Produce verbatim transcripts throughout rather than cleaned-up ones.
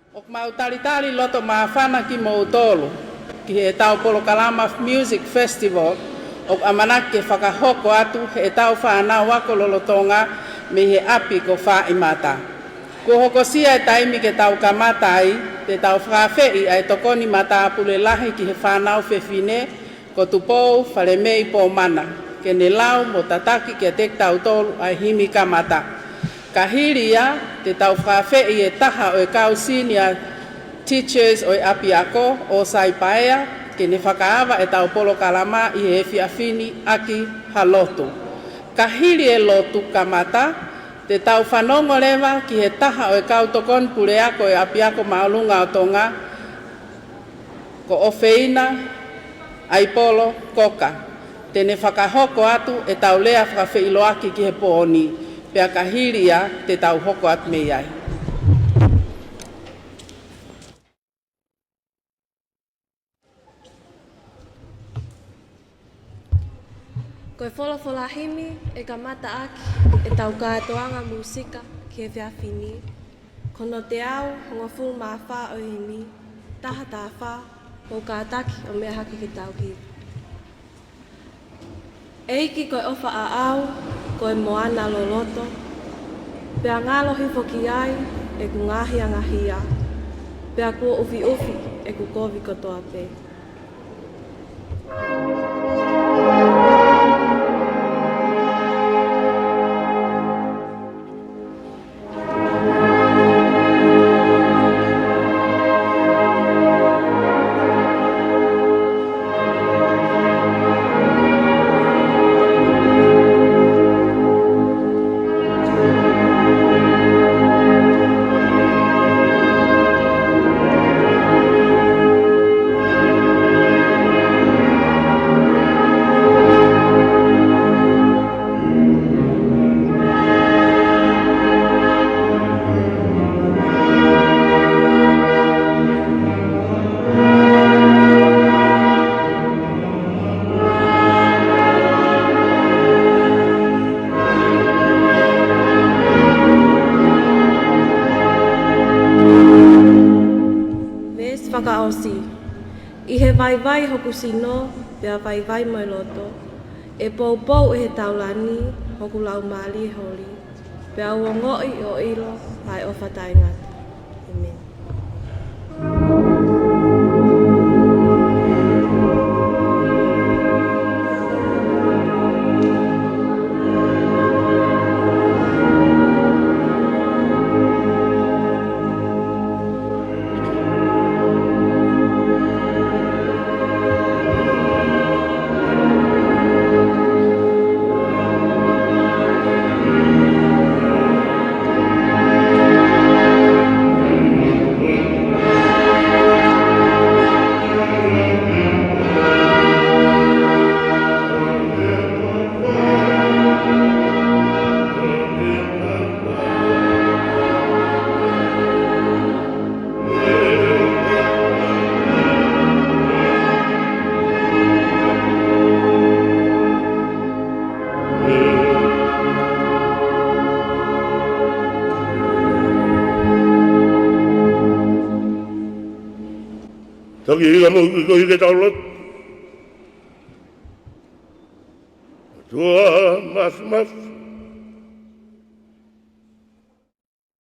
ʻOku mau talitali loto māfana kimoutolu ki heʻetau polokalama Music Festival ʻoku ʻamanaki ke fakahoko atu heʻetau fānau ako lolotonga mei he ʻapi ko Fāʻimata. Kuo hokosia e taimi ke tau kamata ai, te tau fakaafeʻi ʻa e tokoni matāpule lahi ki he fānau fefine ko Tupou Falemei Pomana, ke ne lau mo tataki kiate kitautolu ʻa e himi kamata. Ka hili ia, te tau fakaafeʻi e taha ʻo e kau senior teachers ʻo e ʻapiako, ʻo Saipaea, ke ne fakaava ʻetau polokalama ʻi he efiafi ni ʻaki ha lotu. Ka hili e lotu kamata, te tau fanongo leva ki he taha ʻo e kau tokoni puleako ʻo e ʻApiako Māʻolunga ʻo Tonga, ko ʻOfeina ʻAipolo Koka, te ne fakahoko atu ʻetau lea fakafeʻiloaki ki he pō ni, pea ka hili ia te tau hoko atu mei ai. Ko e folofola himi ʻe kamata ʻaki ʻetau kātoanga mūsika ki he efiafi ni, ko hono teau hongofulu mā fā ʻo e himi, taha taha fā, mou kātaki ʻo meʻa hake ke tau hiva. ʻEiki, ko e ʻofa ʻaʻau ko e moana loloto, pea ngalo hifo ki ai ʻeku ngaahi angahia, pea kuo ʻufiʻufi ʻeku kovi kotoa pē. Veesi fakaʻosi. ʻI he vaivai hoku sino, pea vaivai mo e loto, ʻe poupou ʻe he taulani hoku laumālie holi, pea u ongoʻi ʻo ʻilo ʻa e ʻofa taʻengata. ʻĒmeni. Toki hika mo koe ke tau lotu. ʻOtua Māfimafi,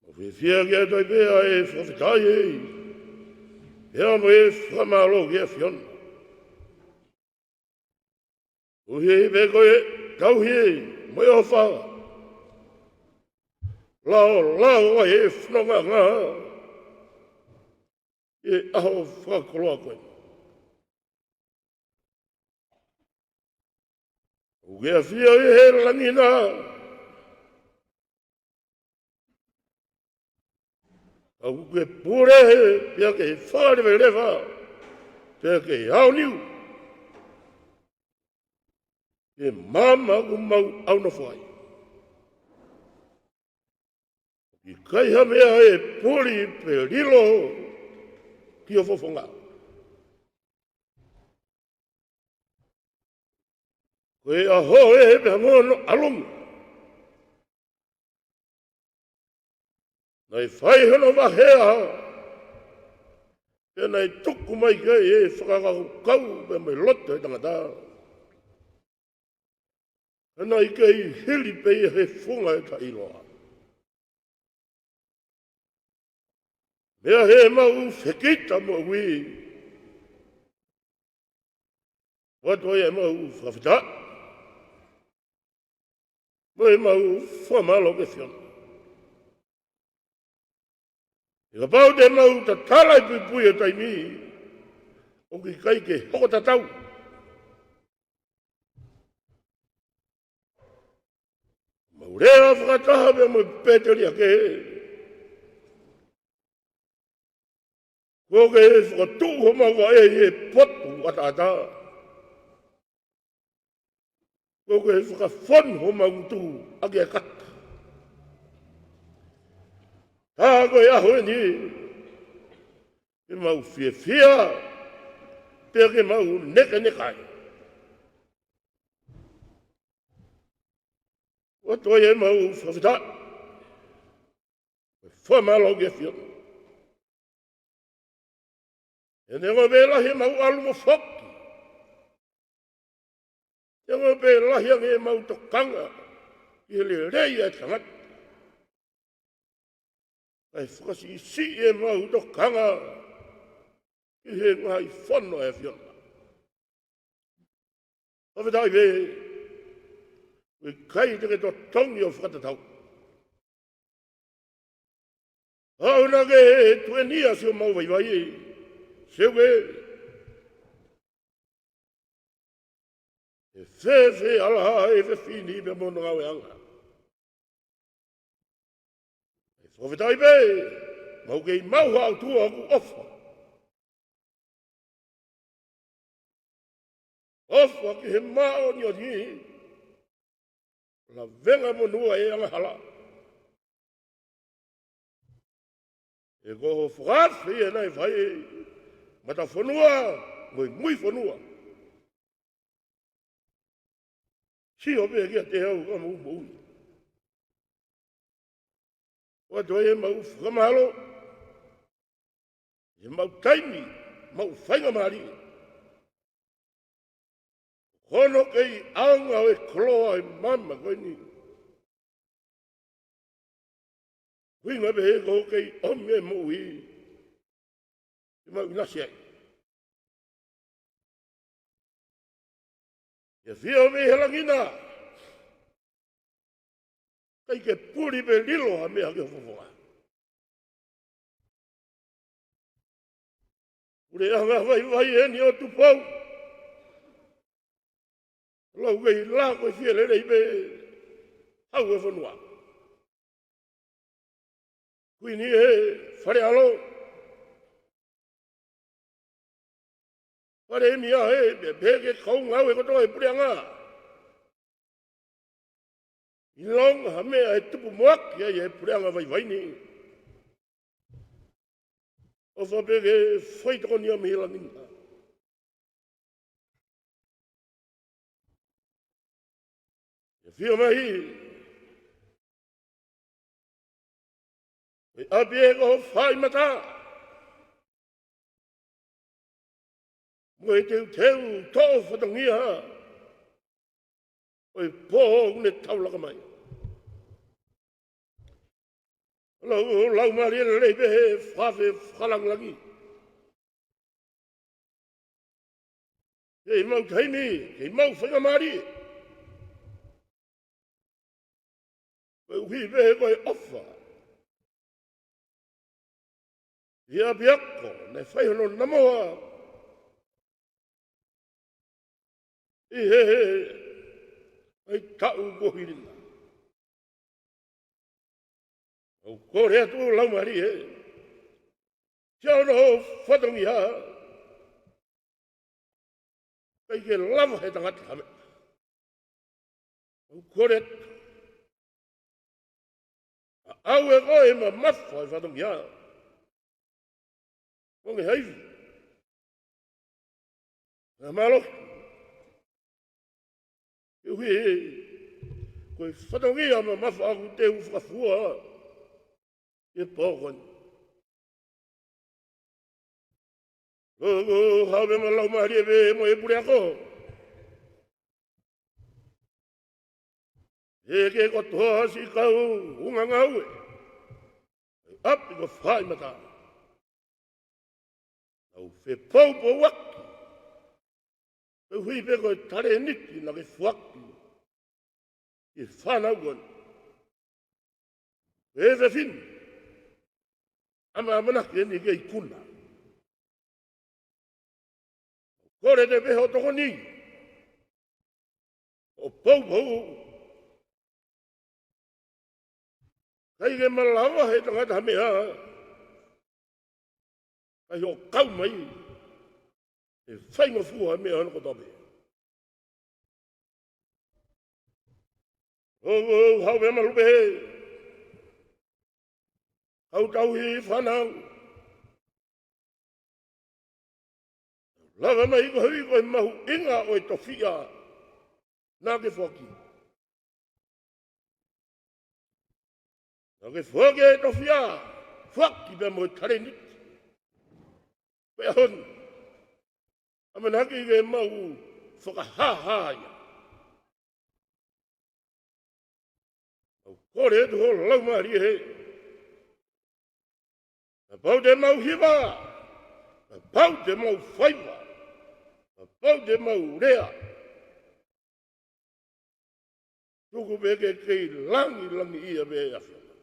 ʻoku fiefia ke ʻatu ai pē ʻa e fakafetaʻi, pea mo e fakamālō ki he ʻAfiona. ʻOku ʻi ai pē ko e tauhi mo e ʻofa laolao ʻa e fonongaʻanga ʻi he ʻaho fakakoloa ko eni. ʻOku ke ʻafio ʻi he langi na, ka ʻoku ke pule pea ke fakaleveleva, pea ke aoniu ʻi he maama ʻoku mau ʻaunofo ai. ʻIkai ha meʻa ʻe puli pe lilo ki ho fofonga. Ko e ʻaho ʻe he pea mo hono ʻalunga, naʻe fai hono vahea Pea naʻe tuku mai ki ai e fakakaukau pea mo e loto ʻo e tangata. Ka naʻe kei hili pē ia he funga ʻo e taʻeʻiloa. Meʻa heʻemau fekita moʻui. ʻOatu ai ʻemau fakafetaʻi mo ʻemau fakamālō ki he ʻAfiona. He kapau te mau tatala e puipui ʻo e taimi, ʻoku ʻikai ke hoko tatau. Mau lea fakataha pea mo e pēteliake. Kuo ke fakatuʻu homau vaʻe ʻi he potu ʻataʻatā. Kuo ke fakafonu homau ngutu ʻaki e kata. Tā ko e ʻaho eni, ke mau fiefia, pea ke mau nekeneka ai. ʻOatu ai ʻemau fakafetaʻi mo e fakamālō ki he ʻAfiona. He neongo pē lahi ʻemau ʻalu mo foki, neongo pē lahi ange ʻemau tokanga ki he lelei ʻa e tangata, kae fakasiʻisiʻi ʻemau tokanga ki he ngaahi fono ʻa e ʻAfiona. Fakafetaʻi pē, ʻoku ʻikai te ke totongi ʻo fakatatau. ʻOua naʻa ke tuʻenia siʻomau vaivai, Seuke. ʻE fēfē ʻa e hala ʻa e efiafi ni pea mo hono ngāueʻanga? ʻE fakafetaʻi pē, mau kei maʻu ha ʻOtua ʻoku ʻofa. ʻOfa ki he māʻoniʻoni, lavengamonū ʻa e angahala. He ko hoʻo fakaafe ia naʻe fai, matafonua mo e muifonua. Sio pē kiate au ka mou moʻui. ʻOatu ai ʻemau fakamālō, ʻemau taimi, ʻemau faingamālie. Ko hono kei ʻaonga ʻo e koloa ʻo e maama ko eni, ʻuhinga pē he ko hoʻo kei ʻomi e moʻui ke mau ʻinasi ai. ʻIo, ʻafio mei he langi na, ʻikai ke puli pe lilo ha meʻa ki ho fofonga. Puleʻanga vaivai eni ʻo Tupou. Lau kei la ko e fie lelei pē hau e fonua. Kuini ē, Fale ʻAlo, Fale ʻEmiā ē, pea pehē ki he kau ngāue kotoa ʻo e puleʻanga. ʻIlonga ha meʻa ʻe tupu moaki ai e puleʻanga vaivai ni, ʻofa pē ke fai tokoni ia mei he langi na. ʻAfio mai, ʻe ʻapi ē ko ho fai mata mo e teuteu toʻo fatongia ʻo e pō ʻoku ne taulaka mai. Lau, Laumālie lelei pē he fakafe fakalangilangi. Kei mau taimi, kei mau faingamālie. Koeʻuhi pē ko e ʻofa ʻi he ʻapiako naʻe fai hono namoa ʻi he, he, ʻi he taʻu kuo hili na. ʻOku ou kole atu Laumālie, siʻa hono fatongia, ʻikai ke lava he tangata ha meʻa. ʻOku ou kole atu, ʻa ʻau ē ko e mamafa e fatongia. Ko nge haivi. Ngā mālō. Koeʻuhi ko e fatongia mamafa ʻoku te u fakafua ʻi he pō ko eni. Logo, haʻu pē mo e laumālie pē mo e puleako. Pehē ki he kotoa siʻi kau ungangāue. ʻApi ko Faimata. Nau fepoupouaki. Koeʻuhi pē ko e talēniti naʻa ke foaki ki he fānau ko eni. Ko e fefine ʻamanaki eni ke ikuna. Kole atu pē hoʻo tokoni, hoʻo poupou. ʻIkai ke malava ʻe he tangata ha meʻa, ka ʻi hoʻo kau mai, ʻe faingofua e meʻa hono kotoa pē. Logo, haʻu pē malu pē. Kau tauhi fānau. Lava mai koeʻuhi ko e mahuʻinga ʻo e tofiʻa naʻa ke foaki. Naʻa ke foaki e tofiʻa, foaki pea mo e talēniti. Pea hon. ʻAmanaki ke mau fakahāhā ia. Mau kole atu ho laumālie. Kapau te mau hiva, kapau te mau faiva, kapau te mau lea, tuku pē ke kei langilangiʻia pē ʻe he ʻAfiona.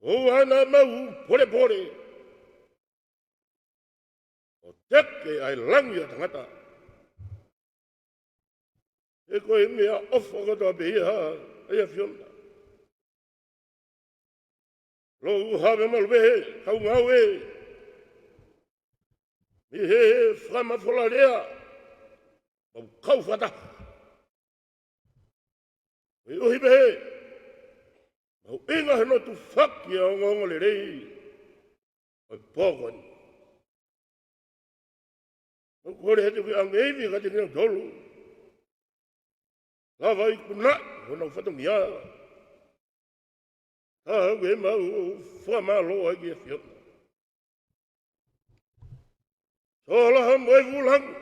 ʻOua naʻa mau polepole ʻo teke ʻa e langi ʻa tangata. He ko e meʻaʻofa kotoa pē ia ʻa e ʻAfiona. Logo, haʻu pē malu pē, kau ngāue mei he fakamafola lea, mau kau fakataha. Koeʻuhi pē, mahuʻinga hono tufaki ʻa e ongoongolelei ʻo e pō ko eni. Mau kole atu ke ʻoange ivi kiate kinautolu. Lava ikunaʻi honau fatongia. Ka ke mau fakamālō ai ki he ʻAfiona. Sola mo e vūlangi.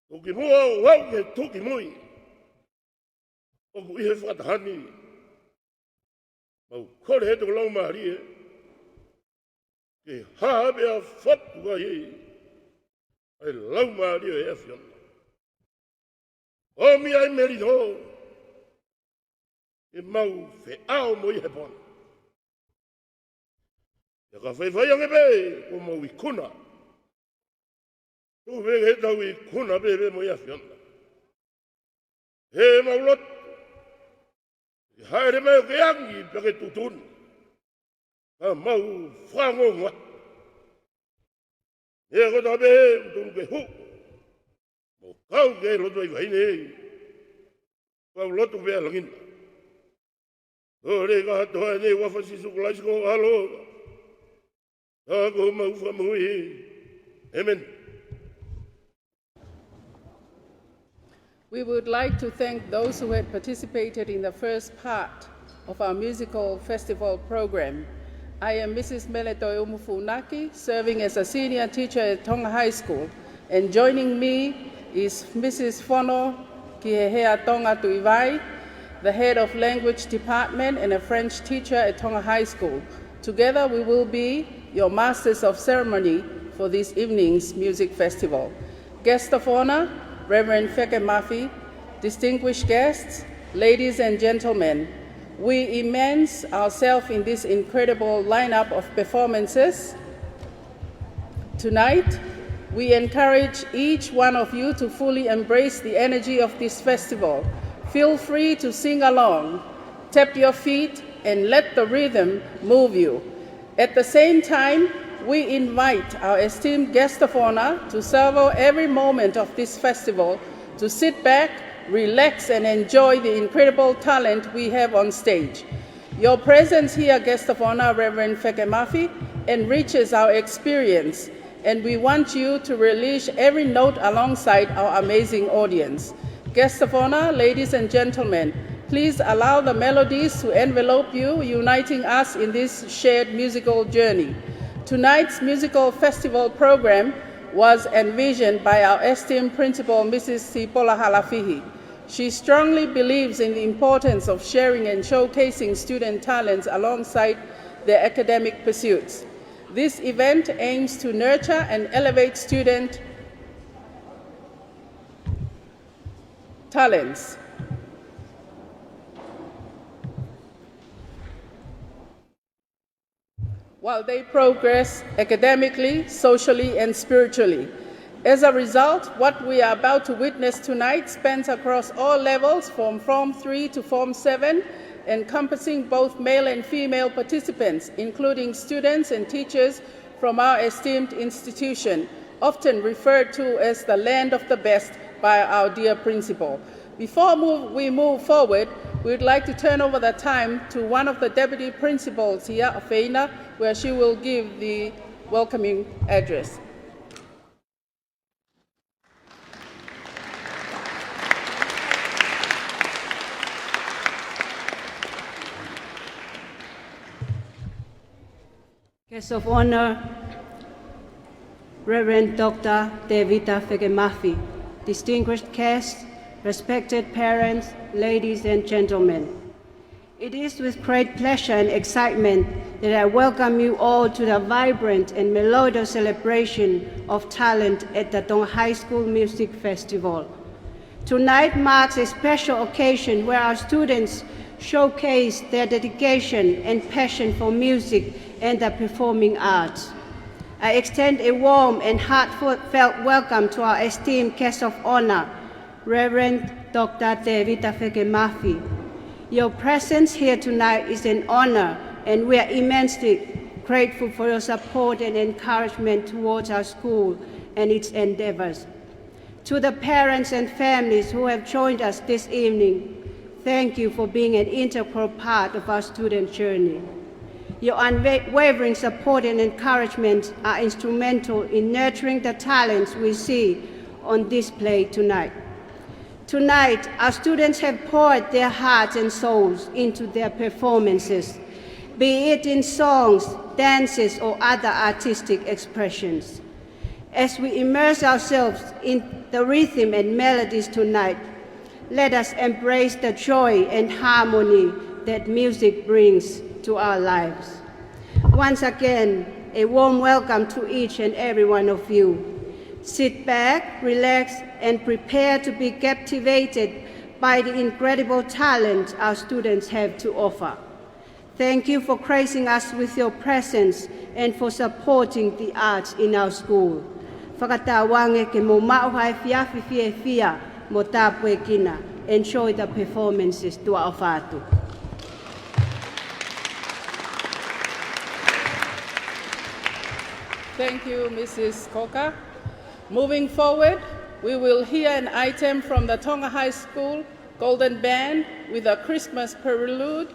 Tuki muʻa ʻo aʻu ki he tuki mui. ʻOku ʻi he fakataha ni. Mau kole atu ho laumālie ke hā pea fatu ai ʻa e laumālie ʻo e ʻAfiona. ʻOmi ʻa e melino ke mau feʻao mo ia he pō ni. Pea ka faifai ange pē, kuo mau ikuna. Tuku pē ke tau ikuna pē pea mo e ʻAfiona. He mau lotu, ke hāʻele mai ʻo ke angi pea ke tuʻutuʻuni. Ka mau fanongo. He ko e taha pē ʻoku tonu ke hū, mo kau ki he lotu vaivai ni. Mau lotu pē ʻa e langi na. Kole kātoa ʻi he huafa ʻo Sīsū Kalaisi ko ho ʻAlo, ko homau Fakamoʻui. ʻĒmeni. We would like to thank those who had participated in the first part of our musical festival program. I am Missus Mele Toeʻumu Funaki, serving as a senior teacher at Tonga High School, and joining me is Missus Fono Kihehea Tonga Tuivai, the head of language department and a French teacher at Tonga High School. Together we will be your masters of ceremony for this evening's music festival. Guest of honor, Reverend Feke Mafi, distinguished guests, ladies and gentlemen, we immerse ourselves in this incredible lineup of performances. Tonight, we encourage each one of you to fully embrace the energy of this festival. Feel free to sing along, tap your feet, and let the rhythm move you. At the same time, we invite our esteemed guest of honor to savor every moment of this festival, to sit back, relax, and enjoy the incredible talent we have on stage. Your presence here, guest of honor, Reverend Feke Mafi, enriches our experience, and we want you to relish every note alongside our amazing audience. Guest of honor, ladies and gentlemen, please allow the melodies to envelop you, uniting us in this shared musical journey. Tonight's musical festival program was envisioned by our esteemed principal, Missus Sipola Halafihi. She strongly believes in the importance of sharing and showcasing student talents alongside their academic pursuits. This event aims to nurture and elevate student talents while they progress academically, socially, and spiritually. As a result, what we are about to witness tonight spans across all levels, from Form three to Form seven, encompassing both male and female participants, including students and teachers from our esteemed institution, often referred to as the land of the best by our dear principal. Before move, we move forward, we would like to turn over the time to one of the deputy principals here, Afeina, where she will give the welcoming address. Guest of Honor, Reverend Doctor Tevita Fekemafi, distinguished guests, respected parents, ladies and gentlemen. It is with great pleasure and excitement that I welcome you all to the vibrant and melodious celebration of talent at the Tonga High School Music Festival. Tonight marks a special occasion where our students showcase their dedication and passion for music and the performing arts. I extend a warm and heartfelt welcome to our esteemed guest of honor, Reverend Doctor Tevita Fekemafi. Your presence here tonight is an honor, and we are immensely grateful for your support and encouragement towards our school and its endeavors. To the parents and families who have joined us this evening, thank you for being an integral part of our student journey. Your unwavering support and encouragement are instrumental in nurturing the talents we see on display tonight. Tonight, our students have poured their hearts and souls into their performances, be it in songs, dances, or other artistic expressions. As we immerse ourselves in the rhythm and melodies tonight, let us embrace the joy and harmony that music brings to our lives. Once again, a warm welcome to each and every one of you. Sit back, relax, and prepare to be captivated by the incredible talent our students have to offer. Thank you for gracing us with your presence and for supporting the arts in our school. Fakatauange ke mou maʻu ha efiafi fiefia mo tāpuekina. Enjoy the performances. Tuʻa ʻofa atu. Thank you, Missus Coker. Moving forward, we will hear an item from the Tonga High School Golden Band with a Christmas prelude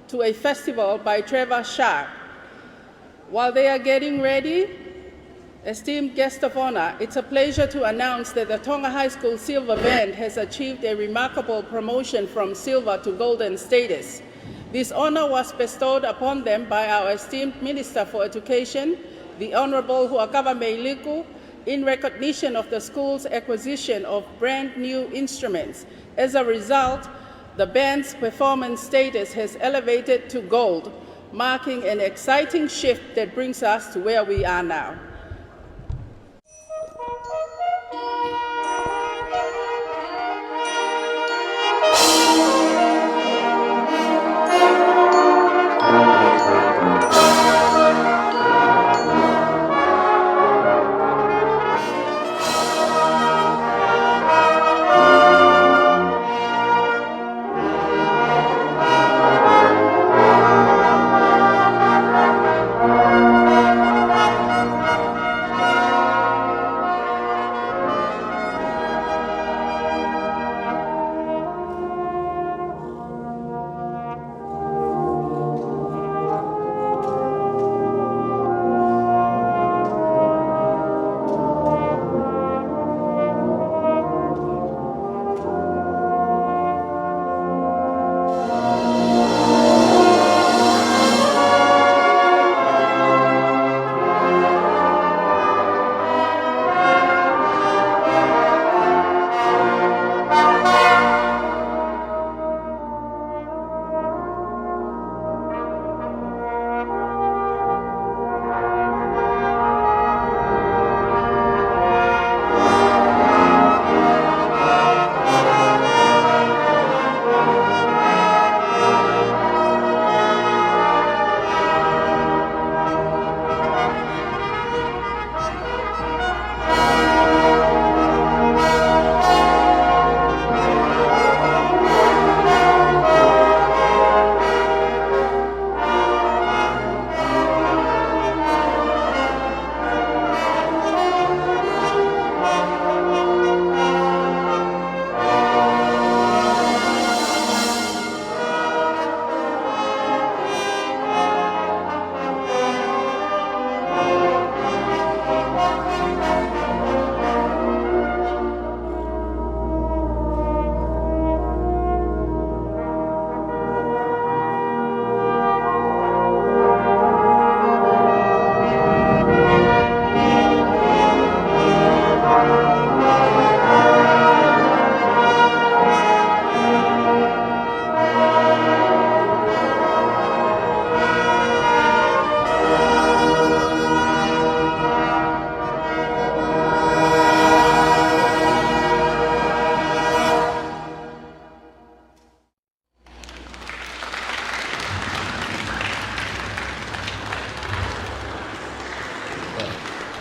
to a festival by Trevor Sharp. While they are getting ready, esteemed guest of honor, it's a pleasure to announce that the Tonga High School Silver Band has achieved a remarkable promotion from silver to golden status. This honor was bestowed upon them by our esteemed Minister for Education, the Honorable Huʻakavameiliku, in recognition of the school's acquisition of brand new instruments. As a result, the band's performance status has elevated to gold, marking an exciting shift that brings us to where we are now.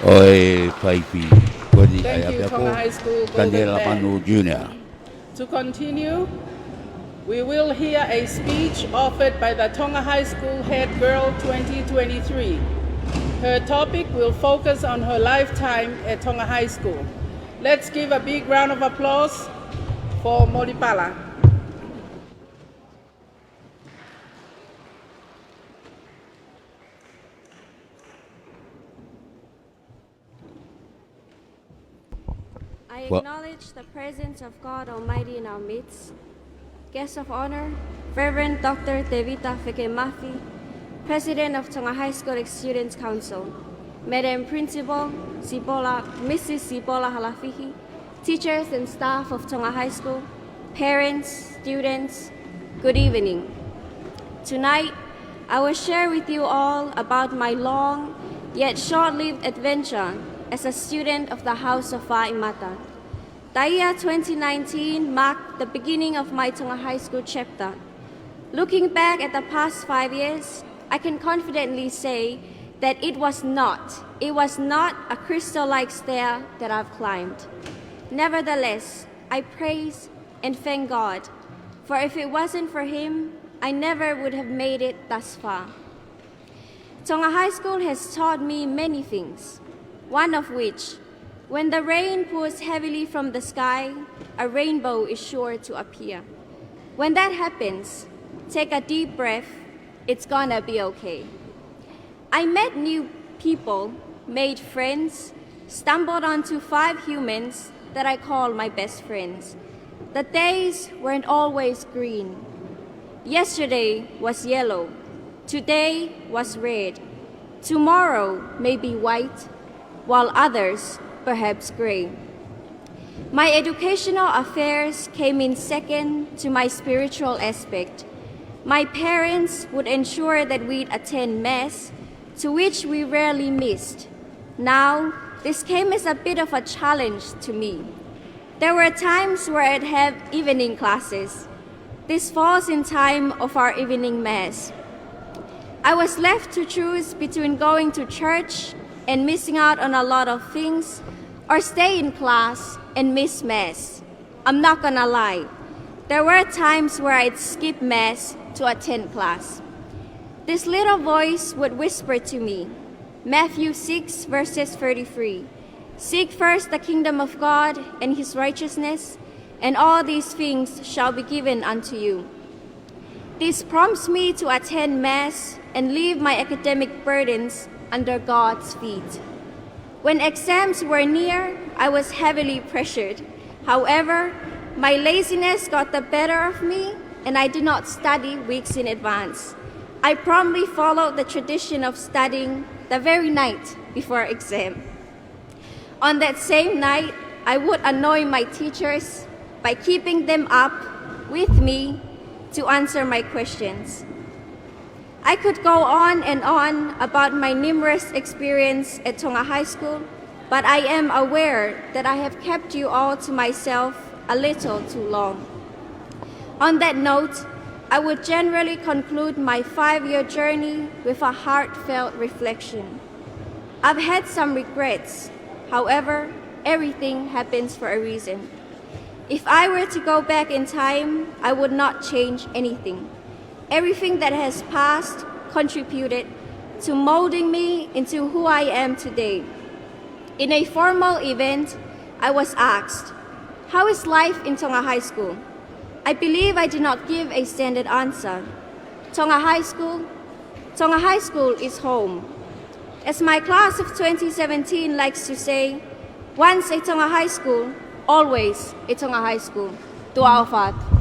ʻo e faifi ko eni ʻa e ʻapiako, Tonga High School Golden Band. Taniela Manu Junior. To continue, we will hear a speech offered by the Tonga High School Head Girl twenty twenty-three. Her topic will focus on her lifetime at Tonga High School. Let's give a big round of applause for Molipala. I acknowledge the presence of God Almighty in our midst. Guest of honor, Reverend Doctor Tevita Fekemafi, President of Tonga High School Students Council, Madam Principal Sipola, Missus Sipola Halafihi, teachers and staff of Tonga High School, parents, students, good evening. Tonight, I will share with you all about my long yet short-lived adventure as a student of the House of Faʻimata. The year twenty nineteen marked the beginning of my Tonga High School chapter. Looking back at the past five years, I can confidently say that it was not, it was not a crystal-like stair that I've climbed. Nevertheless, I praise and thank God, for if it wasn't for him, I never would have made it thus far. Tonga High School has taught me many things, one of which, when the rain pours heavily from the sky, a rainbow is sure to appear. When that happens, take a deep breath, it's gonna be okay. I met new people, made friends, stumbled onto five humans that I call my best friends. The days weren't always green. Yesterday was yellow. Today was red. Tomorrow may be white, while others perhaps gray. My educational affairs came in second to my spiritual aspect. My parents would ensure that we'd attend Mass, to which we rarely missed. Now, this came as a bit of a challenge to me. There were times where I'd have evening classes. This falls in time of our evening Mass. I was left to choose between going to church and missing out on a lot of things, or stay in class and miss Mass. I'm not gonna lie. There were times where I'd skip Mass to attend class. This little voice would whisper to me, Matthew six, verses thirty-three, "Seek first the kingdom of God and his righteousness, and all these things shall be given unto you." This prompts me to attend Mass and leave my academic burdens under God's feet. When exams were near, I was heavily pressured. However, my laziness got the better of me, and I did not study weeks in advance. I promptly followed the tradition of studying the very night before exam. On that same night, I would annoy my teachers by keeping them up with me to answer my questions. I could go on and on about my numerous experience at Tonga High School, but I am aware that I have kept you all to myself a little too long. On that note, I would generally conclude my five-year journey with a heartfelt reflection. I've had some regrets. However, everything happens for a reason. If I were to go back in time, I would not change anything. Everything that has passed contributed to molding me into who I am today. In a formal event, I was asked, "How is life in Tonga High School?" I believe I did not give a standard answer. Tonga High School, Tonga High School is home. As my class of twenty seventeen likes to say, "Once a Tonga High School, always a Tonga High School." Tuʻa ʻofa atu.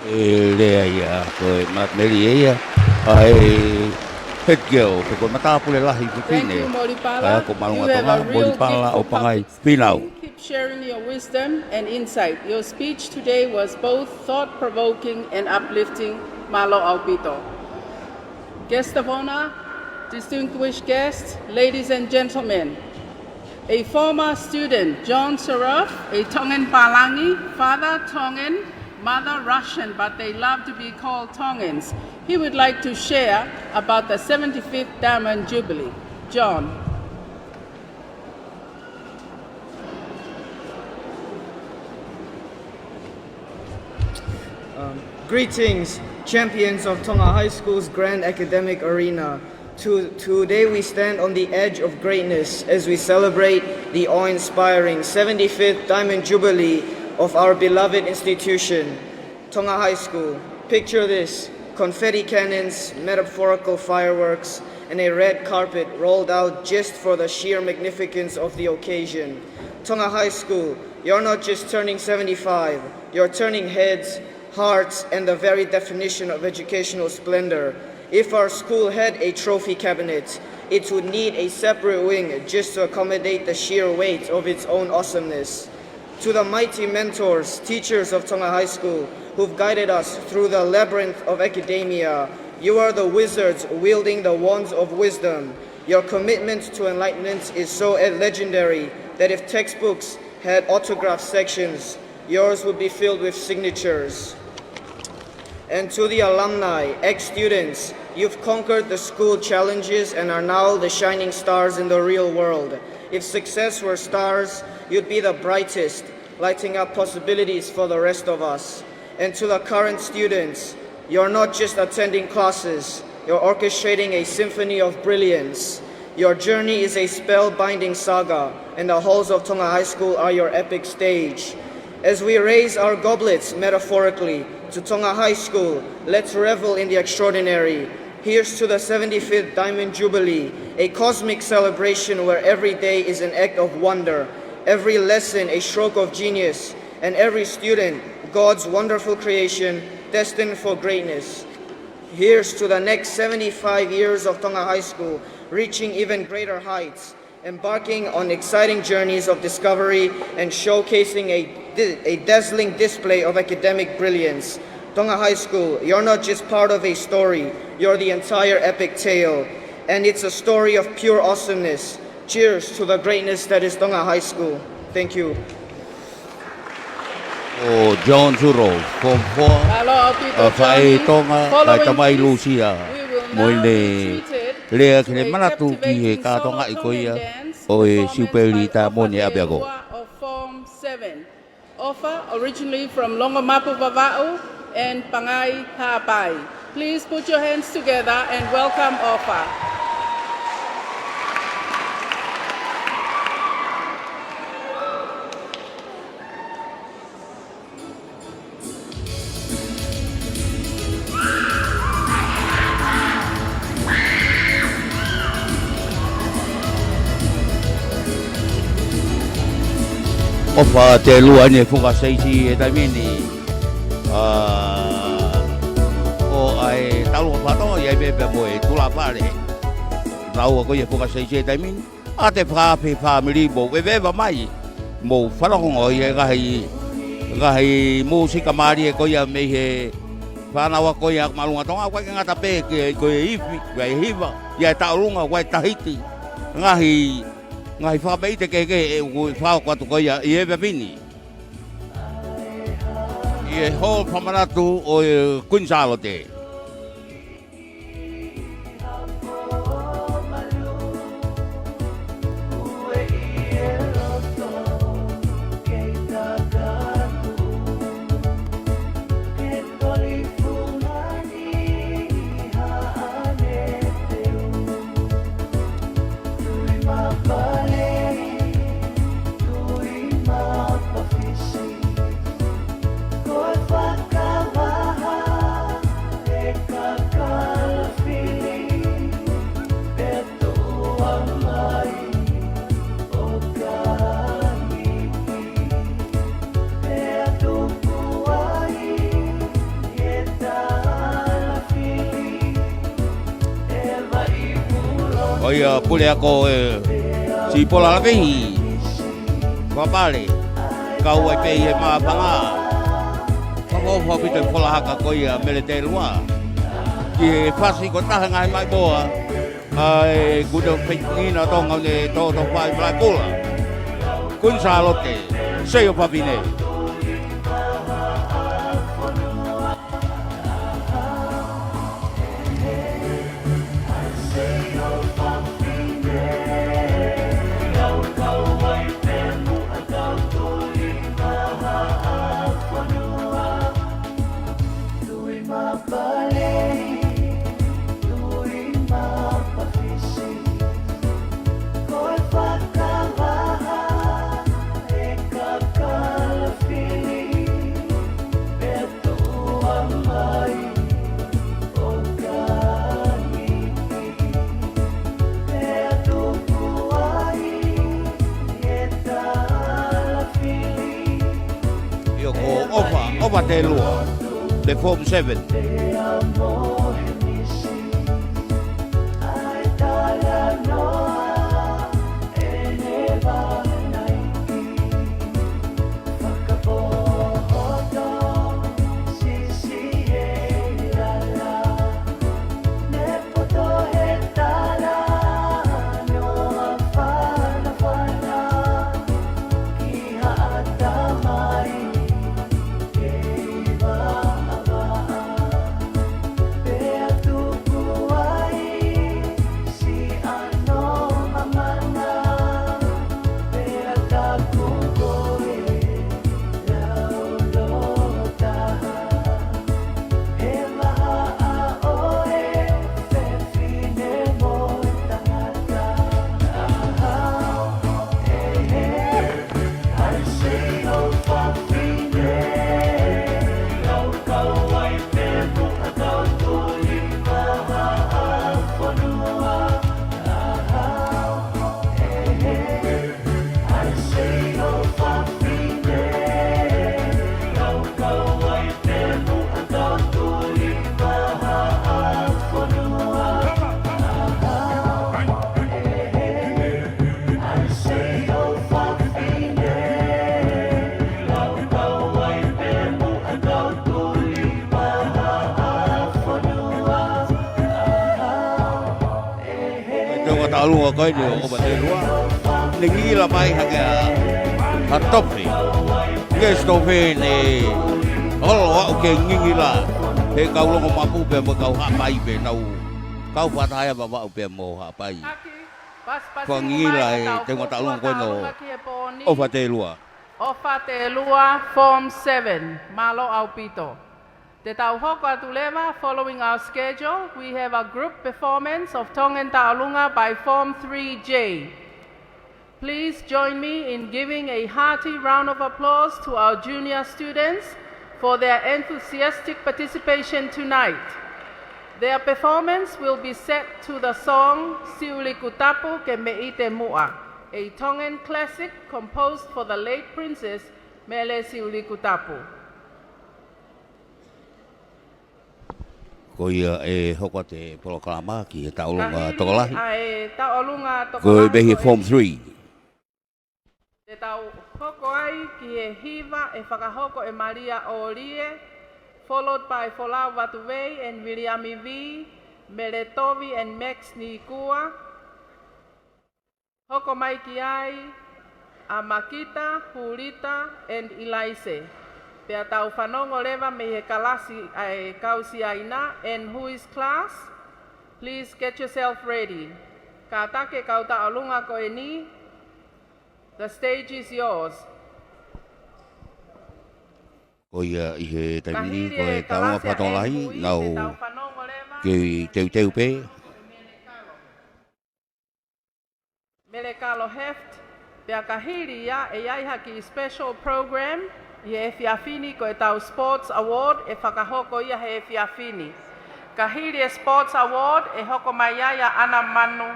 E lea ia, ko e Meli ia, ʻa e head girl, pe ko e matāpule lahi fefine. Thank you, Molipala. ʻA ia ko Mālunga Tonga, Molipala ʻo Pangai Fīnau. Keep sharing your wisdom and insight. Your speech today was both thought-provoking and uplifting. Mālō ʻaupito. Guest of honor, distinguished guests, ladies and gentlemen. A former student, John Saraf, a Tongan Palangi, father Tongan, mother Russian, but they love to be called Tongans. He would like to share about the seventy-fifth Diamond Jubilee. John. Greetings, champions of Tonga High School's grand academic arena. To-, today we stand on the edge of greatness as we celebrate the awe-inspiring seventy-fifth Diamond Jubilee of our beloved institution, Tonga High School. Picture this: confetti cannons, metaphorical fireworks, and a red carpet rolled out just for the sheer magnificence of the occasion. Tonga High School, you're not just turning seventy-five, you're turning heads, hearts, and the very definition of educational splendor. If our school had a trophy cabinet, it would need a separate wing just to accommodate the sheer weight of its own awesomeness. To the mighty mentors, teachers of Tonga High School, who've guided us through the labyrinth of academia, you are the wizards wielding the wands of wisdom. Your commitment to enlightenment is so legendary that if textbooks had autograph sections, yours would be filled with signatures. And to the alumni, ex-students, you've conquered the school challenges and are now the shining stars in the real world. If success were stars, you'd be the brightest, lighting up possibilities for the rest of us. And to the current students, you're not just attending classes, you're orchestrating a symphony of brilliance. Your journey is a spellbinding saga, and the halls of Tonga High School are your epic stage. As we raise our goblets metaphorically to Tonga High School, let's revel in the extraordinary. Here's to the seventy-fifth Diamond Jubilee, a cosmic celebration where every day is an act of wonder, every lesson a stroke of genius, and every student God's wonderful creation destined for greatness. Here's to the next seventy-five years of Tonga High School, reaching even greater heights, embarking on exciting journeys of discovery and showcasing a, a dazzling display of academic brilliance. Tonga High School, you're not just part of a story, you're the entire epic tale. And it's a story of pure awesomeness. Cheers to the greatness that is Tonga High School. Thank you. Ko John Turo, Form Four, ʻa Faʻē Tonga, kae tamai Lūsia Moine Lea, ke ne manatu ki he kātoangaʻi ko ia ʻo e Siupeli Taimone ʻApiako. Offer, originally from Longomapu, Vavaʻu, and Pangai, Haʻapai. Please put your hands together and welcome Offer. Offer Telua ʻeni he fuka seisi he taimi ni. ʻA, ʻo ʻai talu ʻa Fatonga, ʻi ai pē pea mo e tulapale. Taua ko ia he fuka seisi he taimi ni. ʻA e fakaafe fāmili mo e veva mai. Mo fanongo ʻi he ngaahi, ngaahi mūsika mālie ko ia mei he fānau ko ia māʻolunga Tonga, ʻoku ʻikai ke ngata pē ki he, ko e ifi, ko e hiva, ʻi ai e tauʻolunga, ko e tahiti. Ngaahi, ngaahi fakameʻite kehekehe ʻoku fakahoko atu ko ia ʻi he efiafi ni. ʻI he hall fakamanatu ʻo e Kuini Sālote. ʻO ia pule ako e Sipola Lavehi. Fakapale. Kau ai pē ʻi he māfana. Fakaʻofoʻofa ʻaupito e fola haka ko ia Mele Telua. Ki he fasi ko e taha ngaahi maʻimoa ʻa e Kuini ʻo Tonga ʻoku ne tōtō fai Malaʻekula. Kuini Sālote, Sei ʻo Fafine. ʻOfatelua, the form seven. Ko e toenga tauʻolunga ko eni ʻo ʻOfatelua. Ne ngingila mai hake ʻa, ʻa Tofe. Ke Tofe ne ʻalu ʻo aʻu ke ngingila he kau Longomapu pea mo e kau Haʻapai pē nau kau fakataha ia Vavaʻu pea mo Haʻapai. Fakangingila e toenga tauʻolunga ko eni ʻo ʻOfatelua. ʻOfatelua, form seven, mālō ʻaupito. Te tau hoko atu leva, following our schedule, we have a group performance of Tongan Tauʻolunga by Form three J. Please join me in giving a hearty round of applause to our junior students for their enthusiastic participation tonight. Their performance will be set to the song Siulikutapu Ke Meʻite Muʻa, a Tongan classic composed for the late Princess Mele Siulikutapu. Ko ia ʻe hoko atu e polokalama ki he tauʻolunga tokolahi. Ko e pehē form three. Te tau hoko ai ki he hiva ʻe fakahoko ʻe Malia ʻOlie, followed by Folau Vatuvei and Viliami Vī, Mele Tovi and Max Nikua. Hoko mai ki ai ʻa Makita, Hulita, and Ilaise. Pea tau fanongo leva mei he kalasi ʻa e kau Siaina, and who is class? Please get yourself ready. Kātaki e kau tauʻolunga ko eni, the stage is yours. Ko ia ʻi he taimi ni, ko e tauʻolunga fakatokolahi, nau kei teuteu pē. Mele Kalo Heft, pea ka hili ia ʻe ʻi ai ha kiʻi special program ʻi he efiafi ni, ko e tau Sports Award ʻe fakahoko ia he efiafi ni. Ka hili e Sports Award ʻe hoko mai ai ʻa ʻAna Manu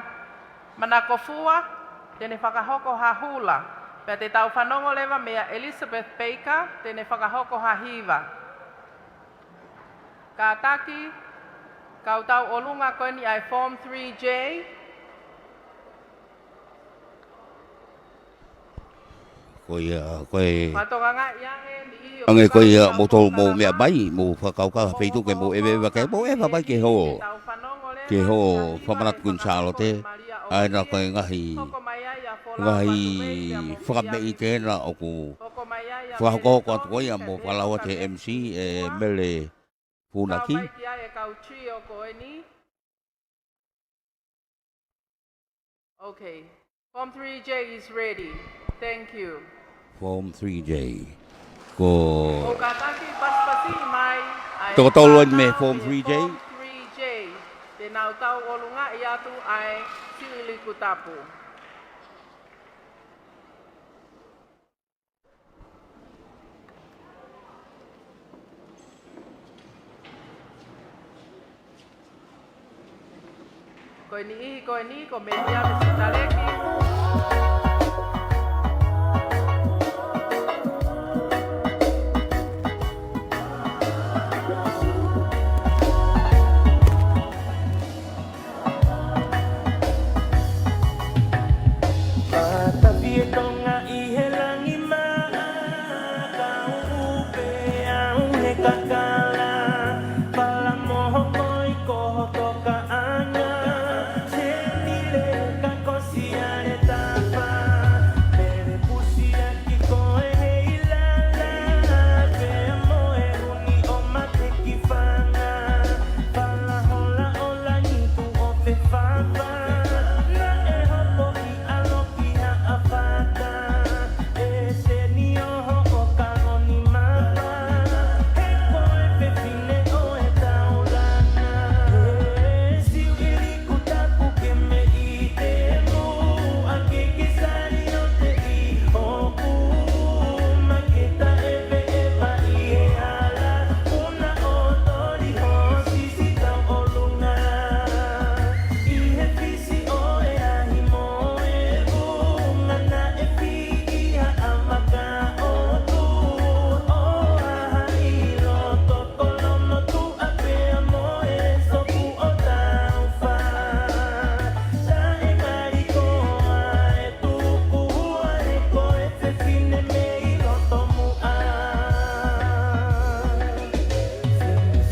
Manakofua, te ne fakahoko ha hula, pea te tau fanongo leva meia Elizabeth Baker, te ne fakahoko ha hiva. Kātaki, kau tauʻolunga ko eni ʻa e Form three J. Ko ia, ko e. Fatongangaʻi ange ni ʻio. Ange ko ia mo tolu mo meʻa mai, mo fakakaukau ha feituʻu ke mo ʻeveʻeva ke mo ʻeva mai ke hō. Ke hō fakamanatu Kuini Sālote, ʻa ena ko e ngaahi, ngaahi fakameʻite ena ʻoku fakahoko atu ko ia mo falau atu he M C ʻe Mele Funaki. Kau mai ki ai e kau trio ko eni. Okay. Form three J is ready. Thank you. Form three J. Ko. ʻOku kātaki pasipasi mai ʻa e toko tolu eni mei he Form three J. Form three J. Te nau tauʻolungaʻi atu ʻa e Siulikutapu. Ko e niʻihi ko eni, ko Meliame Sitaleki. Kakala, pala moho koi ko ho tokaʻanga, senile ka ko siale tapa, pele pusi ʻaki koe hei lala, pea mo e uni ʻo mate ki fanga, pala hola ʻo langi tuʻo fefafa, naʻe hopo ʻi ʻalo ki Haʻafata, ʻe senio hoʻo kalo ni mapa, he ko e fefine ʻo e taulanga. Siu ʻi liku tapu ke me ʻite muʻa ke ke sali ʻo te ʻi ʻoku ma ke taʻeveʻeva ʻi he hala, una ʻo toli ho sisi tau ʻolunga. ʻI he fisi ʻo e ahi mo e vunga naʻe fiʻi ha ʻamaka ʻo tuʻu ʻo aha ʻi loto kolomo tuʻa pea mo e sopu ʻo taufa. Taʻe ngali koa e tuku hua he ko e fefine mei loto muʻa.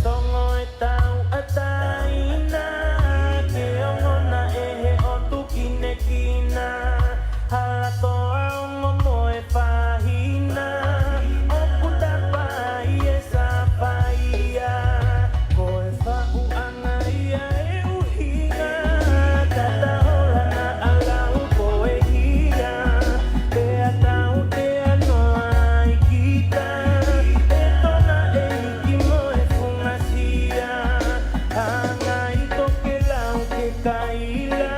Songo e tauʻatāina ke ongona ʻe he ʻotu kinekina, hala toa ongo mo e fahina, ʻoku tapa ai e sapaia, ko e faʻu ʻanga ia e ʻuhinga, tata hola naʻa lau ko e hia, pea tau te ano ai kita, e tona e hiki mo e fungasia, hanga ʻi tokelau ke kaila,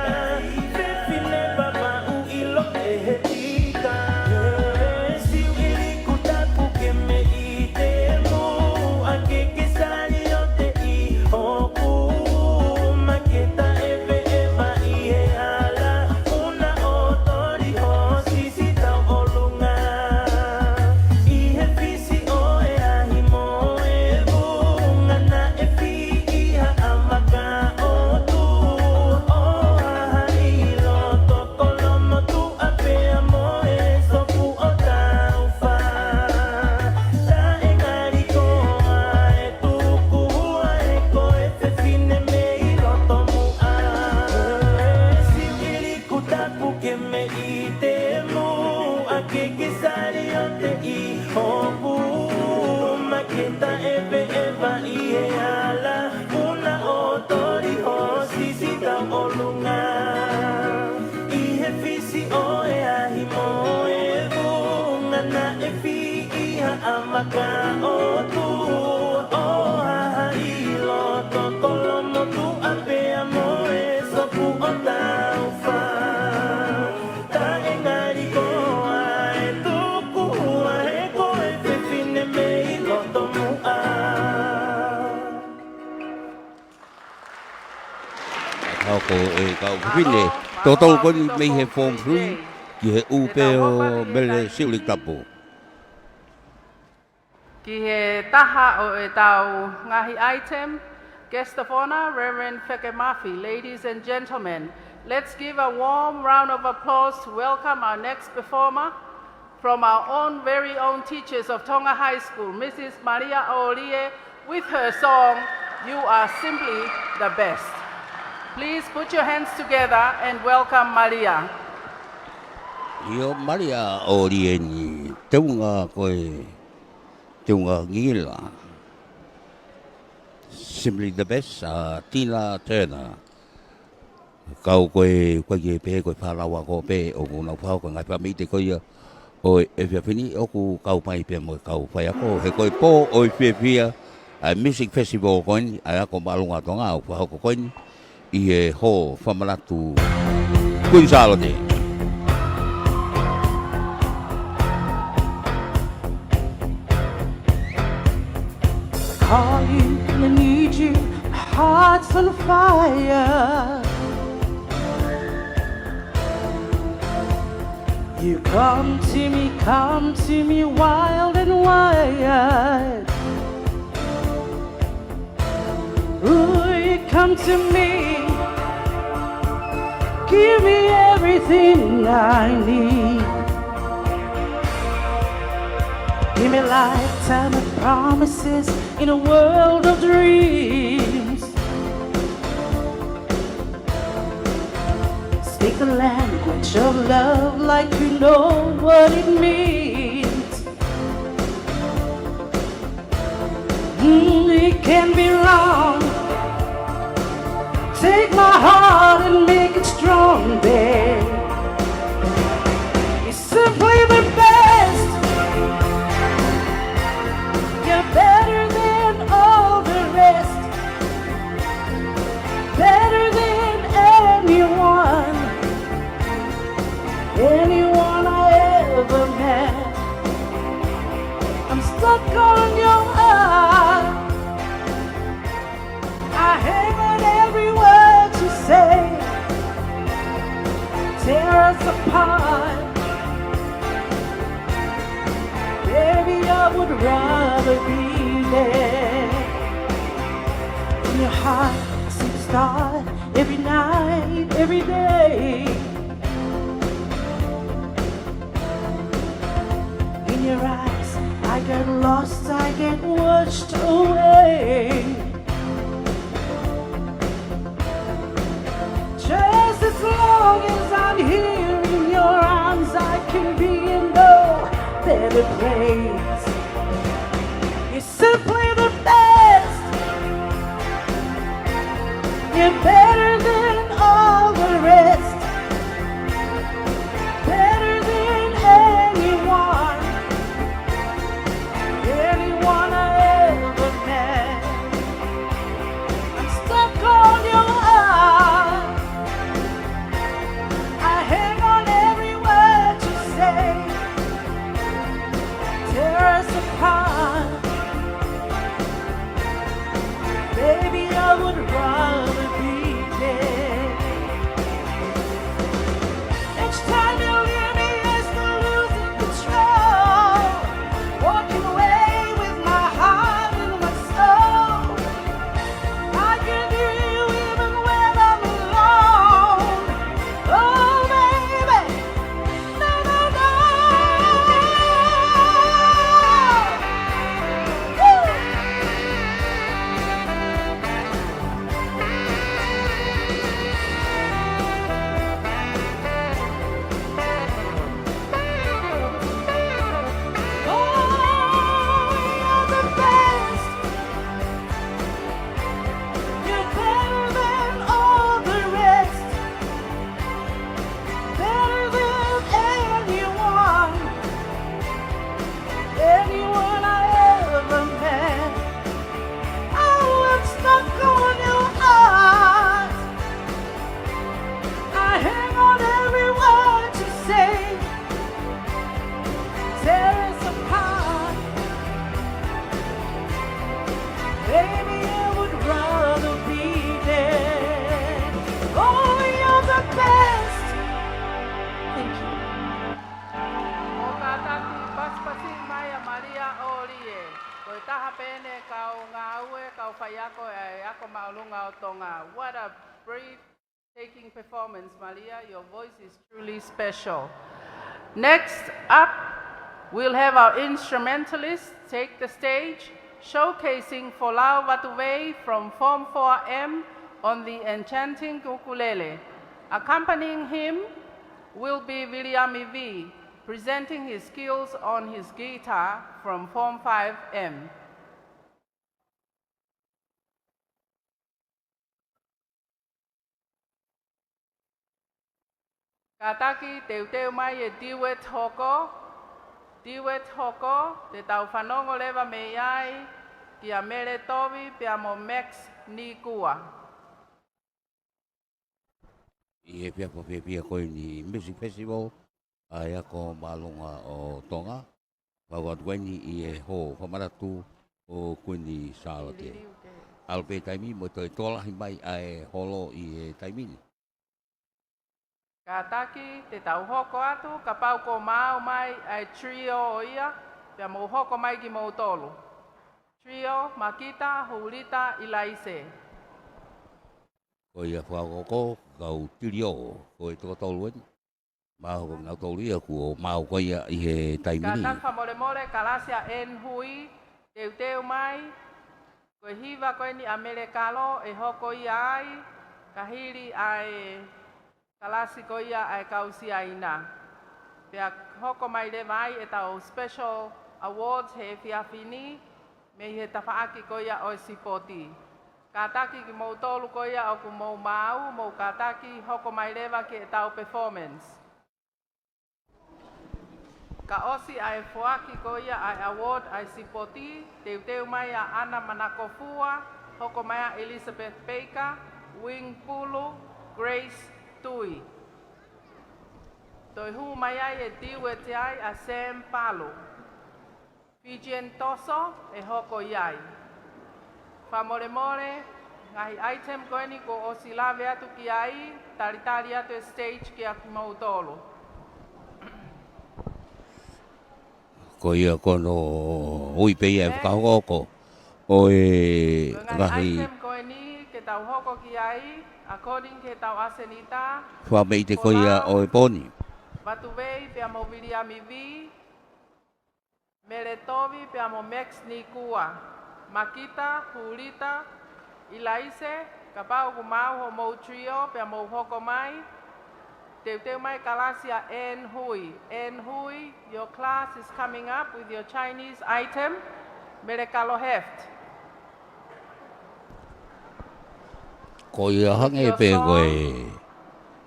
fefine vavaʻu ʻilo ʻe he tika, siu ʻi liku tapu ke me ʻite muʻa ke ke sali ʻo te ʻi ʻoku ma ke taʻeveʻeva ʻi he hala, una ʻo toli ho sisi tau ʻolunga. ʻI he fisi ʻo e ahi mo e vunga naʻe fiʻi ha ʻamaka ʻo tuʻu ʻo aha ʻi loto kolomo tuʻa pea mo e sopu ʻo taufa. Taʻe ngali koa e tuku hua he ko e fefine mei loto muʻa. Siu ʻi liku tapu ke me ʻite muʻa ke ke sali ʻo te ʻi ʻoku ma ke taʻeveʻeva ʻi he hala, una ʻo toli ho sisi tau ʻolunga. ʻI he fisi ʻo e ahi mo e vunga naʻe fiʻi ha ʻamaka ʻo tuʻu ʻo aha ʻi loto kolomo tuʻa pea mo e sopu ʻo taufa. Taʻe ngali koa e tuku hua he ko e fefine mei loto muʻa. Hoko e kau fefine, totolo ko eni mei he Form three, ki he ʻū pē ʻo Mele Siulikapu. Ki he taha ʻo e tau ngaahi item, guest of honor, Reverend Feke Mafi. Ladies and gentlemen, let's give a warm round of applause to welcome our next performer from our own very own Teachers of Tonga High School, Missus Malia ʻOlie, with her song, You Are Simply the Best. Please put your hands together and welcome Malia. ʻIo, Malia ʻOlie ni, teunga ko e teunga ngila. Simply the Best, ʻa Tina Turner. Kau ko e, ko e pē, ko e fānau ako pē, ʻoku nau fakahoko e ngaahi fāmili ko ia ʻo e efiafi ni, ʻoku kau mai pē mo e kau faiako, he ko e pō ʻo e fiefia, ʻa e Music Festival ko eni, ʻa e ako māʻolunga Tonga, ʻoku fakahoko ko eni, ʻi he Hall Fakamanatu Kuini Sālote. I call you, I need you, my heart's on fire. You come to me, come to me, wild and wired. Ooh, you come to me, give me everything I need. A lifetime of promises in a world of dreams. Speak the language of love like you know what it means. Mm, it can be wrong. Take my heart and make it strong, babe. You're simply the best. You're better than all the rest. Better than anyone, anyone I ever met. I'm stuck on your heart. I hang on every word you say. Tear us apart. Baby, I would rather be there. In your heart, I see the stars every night, every day. In your eyes, I get lost, I get washed away. Just as long as I'm here in your arms, I can be in no better place. You're simply the best. You're better than all the rest. Better than anyone, anyone I ever met. I'm stuck on your heart. I hang on every word you say. Tear us apart. Baby, I would rather be dead. Each time you leave me, it's the losing control. Walking away with my heart and my soul. I can do you even when I'm alone. Oh, baby, no, no, no. Woo! Oh, you're the best. You're better than all the rest. Better than anyone, anyone I ever met. Oh, I'm stuck on your heart. I hang on every word you say. Tear us apart. Baby, I would rather be dead. Oh, you're the best. Thank you. ʻOku kātaki pasipasi mai ʻa Malia ʻOlie. Ko e taha pē ʻene kau ngāue, kau faiako ʻa e Ako Māʻolunga ʻo Tonga. What a breathtaking performance, Malia. Your voice is truly special. Next up, we'll have our instrumentalists take the stage, showcasing Folau Vatuvei from Form four M on the enchanting ukulele. Accompanying him will be Viliami V, presenting his skills on his guitar from Form five M. Kātaki teuteu mai e duet hoko, duet hoko, te tau fanongo leva mei ai kia Mele Tovi pea mo Max Nikua. ʻI he efiafi fiefia ko eni Music Festival ʻa e Ako Māʻolunga ʻo Tonga, pau atu ko eni ʻi he hō fakamanatu ʻo Kuini Sālote. ʻAlu pē taimi mo e toe tokolahi mai ʻa e holo ʻi he taimi ni. Kātaki te tau hoko atu, kapau kuo maau mai ʻa e trio ʻo ia, pea mou hoko mai kimoutolu. Trio, Makita, Hulita, ʻIlaise. Ko ia fakahoko, kau trio, ko e toko tolu eni. Mālō ko kinautolu ia kuo maau ko ia ʻi he taimi ni. Kātaki fakamolemole, kalasi ʻa Ann Hui, teuteu mai. Ko e hiva ko eni ʻa Mele Kalo, ʻe hoko ia ai, ka hili ʻa e kalasi ko ia ʻa e kau Siaina. Pea hoko mai leva ai ʻetau special awards he efiafi ni, mei he tafaʻaki ko ia ʻo e sipoti. Kātaki kimoutolu ko ia ʻoku mou maau, mou kātaki hoko mai leva ki heʻetau performance. Ka ʻosi ʻa e foaki ko ia ʻa e award ʻa e sipoti, teuteu mai ʻa ʻAna Manakofua, hoko mai ʻa Elizabeth Baker, Wing Pulu, Grace Tui. Toe hū mai ai e tiueti ai ʻa Sam Palu. Fijian Toso ʻe hoko ia ai. Fakamolemole, ngaahi item ko eni kuo ʻosi lave atu ki ai, talitali atu e stage kia kimoutolu. Ko ia ko hono ui pē ia e fakahoko ʻo e ngaahi item ko eni ke tau hoko ki ai, according ke tau ʻasenita. Fakameʻite ko ia ʻo e pō ni. Vatuvei pea mo Viliami Vī, Mele Tovi pea mo Max Nikua, Makita, Hulita, ʻIlaise, kapau ʻoku maau hoʻomou trio pea mou hoko mai, teuteu mai kalasi ʻa Ann Hui. Ann Hui, your class is coming up with your Chinese item, Mele Kalo Heft. Ko ia hangē pē ko e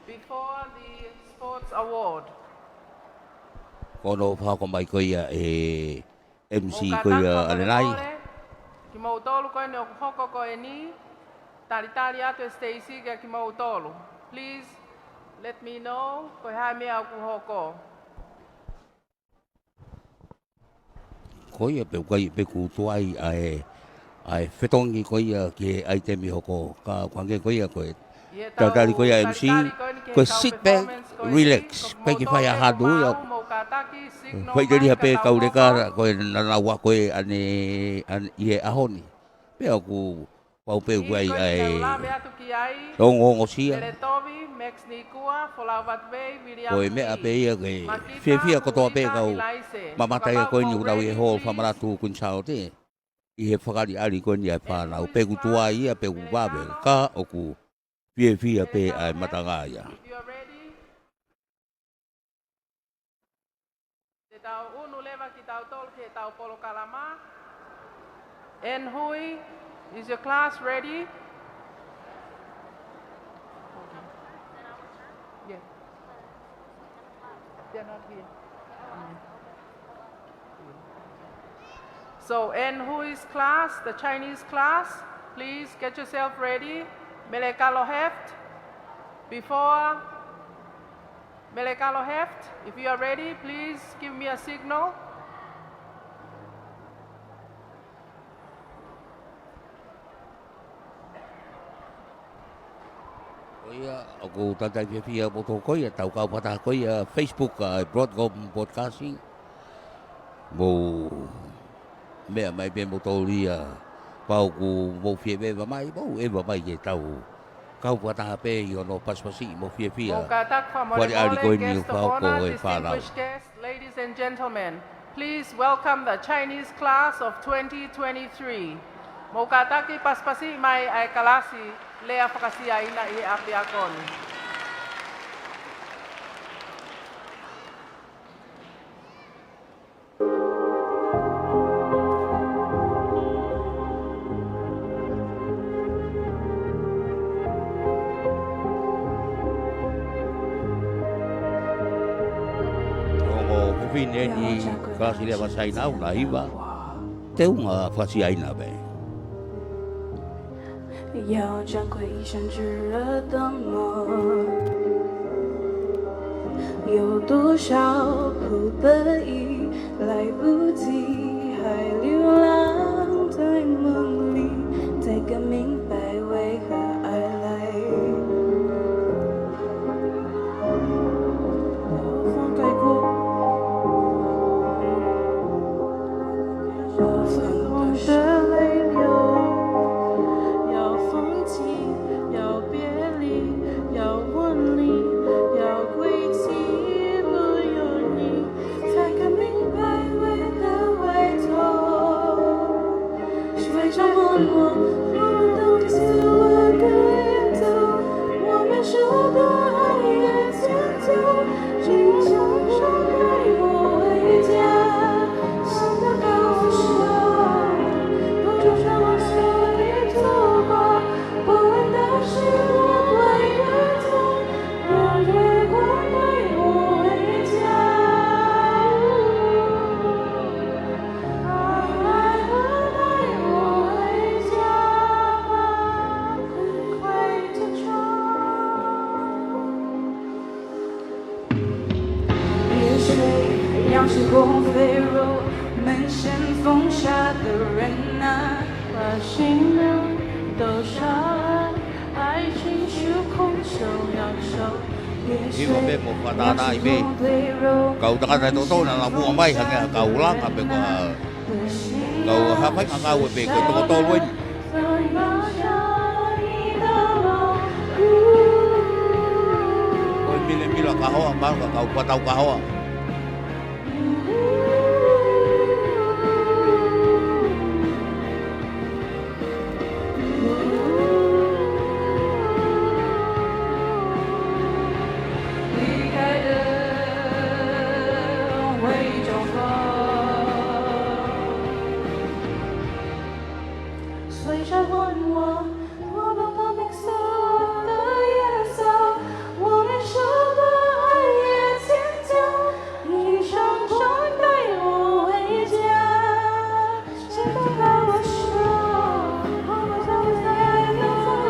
before the sports award. Ko hono fakahoko mai ko ia e M C ko ia ʻanenai. Kimoutolu ko eni ʻoku hoko ko eni, talitali atu e Stacy kia kimoutolu. Please let me know ko e hā e meʻa ʻoku hoko. Ko ia pē ʻoku ʻikai pē kuo tuai ʻa e, ʻa e fetongi ko ia ki he ʻaitemi hoko, ka ʻoku hangē ko ia ko e talitali ko ia M C, ko e sit back, relax, ʻikai ke fai ha hard work. Faʻiteliha pē kau leka, ko e naʻa ua ko e ʻane, ʻane ʻi he ʻaho ni. Pea ʻoku pau pē ʻoku ʻi ai ʻa e ongoongosia. Ko e meʻa pē ia ke fiefia kotoa pē kau mamata ia ko eni ʻoku nau ʻi he hall fakamanatu Kuini Sālote. ʻI he fakaʻaliʻali ko eni ʻa e fānau, pe ʻoku tuai ia, pe ʻoku vave, ka ʻoku fiefia pē ʻa e matanga ia. Te tau unu leva kitautolu ki heʻetau polokalama. Ann Hui, is your class ready? Yeah. They're not here. Mm. So, Ann Hui's class, the Chinese class, please get yourself ready. Mele Kalo Heft, before Mele Kalo Heft, if you are ready, please give me a signal. Ko ia, ʻoku talitali fiefia ʻa moutolu ko ia, tau kau fakataha ko ia Facebook, ʻa e Broadcom Broadcasting. Mou meʻa mai pē moutolu ia, pau ʻoku mou fie ʻeva mai, mou ʻeva mai ke tau kau fakataha pē ʻi hono pasipasi mo fiefia. Mou kātaki fakamolemole, guest of honor, distinguished guests, ladies and gentlemen, please welcome the Chinese class of twenty twenty-three. Mou kātaki pasipasi mai ʻa e kalasi lea faka-Siaina ʻi he ʻapiako ni. Ongo fefine ni, kalasi lea faka-Siaina ʻoku na hiva. Teunga faka-Siaina pē. 要掌柜一生炙热的梦，有多少不得已，来不及，还流浪在梦里，才更明白为何爱来。 要风起，要别离，要问你，要归期。Hiva pē mo fakatātā ai pē. Kau tangata e toto naʻa nau muʻa mai hangē ha kau langa pē ko ha kau hafai ngangau pē ko e toko tolu eni. Ko e milemila kahoa, mau ka kau patau kahoa.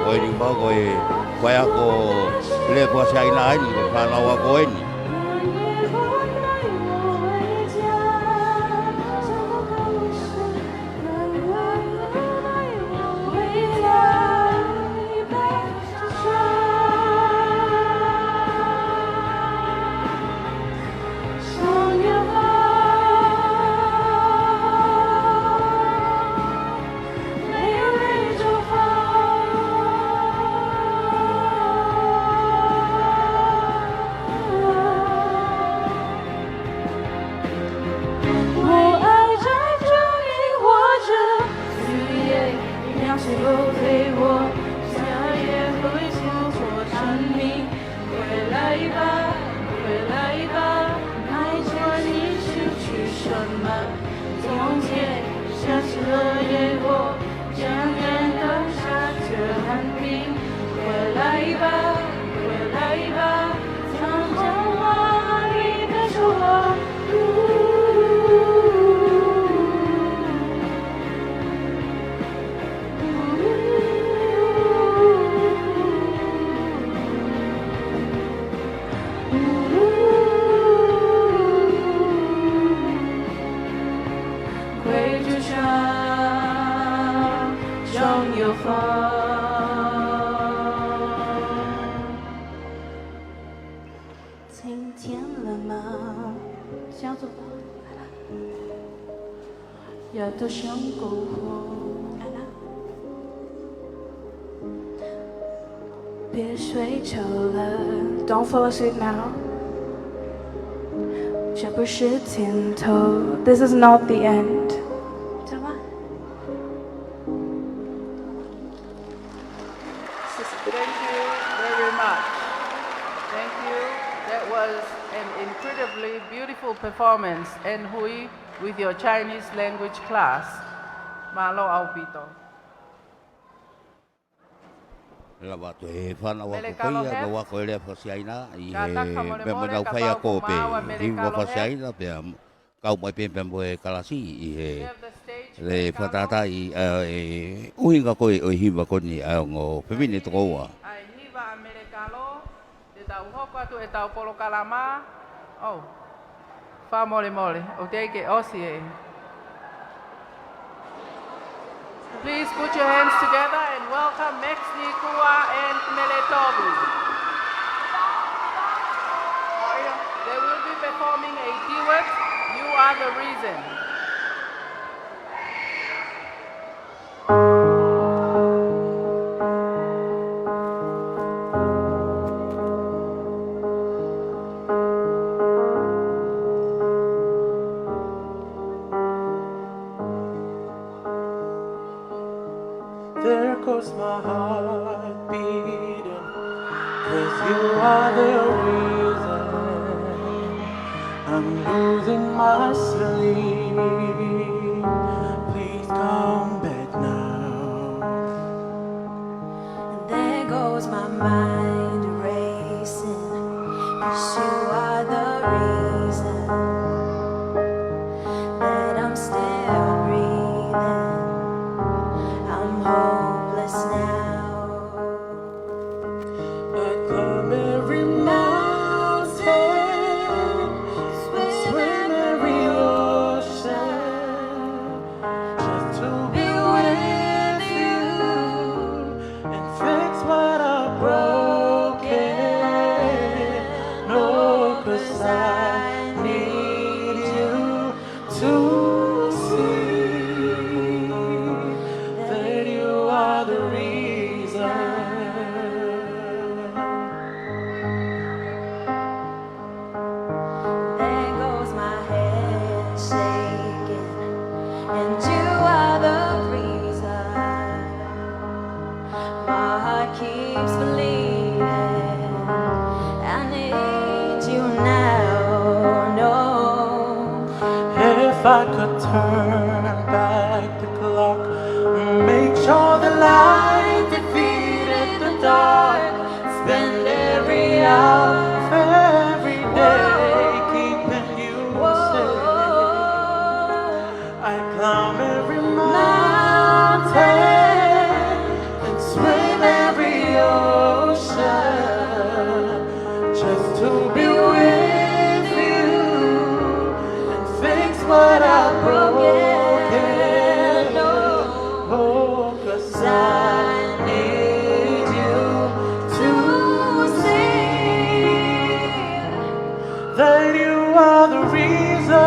Ko eni pē ko e faiako lea faka-Siaina eni, ko e fānau ako eni. Don't fall asleep now. 这不是尽头. This is not the end. Thank you very much. Thank you. That was an incredibly beautiful performance, Anhui, with your Chinese language class. Mālō ʻaupito. Lava atu he fānau ako ko ia, nau ako e lea faka-Siaina, ʻi he meʻa mo nau faiako pē, hiva faka-Siaina, pea kau mai pē pea mo e kalasi ʻi he lea fakatātā ʻi, ʻa e ʻuhinga ko ē ʻo e hiva ko eni ʻa e ongo fefine toko ua. ʻA e hiva ʻAmelekalo, te tau hoko atu ʻetau polokalama. ʻOu. Fakamolemole, ʻoku teʻeki ke ʻosi ē. Please put your hands together and welcome Max Nikua and Mele Togi. They will be performing a duet, You Are the Reason. There goes my heart beating, 'cause you are the reason I'm losing my sleep. Please come back now. And there goes my mind racing, 'cause you are the reason that I'm still breathing. I'm hopeless now. I climb every mountain, swim every ocean, just to be with you and fix what I've broken. No, 'cause I need you to see that you are the reason. There goes my head shaking, and you are the reason. My heart keeps bleeding. I need you now, no. If I could turn back the clock, make sure the light defeated the dark, spend every hour of every day keeping you safe. I climb every mountain and swim every ocean just to be with you and fix what I've broken. Oh, 'cause I need you to see that you are the reason.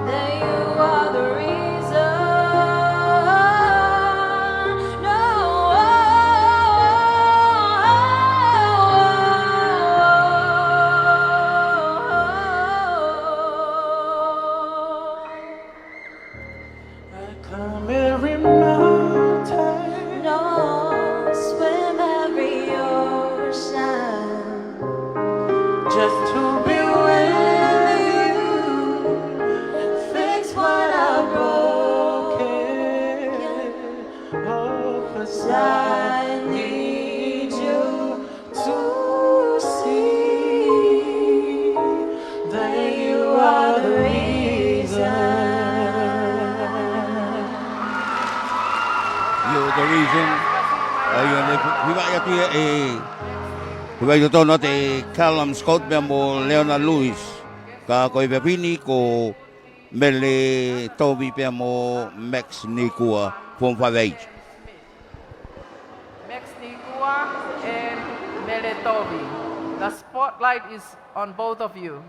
That you are the reason. No. I climb every mountain. No, swim every ocean. Just to be with you and fix what I've broken. Oh, 'cause I need you to see that you are the reason. You're the reason. ʻA ia naʻe hivaʻi atu ia ʻe, hivaʻi totonu ʻe Callum Scott pea mo Leona Lewis. Ka ko e efiafi ni ko Mele Tovi pea mo Max Nikua, Form Five H. Max Nikua and Mele Tovi. The spotlight is on both of you.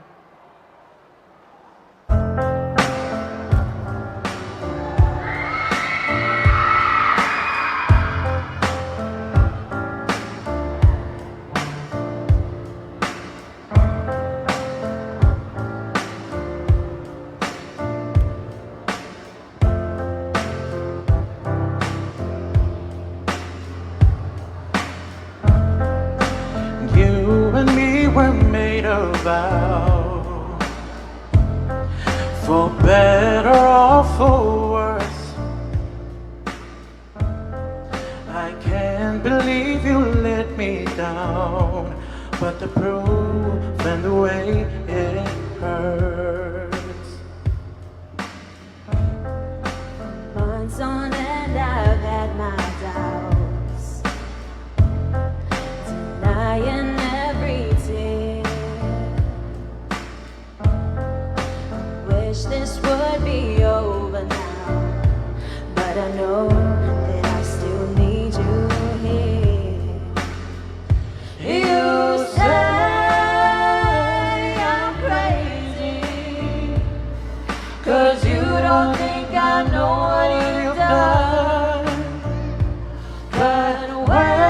You and me were made of vow, for better or for worse. I can't believe you let me down, but the proof and the way it hurts. Months on end, I've had my doubts, denying every tear. Wish this would be over now, but I know that I still need you here. You say I'm crazy, 'cause you don't think I know what you've done. But when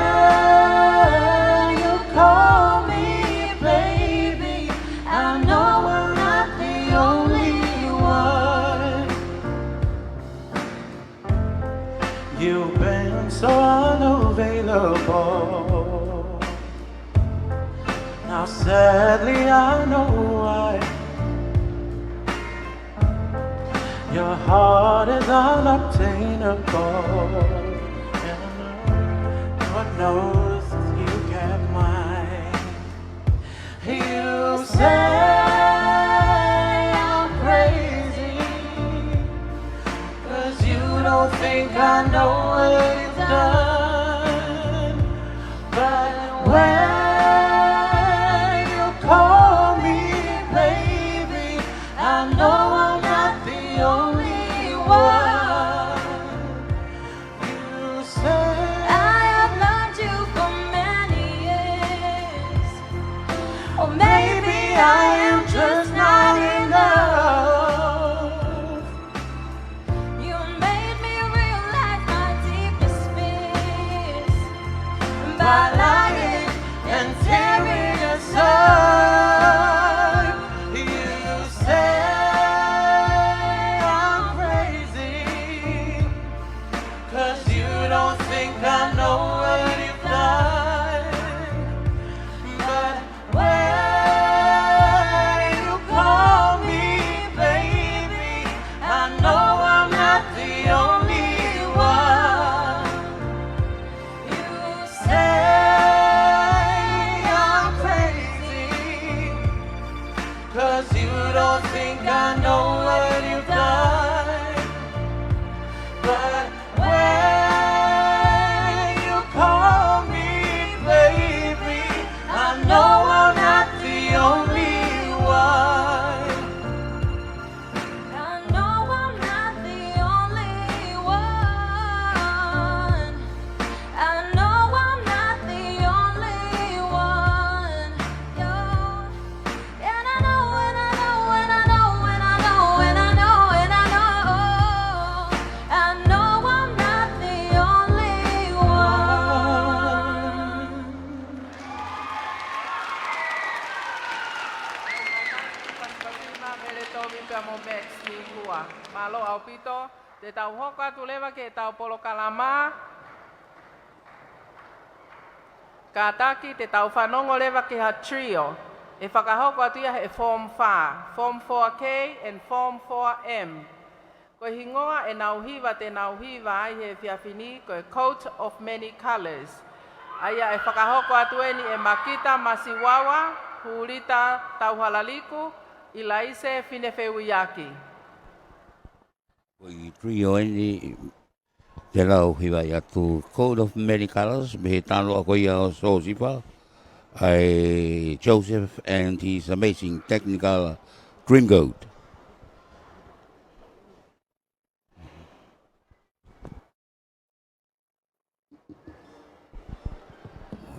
you call me baby, I know I'm not the only You've been so unavailable. Now, sadly, I know why. Your heart is unobtainable. And Lord knows you kept mine. You say I'm crazy, 'cause you don't think I know what you've done. But when you call me baby, I know I'm not the only one. You say I have loved you for many years, or maybe I am just not enough. You made me realize my deepest fears by lying and tearing us up. You say I'm crazy, 'cause you don't think I know what you've done. But when you call me baby, I know I'm not the only one. You say I'm crazy, 'cause you don't think I know what you've done. But when you call me baby, I know I'm not the only one. I know I'm not the only one. I know I'm not the only one. Yeah. And I know, and I know, and I know, and I know, and I know, and I know, I know I'm not the only one. Mālō ʻaupito, te tau hoko atu leva ki heʻetau polokalama. Kātaki te tau fanongo leva ki ha trio ʻe fakahoko atu ia he Form Four, Form Four K and Form Four M. Ko e hingoa ʻenau hiva te nau hiva ai he efiafi ni ko e Coat of Many Colours. ʻA ia ʻe fakahoko atu eni ʻe Makita Masiwawa, Hulita Tauhalaliku, ʻIlaise Finefeuiaki. Ko e trio eni te nau hivaʻi atu Coat of Many Colours, mei he talanoa ko ia ʻo Siosifa, ʻa e Joseph and his Amazing Technical Dreamcoat.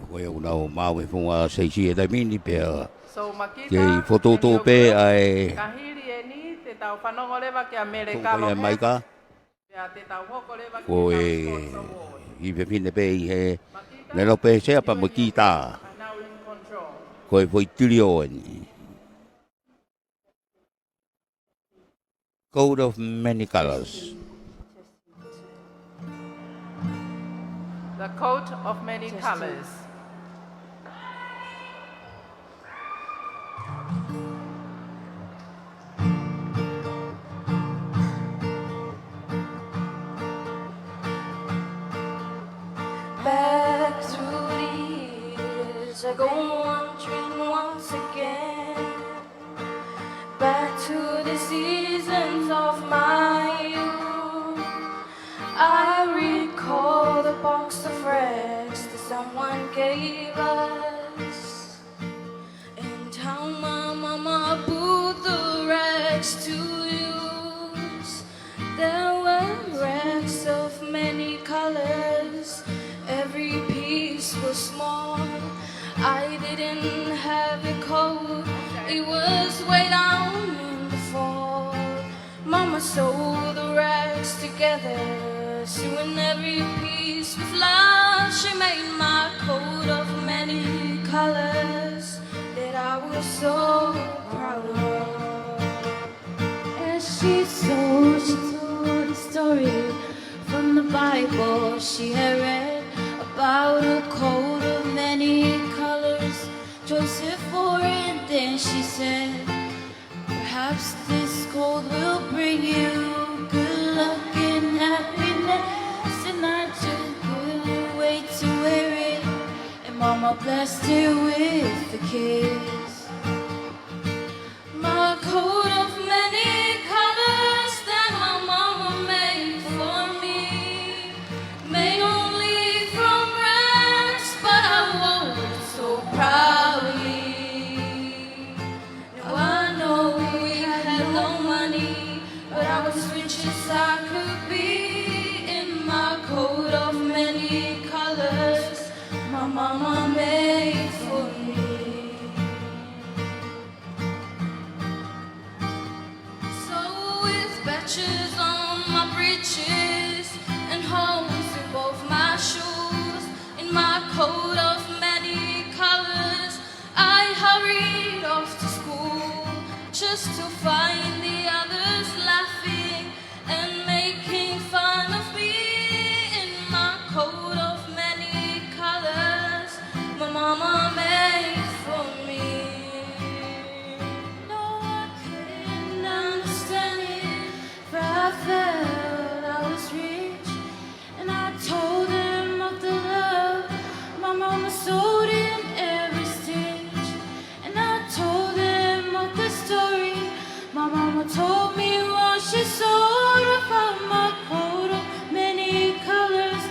Ko ia ʻoku nau maʻu e funga seisi he taimi ni pea kei fokotuʻutuʻu pē ʻa e. Ka hili eni te tau fanongo leva kia Mele Kalohe. Maika. Pea te tau hoko leva ki he tau sponsor award. Ko e fefine pē ʻi he lelo pē sea pea mo e kitā. Ko e foʻi trio eni. Coat of Many Colours. The Coat of Many Colours. Back through the years, I go wandering once again. Back to the seasons of my youth. I recall the box of rags that someone gave us, and how my mama put the rags to use. There were rags of many colors, every piece was small. I didn't have a coat, it was way down in the fall. Mama sewed the rags together, soon every piece was lost. She made my coat of many colors that I was so proud of. As she sewed, she told a story from the Bible. She had read about a coat of many colors, Joseph wore it, then she said, "Perhaps this coat will bring you good luck and happiness." And I just couldn't wait to wear it, and Mama blessed it with a kiss. My coat of many colors that my mama made for me, made only from rags, but I wore it so proudly. Now I know we had no money, but I was rich as I could be in my coat of many colors my mama made for me. So with patches on my breeches and holes in both my shoes, in my coat of many colors, I hurried off to school just to find the others laughing and making fun of me in my coat of many colors my mama made for me. No, I couldn't understand it, for I felt I was rich, and I told them of the love my mama sewed in every stitch. And I told them of the story my mama told me once. She sewed up my coat of many colors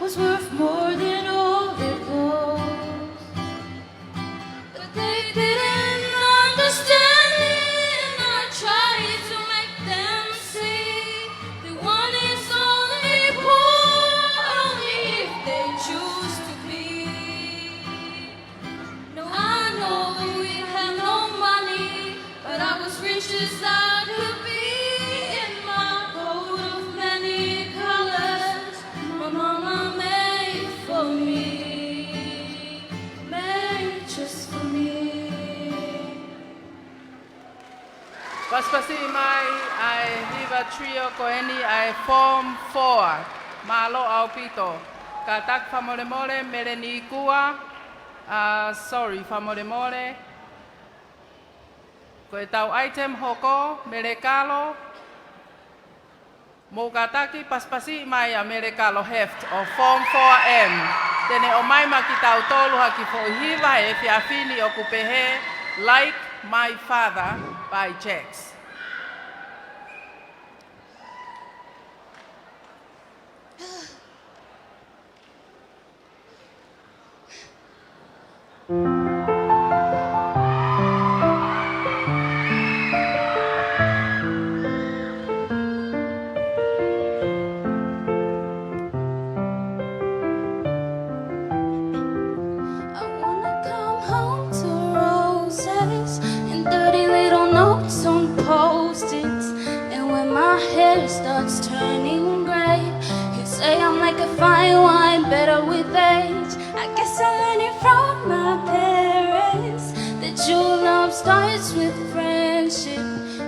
was worth more than all their clothes. But they didn't understand me, and I tried to make them see that one is only poor only if they choose to be. No, I know we had no money, but I was rich as I could be in my coat of many colors my mama made for me, made just for me. Pasipasi mai ʻa e hiva trio ko eni ʻa e Form Four. Mālō ʻaupito. Kātaki fakamolemole, Meleni Kua. Ah, sorry, fakamolemole. Ko e tau item hoko, Melekalo. Mou kātaki pasipasi mai ʻa Melekalo Heft ʻo Form Four M. Te ne ʻomai maʻa kitautolu ha kiʻi foʻi hiva he efiafi ni ʻoku pehē, Like My Father by Jax. I wanna come home to roses and dirty little notes on post-its. And when my hair starts turning gray, you say I'm like a fine wine, better with age. I guess I learned it from my parents that true love starts with friendship.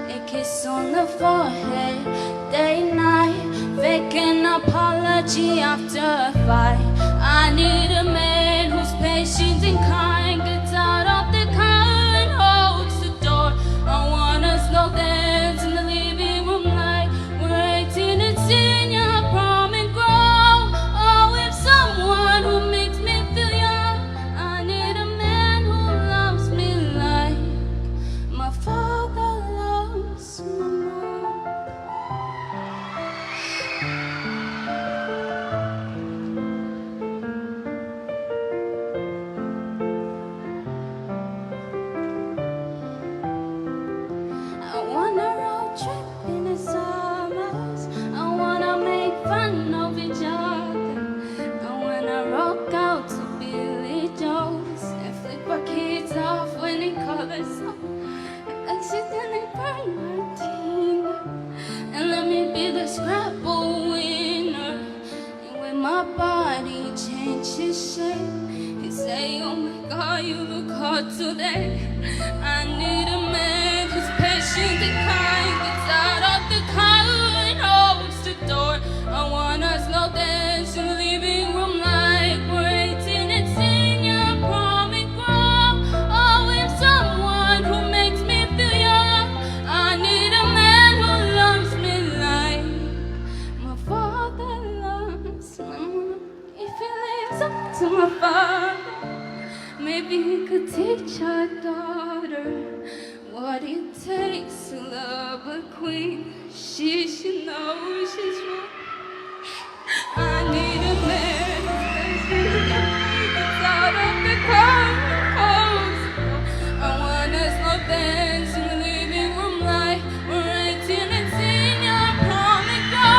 A kiss on the forehead, day night, fake an apology after a fight. I need a man who's patient and kind, gets out of the car and holds the door. I wanna slow dance in the living room light. We're eighteen and senior prom and grow. Oh, if someone who makes me feel young. I need a man who loves me like my father loves my mom. I wanna road trip in the summers. I wanna make fun of each other. I wanna rock out to Billy Joe's and flip our kids off when he calls us up. Accidentally burn my Tinder and let me be the Scrabble winner. And when my body changes shape, you say, "Oh my God, you look hot today." I need a man who's patient and kind, gets out of the car and holds the door. I wanna slow dance in the Queen, she should know she's wrong. I need a man who's special. It's out of the cold. I wanna slow dance in the living room light. We're eighteen and senior prom and go.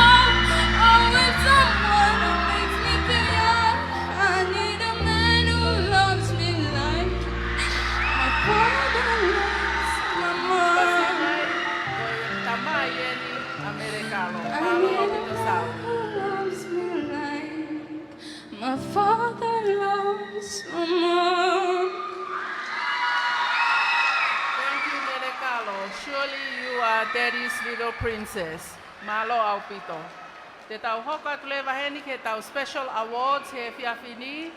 Oh, with someone who makes me feel young. I need a man who loves me like my father loves my mom. Tamai eni ʻa Mele Kalo. Mālō ʻaupito Sau. Loves me like my father loves my mom. Thank you, Mele Kalo. Surely you are Daddy's little princess. Mālō ʻaupito. Te tau hoko atu leva heni ki heʻetau special awards he efiafi ni,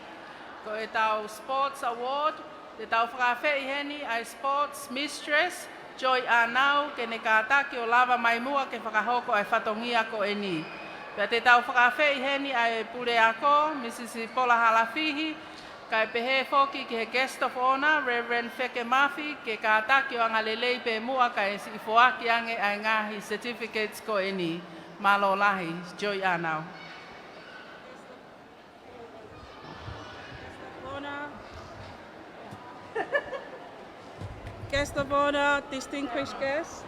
ko ʻetau sports award. Te tau fakaafeʻi heni ʻa e sports mistress, Joy ʻĀnau, ke ne kātaki ʻo lava mai muʻa ke fakahoko ʻa e fatongia ko eni. Pea te tau fakaafeʻi heni ʻa e puleako, Misisi Pola Halafihi, kae pehē foki ki he guest of honour, Reverend Feke Mafi, ke kātaki ʻo anga lelei pē muʻa kae siʻi foaki ange ʻa e ngaahi certificates ko eni. Mālō lahi, Joy ʻĀnau. Guest of honour, distinguished guests.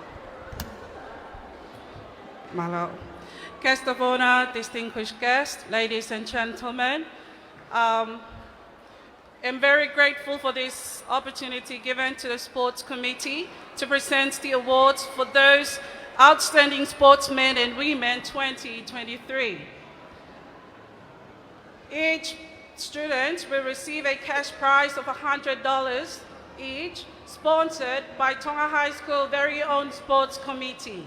Mālō. Guest of honour, distinguished guests, ladies and gentlemen. Um, I'm very grateful for this opportunity given to the Sports Committee to present the awards for those outstanding sportsmen and women twenty twenty-three. Each student will receive a cash prize of a hundred dollars each, sponsored by Tonga High School very own Sports Committee.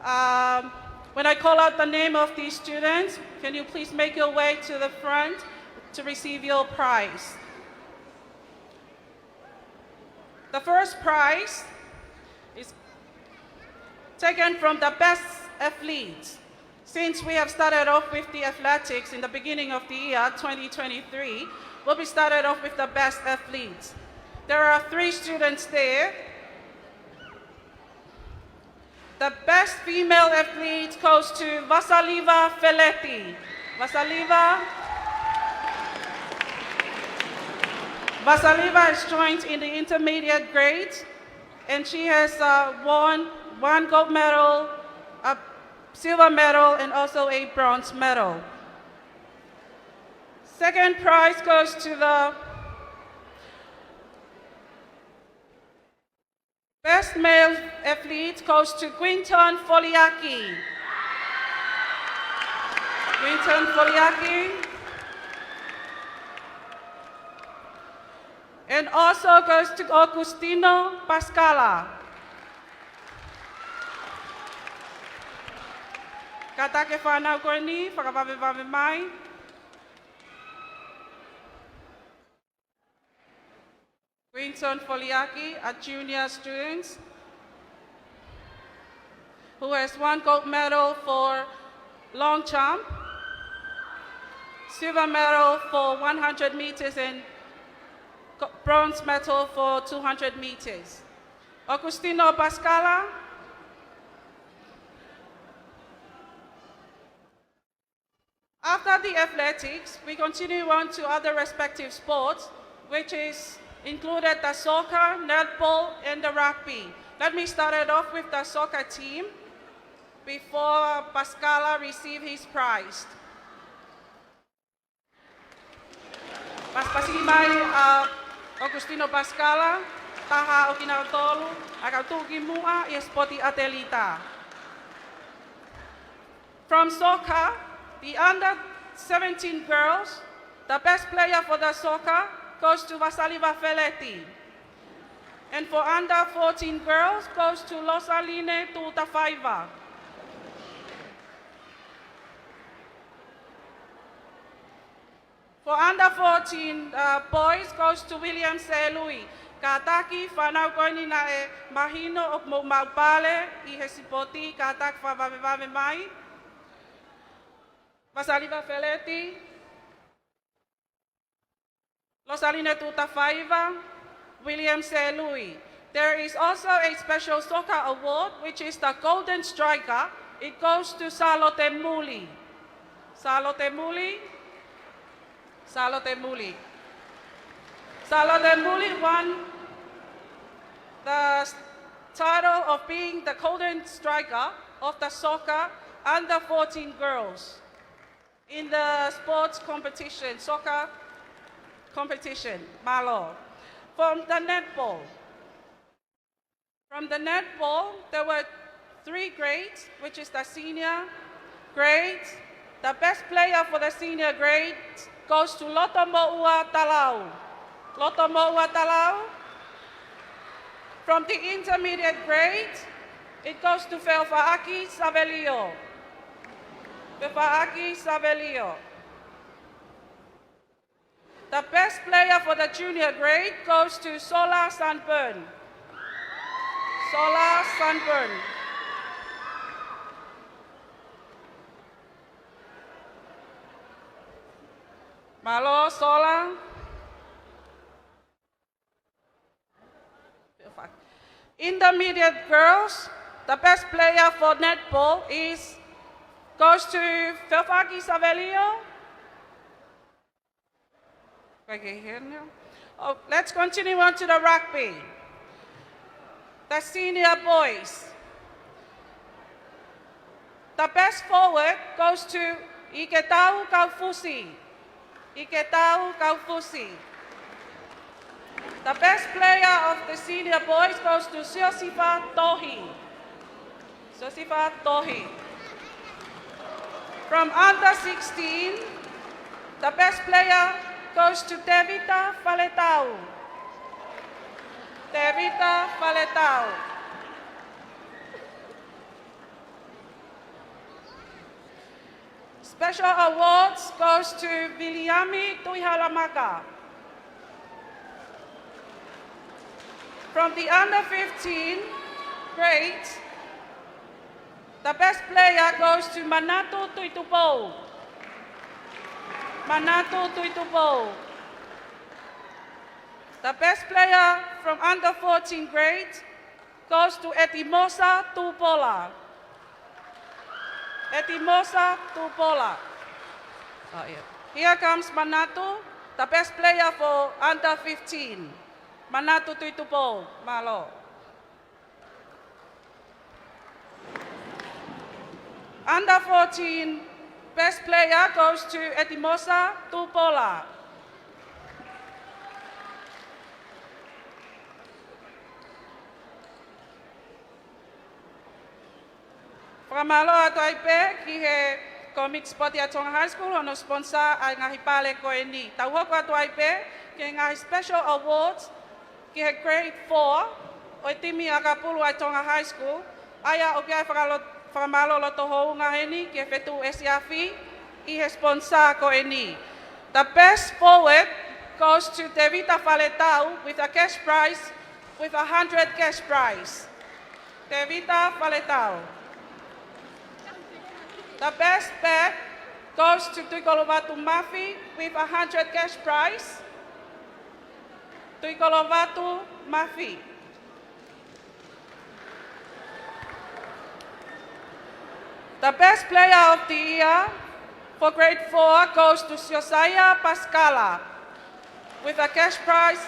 Um, when I call out the name of these students, can you please make your way to the front to receive your prize? The first prize is taken from the best athlete. Since we have started off with the athletics in the beginning of the year twenty twenty-three, we'll be started off with the best athletes. There are three students there. The best female athlete goes to Vasaliva Feleti. Vasaliva. Vasaliva is joined in the intermediate grade, and she has, uh, won one gold medal, a silver medal, and also a bronze medal. Second prize goes to the best male athlete goes to Quinton Foliaki. Quinton Foliaki. And also goes to Augustino Pascala. Kātaki e fānau ko eni, fakavavevave mai. Quinton Foliaki, a junior student who has won gold medal for long jump, silver medal for one hundred meters, and co-, bronze medal for two hundred meters. Augustino Pascala. After the athletics, we continue on to other respective sports, which is included the soccer, netball, and the rugby. Let me start it off with the soccer team before Pascala receive his prize. Pasipasi mai ʻa Augustino Pascala, taha ʻo kinautolu ʻa e kau tuʻukimuʻa ʻi he sipoti ʻatelita. From soccer, the under seventeen girls, the best player for the soccer goes to Vasaliva Feleti. And for under fourteen girls goes to Losaline Tutafaiva. For under fourteen, uh, boys goes to William Selui. Kātaki fānau ko eni naʻe mahino ʻoku mou maʻu pale ʻi he sipoti, kātaki fakavavevave mai. Vasaliva Feleti, Losaline Tutafaiva, William Selui. There is also a special soccer award, which is the Golden Striker. It goes to Salote Muli. Salote Muli. Salote Muli. Salote Muli won the s-, title of being the Golden Striker of the soccer under fourteen girls in the sports competition, soccer competition, mālō. From the netball. From the netball, there were three grades, which is the senior grade. The best player for the senior grade goes to Lotomoʻua Talau. Lotomoʻua Talau. From the intermediate grade, it goes to Feofaʻaki Savelio. Feofaʻaki Savelio. The best player for the junior grade goes to Sola Sunburn. Sola Sunburn. Mālō, Sola. Intermediate girls, the best player for netball is, goes to Feofaʻaki Savelio. Okay, here now. Oh, let's continue on to the rugby. The senior boys. The best forward goes to Iketau Kaufusi. Iketau Kaufusi. The best player of the senior boys goes to Siosifa Tohi. Siosifa Tohi. From under sixteen, the best player goes to Tevita Faletau. Tevita Faletau. Special awards goes to Viliami Tuʻihalamaka. From the under fifteen grade, the best player goes to Manatu Tuitupou. Manatu Tuitupou. The best player from under fourteen grade goes to Etimosa Tupola. Etimosa Tupola. Oh, yeah. Here comes Manatu, the best player for under fifteen. Manatu Tuitupou, mālō. Under fourteen, best player goes to Etimosa Tupola. Fakamālō atu ai pē ki he Kōmiti Sipoti ʻa Tonga High School, hono sponsor ʻa e ngaahi pale ko eni. Tau hoko atu ai pē ki he ngaahi special awards ki he grade four ʻo e timi ʻakapulu ʻa Tonga High School, ʻa ia ʻoku ʻi ai e fakalo-, fakamālō loto hounga heni ki he Fetuʻu ʻEsiafi ʻi he sponsor ko eni. The best forward goes to Tevita Faletau with a cash prize with a hundred cash prize. Tevita Faletau. The best bet goes to Tuikolovatu Mafi with a hundred cash prize. Tuikolovatu Mafi. The best player of the year for grade four goes to Josiah Pascala with a cash prize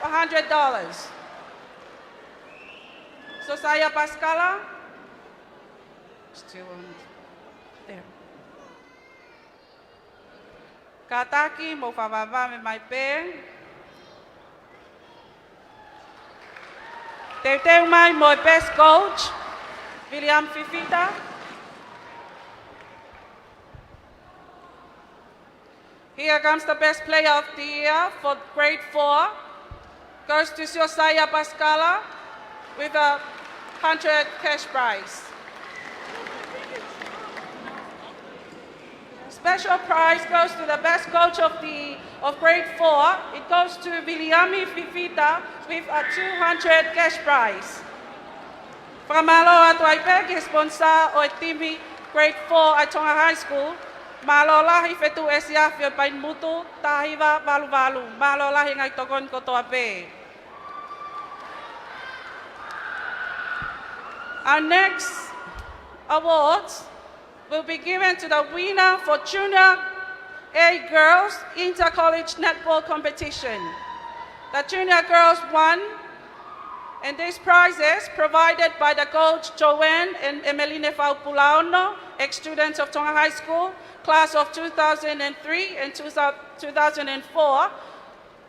of a hundred dollars. Josiah Pascala. Still on there. Kātaki, mou fakavavevave mai pē. Teuteu mai mo e best coach, William Fifita. Here comes the best player of the year for grade four. Goes to Josiah Pascala with a hundred cash prize. Special prize goes to the best coach of the, of grade four. It goes to Viliami Fifita with a two hundred cash prize. Fakamālō atu ai pē ki he sponsor ʻo e timi grade four ʻa Tonga High School. Mālō lahi Fetuʻu ʻEsiafi ʻo Paimutu, taha hiva valu valu. Mālō lahi ngaahi tokoni kotoa pē. Our next award will be given to the winner for Junior A Girls Inter-College Netball Competition. The Junior Girls won, and these prizes provided by the coach Joanne and Emeline Faupulaono, ex-students of Tonga High School, class of two thousand three and two thousand four.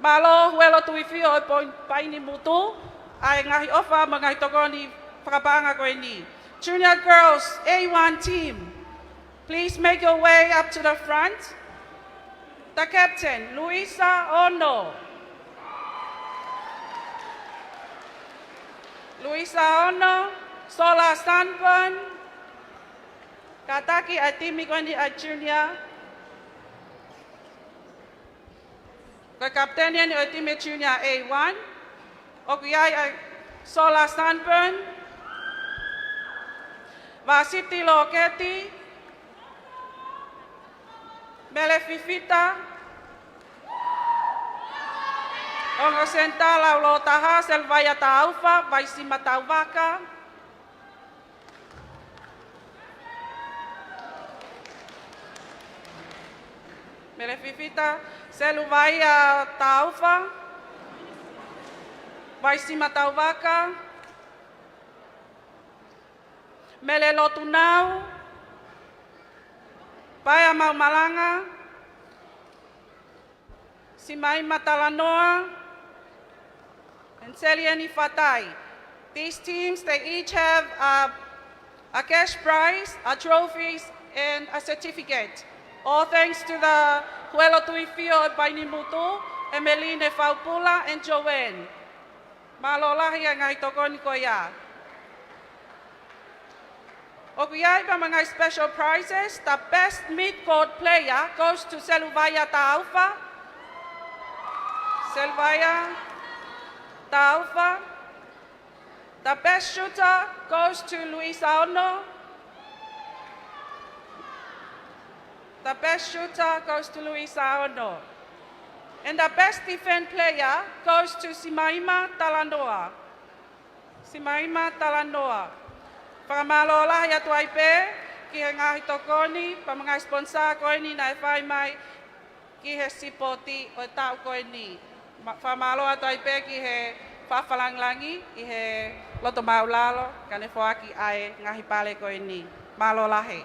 Mālō Huelo Tuifio ʻo e Poi-, Paini Mutu, ʻa e ngaahi ʻofa mo e ngaahi tokoni fakapaʻanga ko eni. Junior Girls A one team, please make your way up to the front. The captain, Luisa Ono. Luisa Ono, Sola Sunburn. Kātaki ʻa e timi ko eni ʻa e junior. Ko e kapiteni eni ʻo e timi Junior A one. ʻOku ʻi ai ʻa Sola Sunburn, Vasiti Loketi, Mele Fifita, ongo senitā Laulotaha, Seluvaia Taufa, Vaisima Tauvaka. Mele Fifita, Seluvaia Taufa, Vaisima Tauvaka, Mele Lotunau, Paea Maumalanga, Simaima Talanoa, and Selieni Fatai. These teams, they each have a, a cash prize, a trophies, and a certificate. All thanks to the Huelo Tuifio ʻo e Paini Mutu, Emeline Faupula, and Joanne. Mālō lahi ʻa e ngaahi tokoni ko ia. ʻOku ʻi ai pea mo e ngaahi special prizes. The best mid-court player goes to Seluvaia Taufa. Seluvaia Taufa. The best shooter goes to Luisa Ono. The best shooter goes to Luisa Ono. And the best defense player goes to Simaima Talanoa. Simaima Talanoa. Fakamālō lahi atu ai pē ki he ngaahi tokoni pea mo e ngaahi sponsor ko eni naʻe fai mai ki he sipoti ʻo e taʻu ko eni. Ma-, fakamālō atu ai pē ki he Faʻa Fakalāngilangi ʻi he loto māʻulalo, kae ne foaki ʻa e ngaahi pale ko eni. Mālō lahi.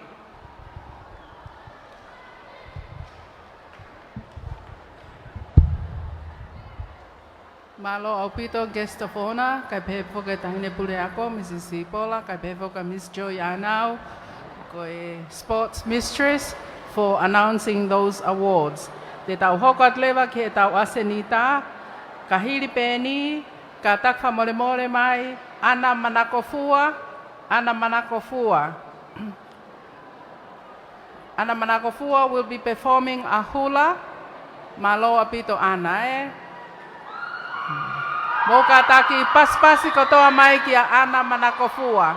Mālō ʻaupito guest of honour, kae pehē foki ki he Taʻahine Puleako, Mrs Sipola, kae pehē foki kia Miss Joy Anau, ko e sports mistress, for announcing those awards. Te tau hoko atu leva ki heʻetau ʻasenita, ka hili pē eni, kātaki fakamolemole mai, Ana Manakofua, Ana Manakofua. Ana Manakofua will be performing a hula. Mālō ʻaupito Ana, ē. Mou kātaki pasipasi kotoa mai kia Ana Manakofua.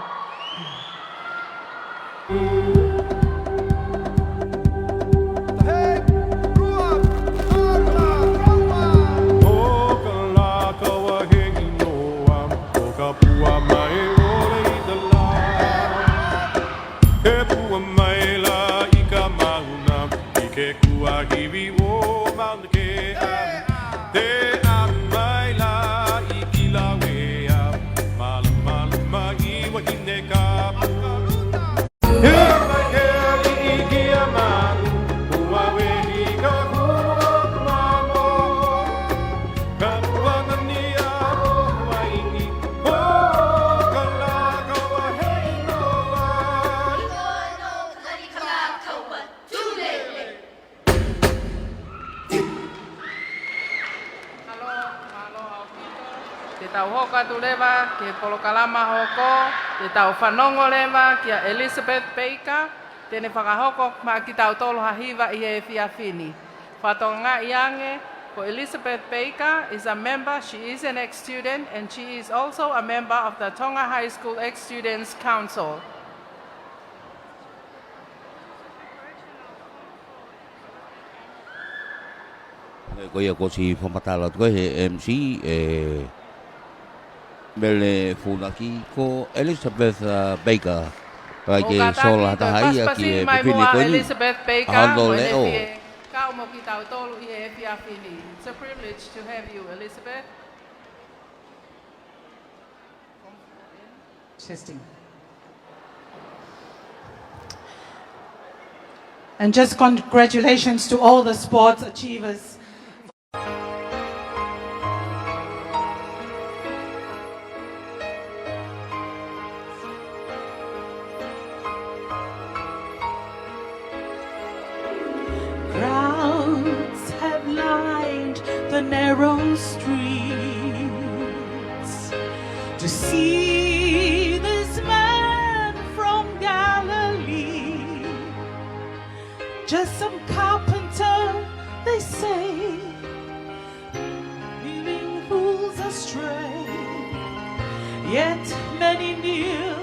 He pua mai la i ka mauna, i ke kua hivi o Mauna Kea. Te a mai la i Kilauea, malu malu mai Wahine Kapu. He mai ke i ki a malu, ua wehi ka kua mamo. Ka kua ngania o Hawaii, o ka la ka wa hei no wa. Mālō, mālō ʻaupito. Te tau hoko atu leva ki he polokalama hoko, te tau fanongo leva kia Elizabeth Baker, te ne fakahoko maʻa kitautolu ha hiva ʻi he efiafi ni. Fakatokangaʻi ange, ko Elizabeth Baker is a member, she is an ex-student, and she is also a member of the Tonga High School Ex-Students Council. Ko ia kuo ʻosi fakamatala atu ko ē he M C, ē, Mele Funaki, ko Elizabeth, uh, Baker. Kae ke sola taha ia ki he fefine ko eni. Elizabeth Baker, ʻa hono leʻo. Kau mo kitautolu ʻi he efiafi ni. It's a privilege to have you, Elizabeth. Testing. And just congratulations to all the sports achievers. Crowds have lined the narrow streets to see this man from Galilee. Just some carpenter, they say, leading fools astray. Yet many kneel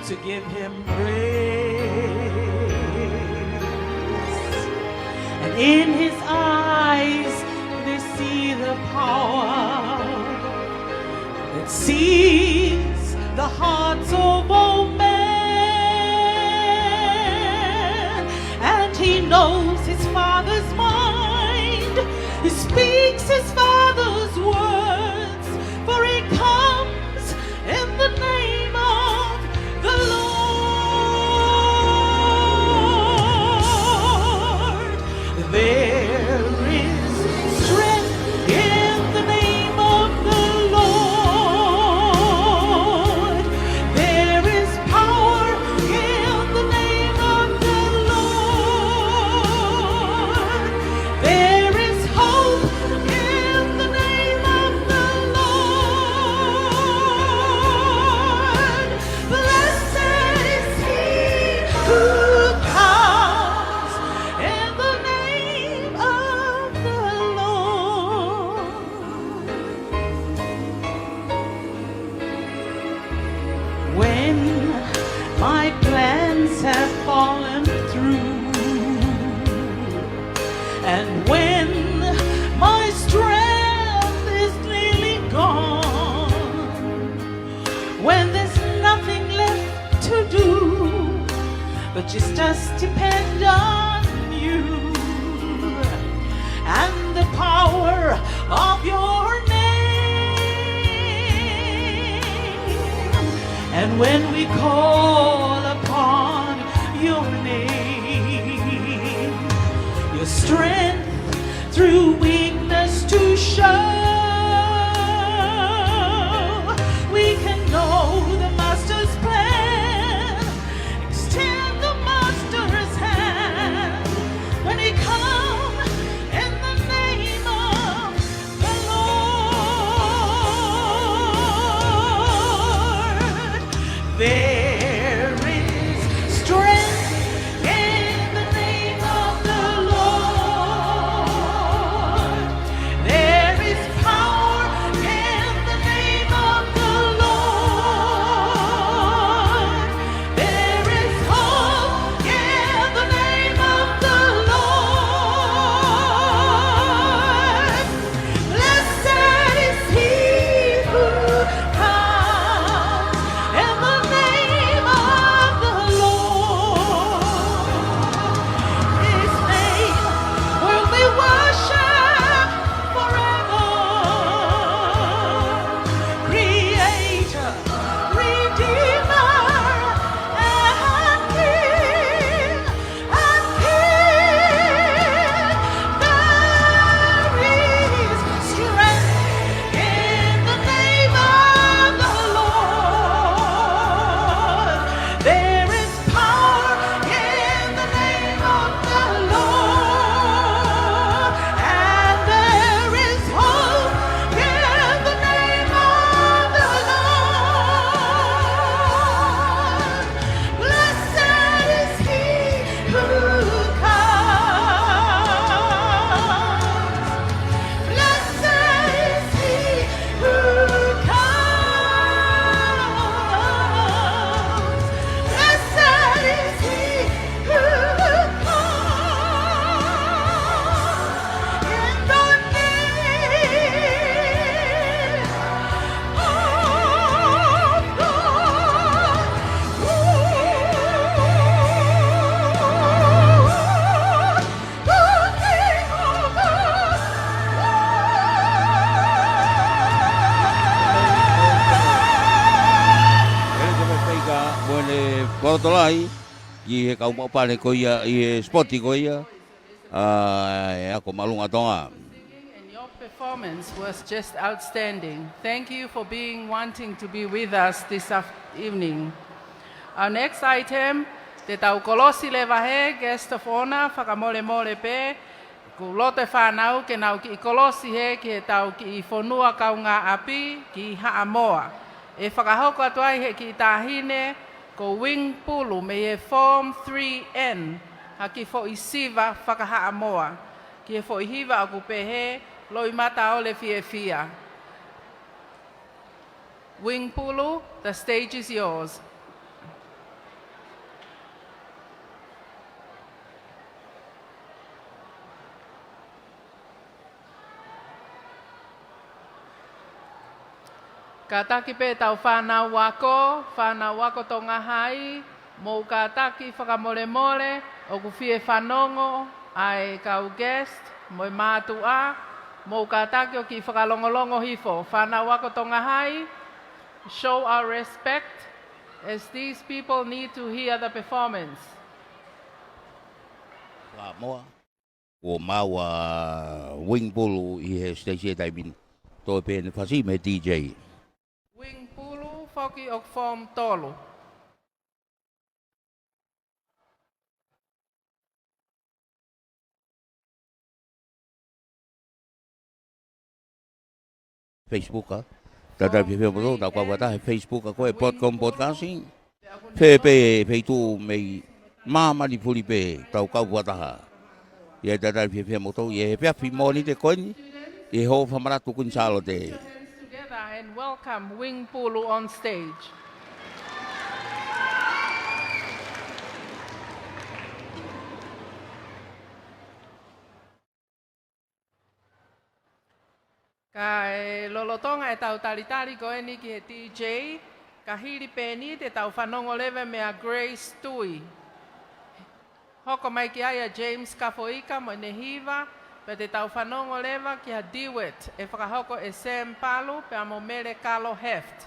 to give him praise. And in his eyes they see the power that sees the hearts of all men. And he knows his Father's mind. He speaks his Father's words, for he comes in the name of the Lord. There is strength in the name of the Lord. There is power in the name of the Lord. There is hope in the name of the Lord. Blessed is he who comes in the name of the Lord. When my plans have fallen through, and when my strength is nearly gone, when there's nothing left to do but just, just depend on you and the power of your name. And when we call upon your name, your strength through weakness to show, we can know the Master's plan. Extend the Master's hand when he comes in the name of the Lord. There is strength in the name of the Lord. There is power in the name of the Lord. There is hope in the name of the Lord. Blessed is he who comes in the name Lotolahi, ki he kau maʻu pale ko ia, ʻi he sipoti ko ia, ʻa e ako māʻolunga Tonga. Singing and your performance was just outstanding. Thank you for being wanting to be with us this af-, evening. Our next item, te tau kolosi leva he guest of honor, fakamolemole pē, ʻoku loto e fānau ke nau kiʻi kolosi he ki heʻetau kiʻi fonua kaungāʻapi ki Haʻamoa. ʻE fakahoko atu ai he kiʻi taʻahine ko Wing Pulu mei he Form three N, ha kiʻi foʻi siva faka-Haʻamoa, ki he foʻi hiva ʻoku pehē, Loʻimata ʻo e Fiefia. Wing Pulu, the stage is yours. Kātaki pē ʻetau fānau ako, fānau ako Tonga High, mou kātaki fakamolemole, ʻoku fie fanongo ʻa e kau guest mo e mātuʻa, mou kātaki ʻo kiʻi fakalongolongo hifo. Fānau ako Tonga High, show our respect as these people need to hear the performance. Haʻamoa, kuo maʻu ʻa Wing Pulu ʻi he siteisi he taimi ni. Toe pē ʻene fasi mei he D J. Wing Pulu foki ʻoku Form tolu. Facebook, ʻa. Tau talitali fiefia mo kimoutolu, tau kau fakataha he Facebook ko e Broadcom Broadcasting. Fē pē feituʻu mei māmani fuli pē, tau kau fakataha. ʻIo, tau talitali fiefia mo kimoutolu, ʻi he efiafi Mōnite ko eni, ʻi he Holo Fakamanatu Kuini Sālote. Put your hands together and welcome Wing Pulu on stage. Kae lolotonga ʻetau talitali ko eni ki he D J, ka hili pē eni te tau fanongo leva meia Grace Tui. Hoko mai ki ai ʻa James Kafoika mo ʻene hiva, pea te tau fanongo leva ki ha duet ʻe fakahoko ʻe Sam Palu pea mo Mele Kalo Heft.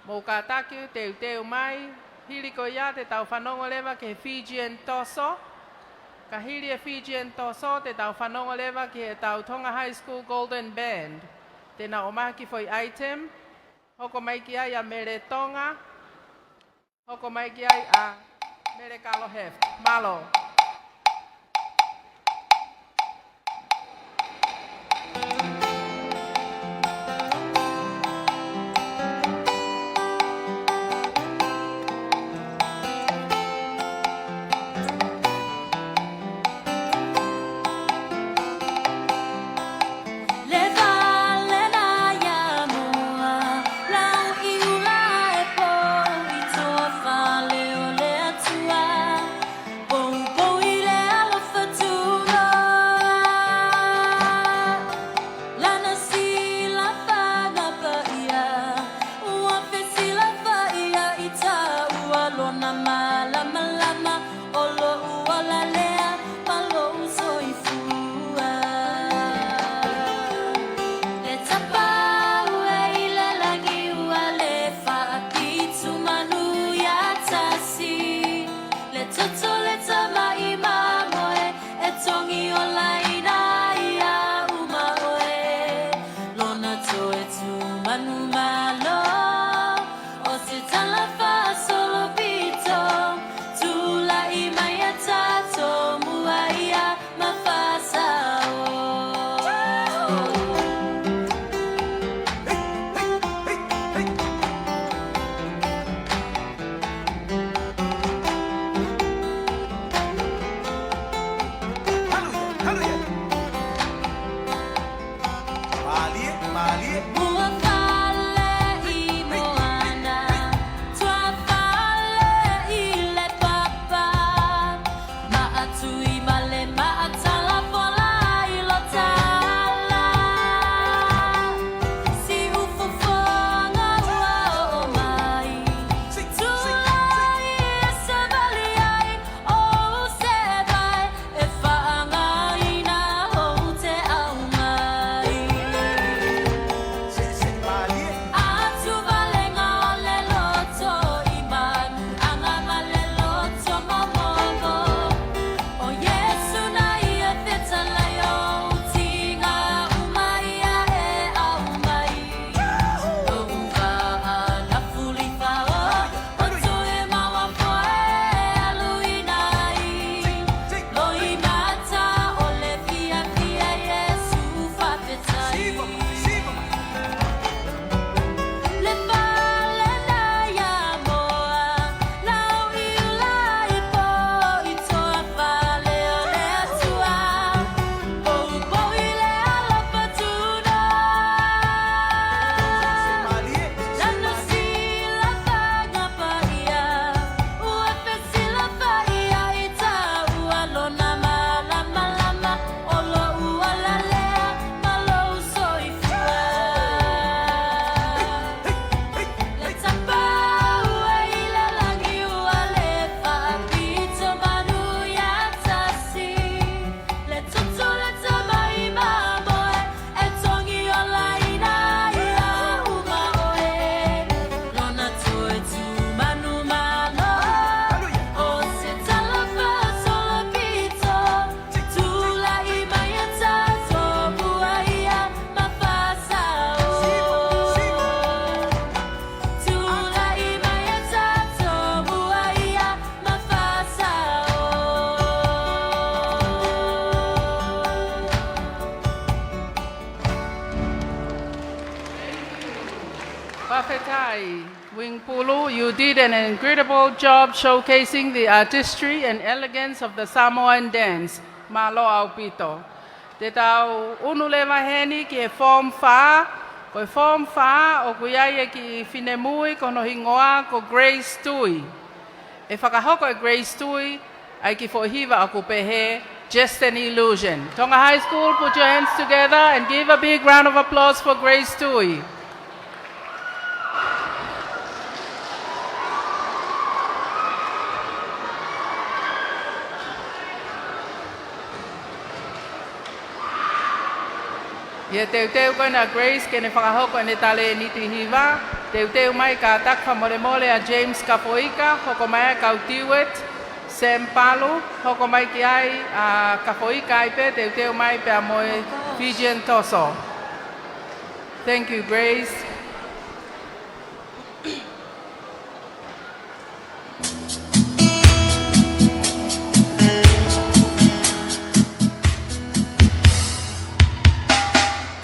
Mou kātaki ʻo teuteu mai, hili ko ia te tau fanongo leva ki he Fijian Toso, ka hili e Fijian Toso te tau fanongo leva ki heʻetau Tonga High School Golden Band. Te nau ʻomai ha kiʻi foʻi item, hoko mai ki ai ʻa Mele Tonga, hoko mai ki ai ʻa Mele Kalo Heft. Mālō. Wingpulu, you did an incredible job showcasing the artistry and elegance of the Samoan dance. Mālō ʻaupito. Te tau ʻunu leva heni ki he Form Four. Ko e Form Four ʻoku ʻi ai e kiʻi finemui ko hono hingoa ko Grace Tui. ʻE fakahoko ʻe Grace Tui ʻa e kiʻi foʻi hiva ʻoku pehē, Just an Illusion. Tonga High School, put your hands together and give a big round of applause for Grace Tui. ʻI he teuteu ko ena ʻa Grace ke ne fakahoko ʻene talēniti hiva, teuteu mai, kātaki fakamolemole, ʻa James Kafoika, hoko mai ʻa e kau duet, Sam Palu, hoko mai ki ai ʻa Kafoika ai pē, teuteu mai pea mo e Fijian Torso. Thank you, Grace.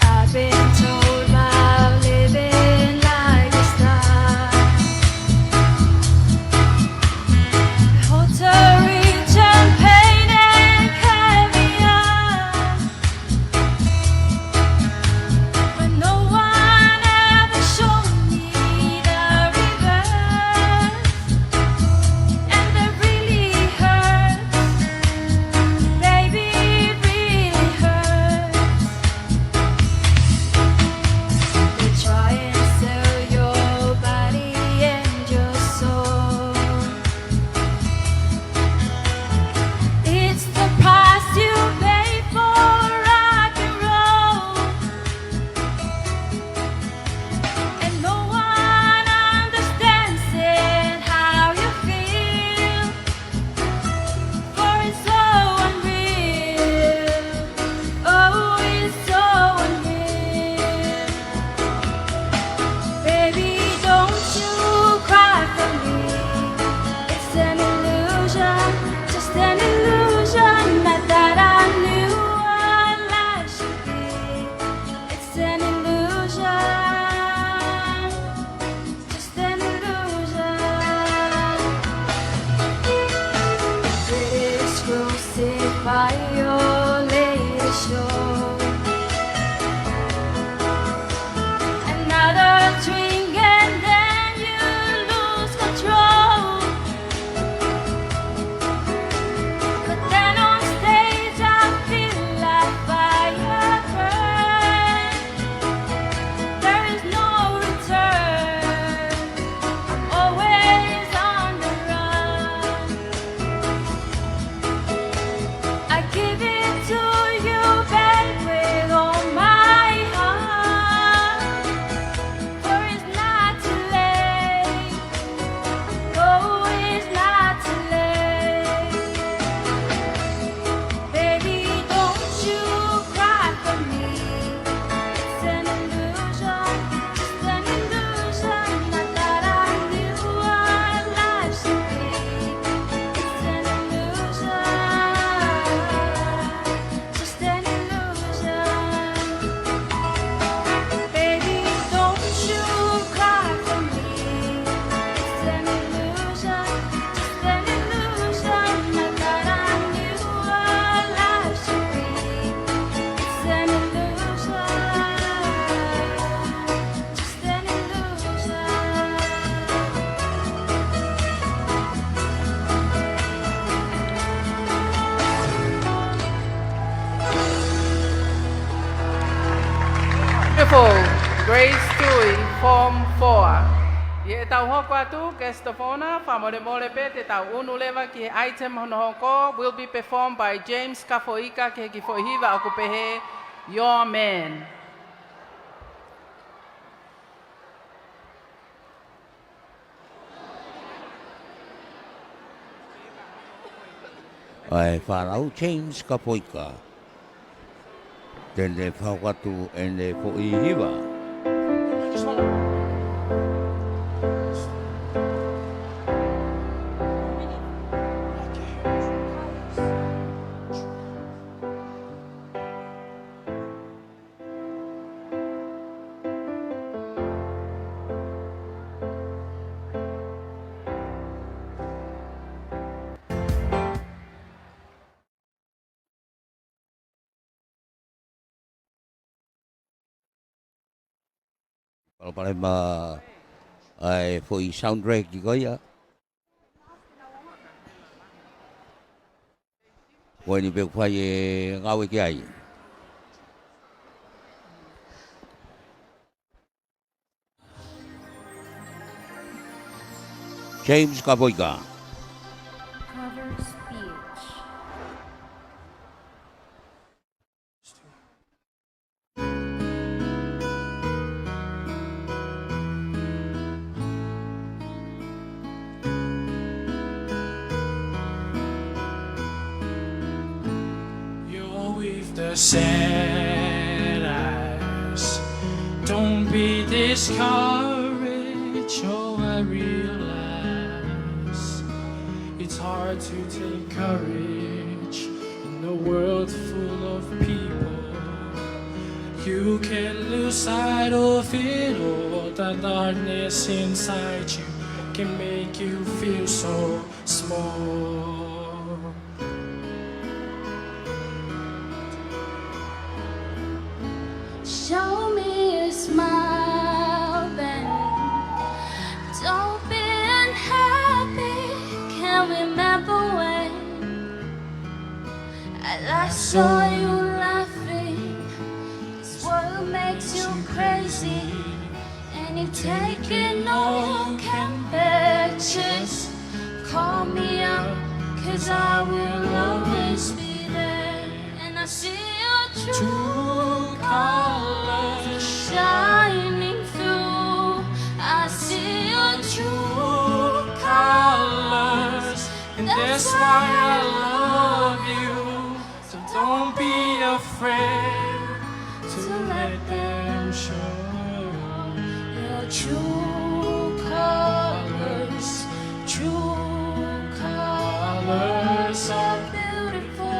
I've been told about living like a star. Hotel, champagne and caviar. But no one ever showed me the reverse. And it really hurts. Baby, it really hurts. They try and sell your body and your soul. It's the price you pay for rock and roll. And no one understands it, how you feel. For it's so unreal. Oh, it's so unreal. Baby, don't you cry for me. It's an illusion, just an illusion. I thought I knew what life should be. It's an illusion, just an illusion. British Rose, by your later show. Another drink and then you lose control. But then on stage I feel like fire burn. There is no return. I'm always on the run. I give it to you, babe, with all my heart. For it's not too late. Oh, it's not too late. Baby, don't you cry for me. It's an illusion, just an illusion. I thought I knew what life should be. It's an illusion, just an illusion. Baby, don't you cry for me. It's an illusion, just an illusion. I thought I knew what life should be. It's an illusion, just an illusion. Beautiful. Grace Tui, Form Four. ʻI heʻetau hoko atu, guest of honour, fakamolemole pē te tau ʻunu leva ki he item hono hoko, will be performed by James Kafoika, ki he kiʻi foʻi hiva ʻoku pehē, Your Man. ʻA e fānau James Kafoika. Te ne fakahoko atu ʻene foʻi hiva. Palopalema ʻa e foʻi sound track ko ia. Ko eni pē ʻoku fai e ngāue ki ai. James Kapoika. Cover speech. You're with the sad eyes. Don't be discouraged. Oh, I realize it's hard to take courage in a world full of people. You can lose sight of it all. The darkness inside you can make you feel so small. Show me a smile then. Don't be unhappy. Can remember when I last saw you laughing? This world makes you crazy, and you're taking all you can bear. Just call me up, 'cause I will always be there. And I see your true colors shining through. I see your true colors, and that's why I love you. So don't be afraid to let them show your true colors. True colors are beautiful.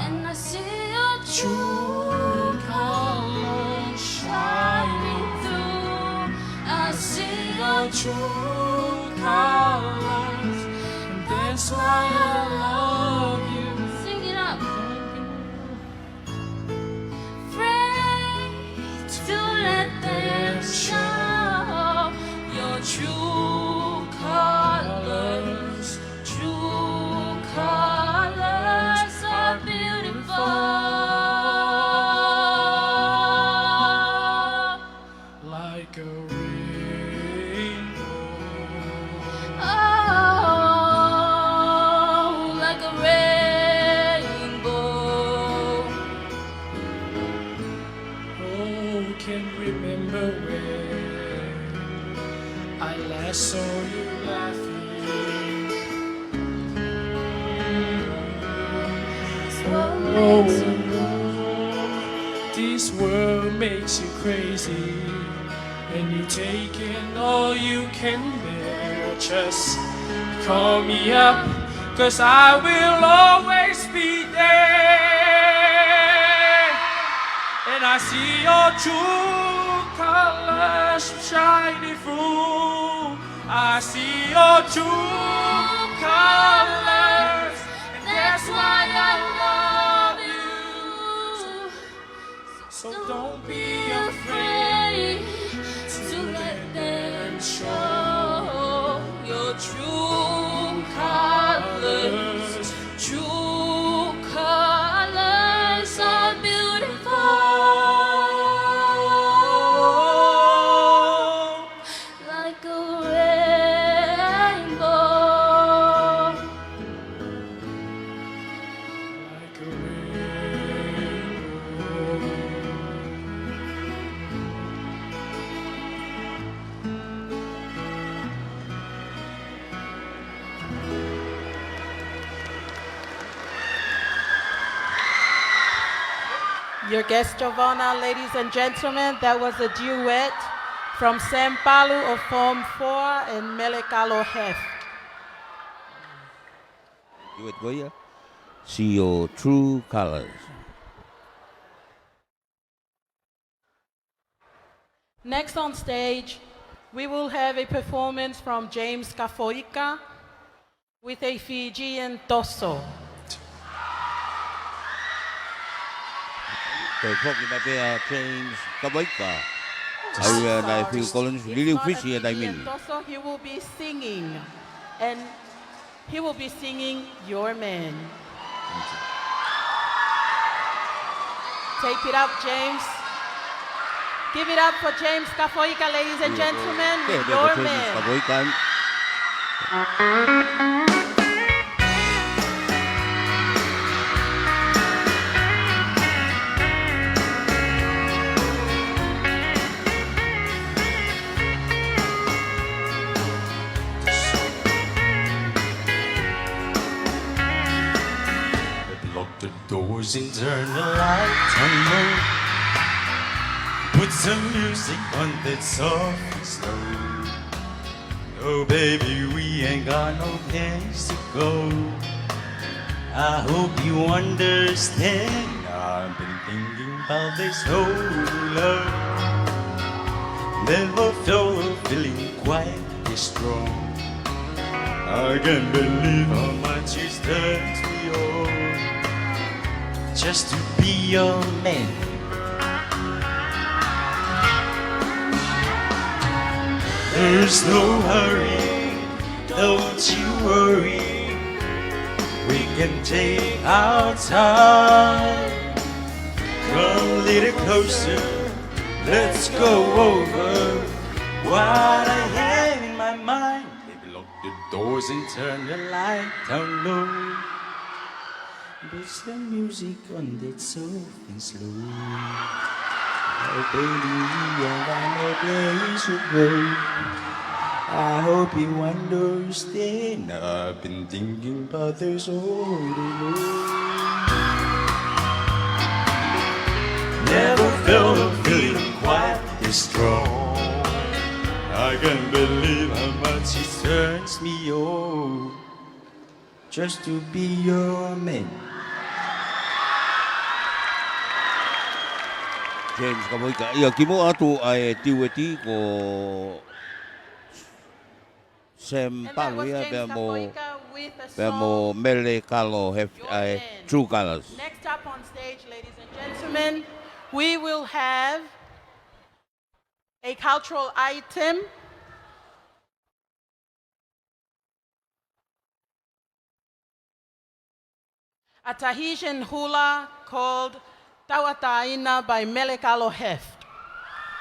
And I see your true colors shining through. I see your true colors, and that's why I love you. Sing it up. Afraid to let them show your true colors. True colors are beautiful, like a rainbow. Oh, like a rainbow. Who can remember when I last saw you laughing? This world makes you crazy, and you're taking all you can bear. Just call me up, 'cause I will always be there. And I see your true colors shining through. I see your true colors, and that's why I love you. So don't be afraid to let them show your true colors. True colors are beautiful, like a rainbow. Like a rainbow. Your guest of honor, ladies and gentlemen, that was a duet from Sam Palu of Form Four and Mele Kalo Hef. Duet ko ia, See Your True Colors. Next on stage, we will have a performance from James Kafoika with a Fijian torso. Toe foki mai pē ʻa James Kavaika. ʻA ia naʻe Phil Collins, liliu Fisi he taimi ni. He will be singing, and he will be singing Your Man. Take it up, James. Give it up for James Kafoika, ladies and gentlemen, with Your Man. Lock the doors and turn the light down low. Put some music on that's soft and slow. Oh, baby, we ain't got no place to go. I hope you understand. I've been thinking about this whole love. Never felt a feeling quite this strong. I can't believe how much it turns me on just to be your man. There's no hurry, don't you worry. We can take our time. Come a little closer, let's go over what I have in my mind. Baby, lock the doors and turn the light down low. Put some music on that's soft and slow. Oh, baby, we ain't got no place to go. I hope you understand. I've been thinking about this all along. Never felt a feeling quite this strong. I can't believe how much it turns me on just to be your man. James Kavaika. ʻIa, kimuʻa atu ʻa e tiueti ko Sam Palu ia pea mo, pea mo Mele Kalo Heft, ʻa e True Colours. Next up on stage, ladies and gentlemen, we will have a cultural item. A Tahitian hula called Tauʻatāina by Mele Kalo Heft.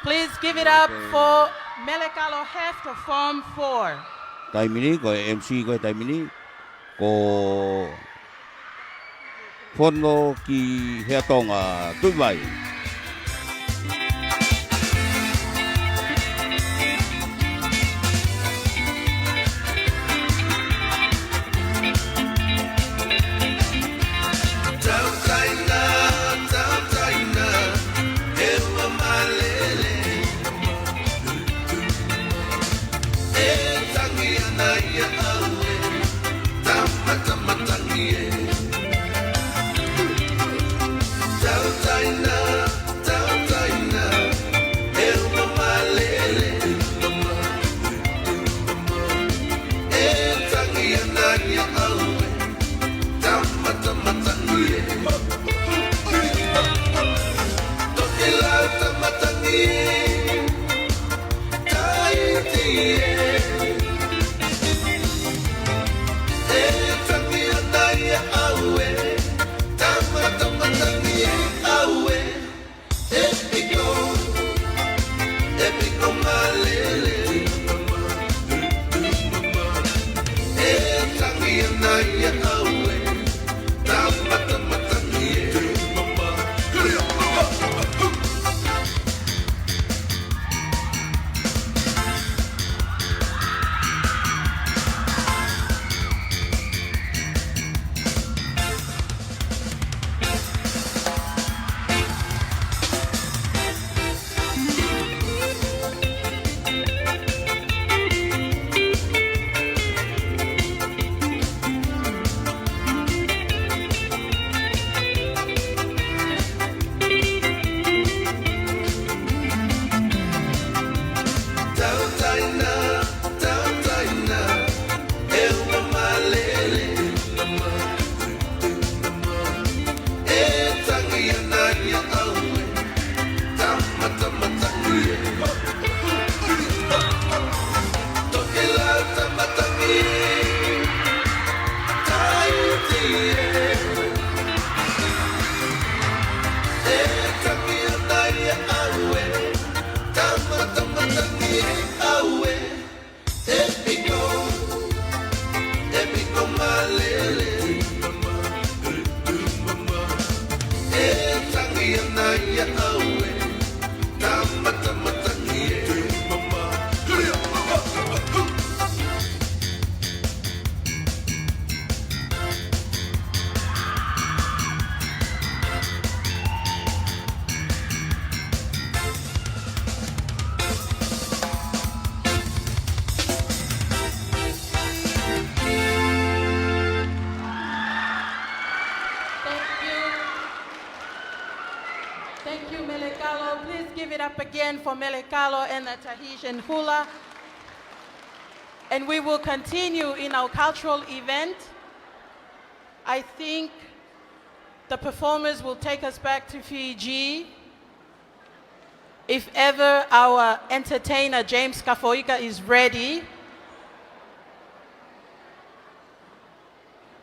Please give it up for Mele Kalo Heft of Form Four. Taimi ni, ko e M C ko e taimi ni, ko Fono ki Heatonga, Tuʻivai. Again for Melekalo and the Tahitian hula. And we will continue in our cultural event. I think the performers will take us back to Fiji. If ever our entertainer, James Kafoika, is ready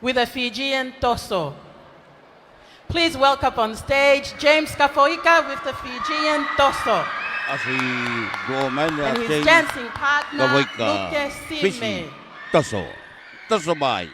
with a Fijian toso. Please welcome on stage James Kafoika with the Fijian toso. Asi, tuʻu mai ʻa James Kafoika, Fiji toso. Toso mai.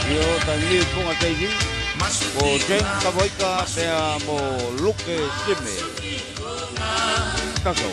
ʻIo, tangi punga teiki. Ko James Kafoika pea mo Luke Sime. Kato.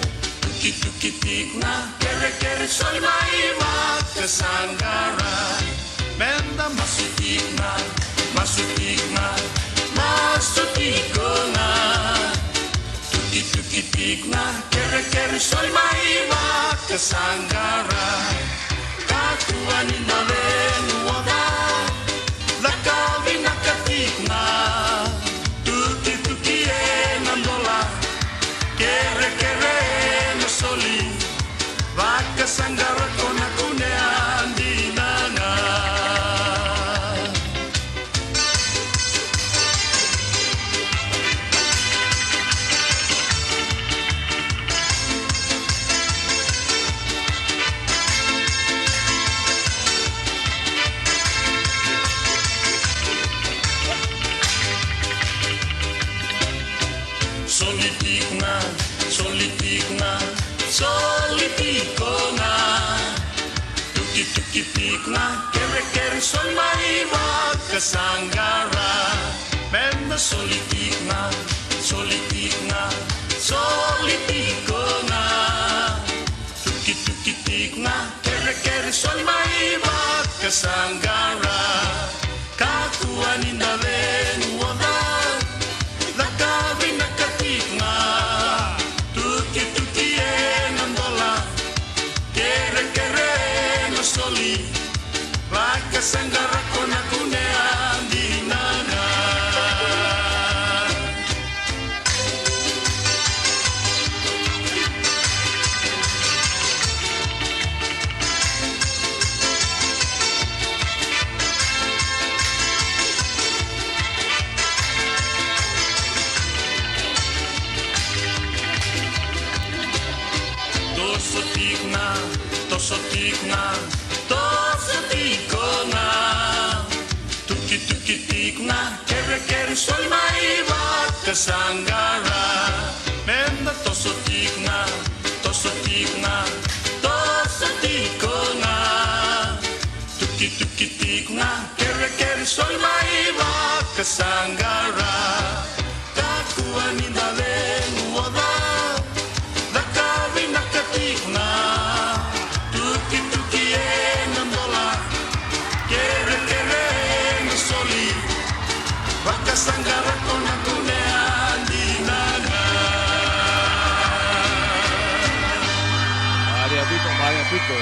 Mālie ʻaupito, mālie ʻaupito.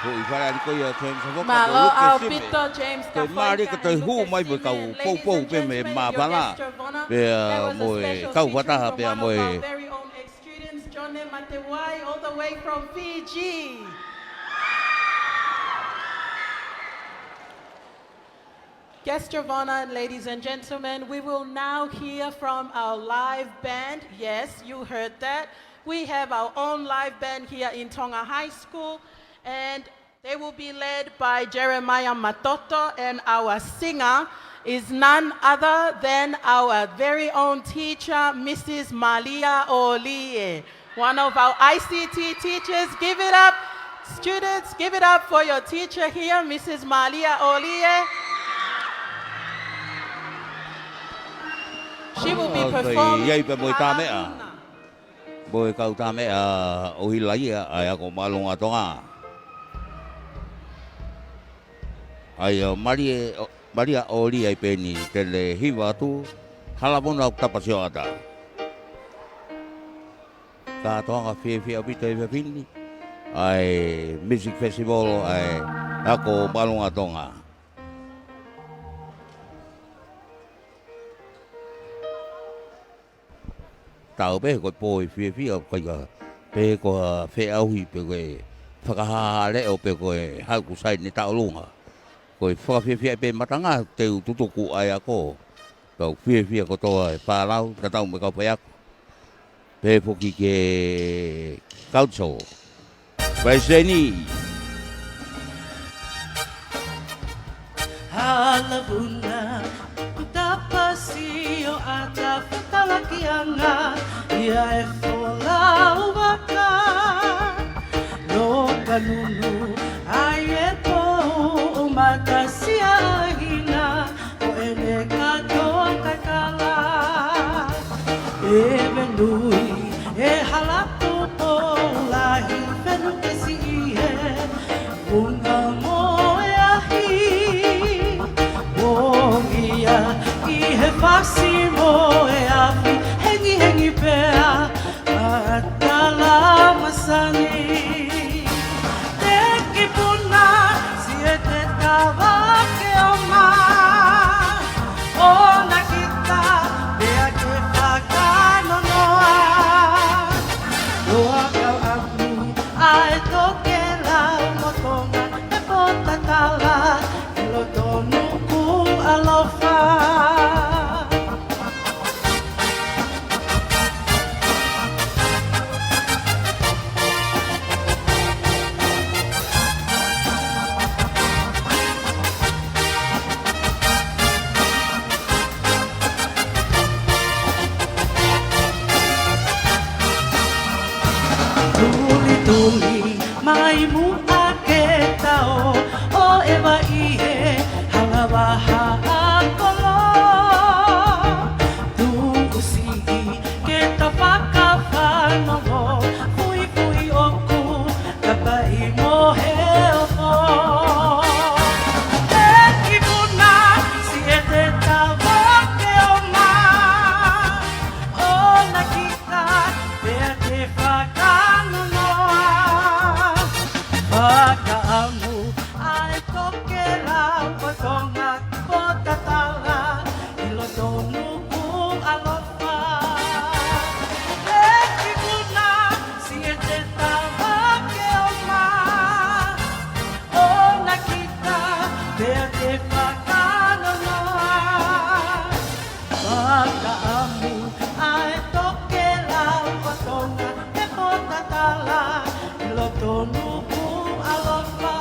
Ko e fale ʻaupito ia James Kafoika, mālō ʻaupito, James Kafoika. Ko e mālie ka toe hū mai mo e kau poupou pē mei Māpala. Pea mo e kau fakataha pea mo e students, John Matewai, all the way from Fiji. Guest of honor, ladies and gentlemen, we will now hear from our live band. Yes, you heard that. We have our own live band here in Tonga High School, and They will be led by Jeremiah Matoto, and our singer is none other than our very own teacher, Missus Malia Olie, one of our I C T teachers. Give it up, students, give it up for your teacher here, Missus Malia Olie. She will be performing. Mo e kau tāmeʻa ʻo e kau tāmeʻa ʻo Hila ia, ʻa e Ako Māʻolunga Tonga. ʻA ia, Malia, Malia Olie ʻi peni te ne hiva atu, Hala Vuna ʻoku Tapa Sioʻata. Kātoanga fiefia ʻaupito he efiafi ni, ʻa e Music Festival, ʻa e Ako Māʻolunga Tonga. Tau pē ko e pō ʻe fiefia, ʻikai pē ko ha feʻauhi pe ko e fakahāhā leʻo pe ko e hā ʻoku sai ʻene taʻolunga. Ko e fakafiefia pē matanga te u tutuku ai ako. Tau fiefia kotoa e fānau, tatau mo e kau faiako. Pehē foki ki he council. Palesiteni. Hala Vuna ʻoku Tapa Sioʻata, Fetalakiʻanga ia e folau vaka. Loka nunu ai e pou mata siaina, ko ʻene kātoa kakala. ʻE venui e hala tupou lahi, fenukesi ʻi he vunga mo e ahi. Pongia ʻi he fasi mo e afi, hengihengi pea matala masani. Teki Puna, siʻete tavake ʻo mā, ʻo nakita pea ke fakanonoa. ʻOa kau ʻamu ʻa e tokelau mo Tonga, e pōtatala ʻi loto nuku ʻalofa. Tulituli mai muʻa ke tau ō ʻo ʻeva ʻi he hala vahaʻa kolo. Tuʻu siʻi ke ta fakafanongo, fuifui ʻoku ta paʻi mo he ofo. Teki Puna, siʻete tavake ʻo mā, ʻo nakita pea ke fakanonoa. Fakaʻamu ʻa e tokelau ʻo Tonga, pōtatala ʻi loto nuku ʻalofa. Teki Puna, siʻete tavake ʻo mā, ʻo nakita pea ke fakanonoa. Fakaʻamu ʻa e tokelau ʻo Tonga, e pōtatala ʻi loto nuku ʻalofa.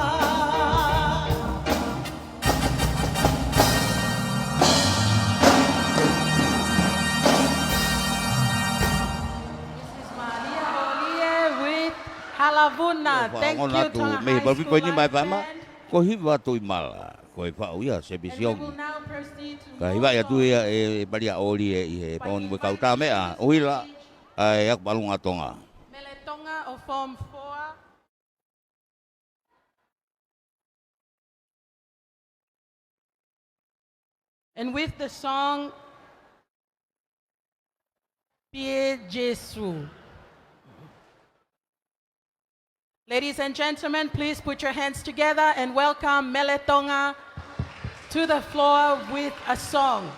Missus Malia Olie with Hala Vuna. Thank you, Tonga High School. Mei he Pacific ni mai fama, ko e hiva atu ʻi mala, ko e faʻu ia, se pisioni. Ka hivaʻi atu ia ʻe Malia Olie ʻi he pāuni mo e kau tāmeʻa ʻo Hila, ʻa e Ako Māʻolunga Tonga. Mele Tonga ʻo Form Four. And with the song, Pie Jesu. Ladies and gentlemen, please put your hands together and welcome Mele Tonga to the floor with a song.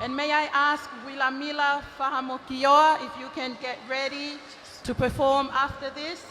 And may I ask Wilamila Fahamokioa if you can get ready to perform after this.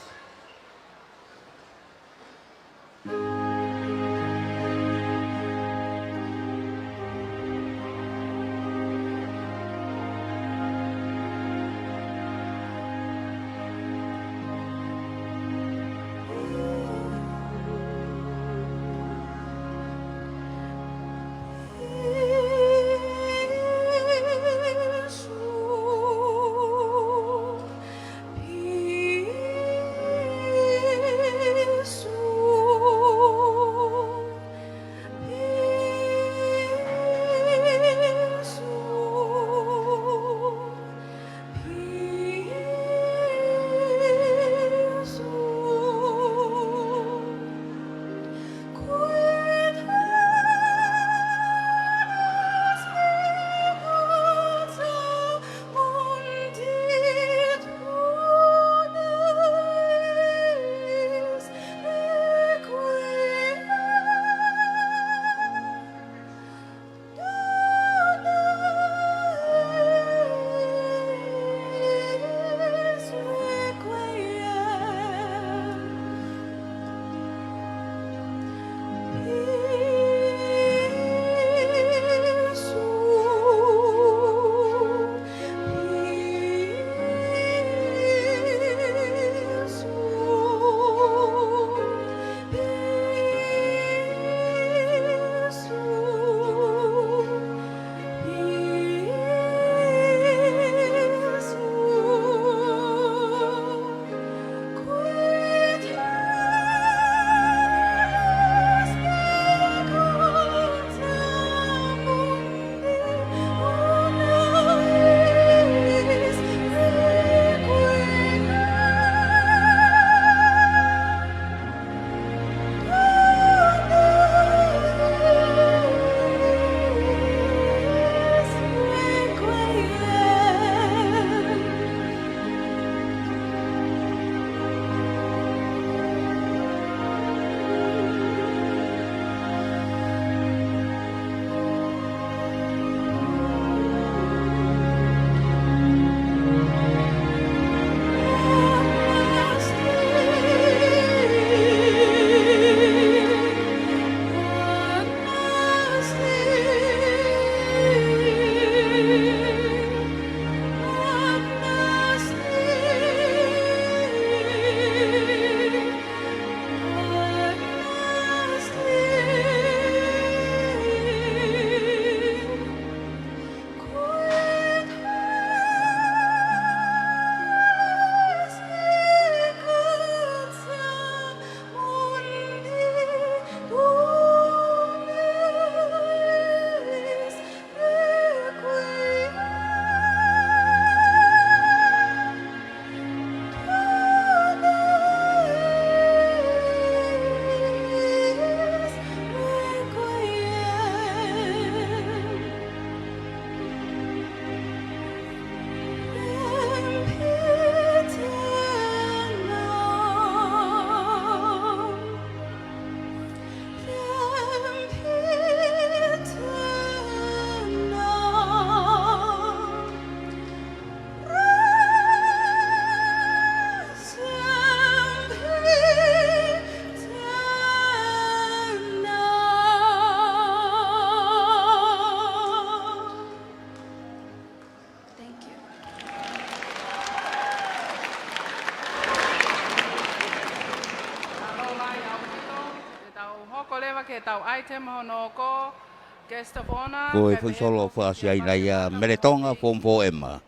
Ke tau item hono hoko, guest of honor, ko e foʻi solo fakaʻosiʻaina ia, Mele Tonga, Form Four M.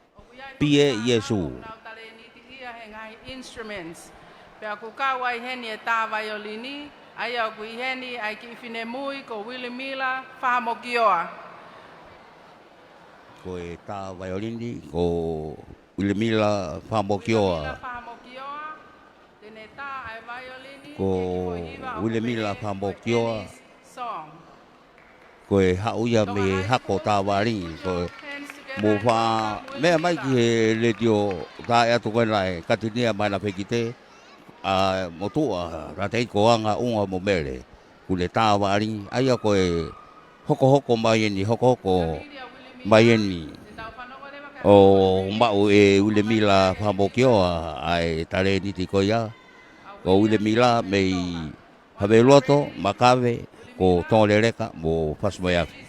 Pie Iesu. Nau talēniti ia he ngaahi instruments. Pea ʻoku kau ai heni e tā vaiolini, ʻa ia ʻoku ʻi heni ʻa e kiʻi finemui ko Uilimila Fahamokioa. Ko e tā vaiolini ko Uilimila Fahamokioa. Uilimila Fahamokioa. Te ne tā ʻa e vaiolini, ko e kiʻi foʻi hiva ʻoku Uilimila pehē ko e Fahamokioa. Tennis song. Ko e haʻu ia mei he hako tā vaiolini, ko e mou faʻa meʻa mai ki he letiō, tā atu ko ena e katinia mai na fekite, ʻa motuʻa, tātei ko Anga Unga mo Mele, kuo ne tā vaiolini, ʻa ia ko e hokohoko mai eni, hokohoko mai eni, ʻo maʻu ʻe Uilimila Fahamokioa ʻa e talēniti ko ia, ko Uilimila mei Haveluoto, Makave, ko Tongaleleka mo Fasi Moeafi.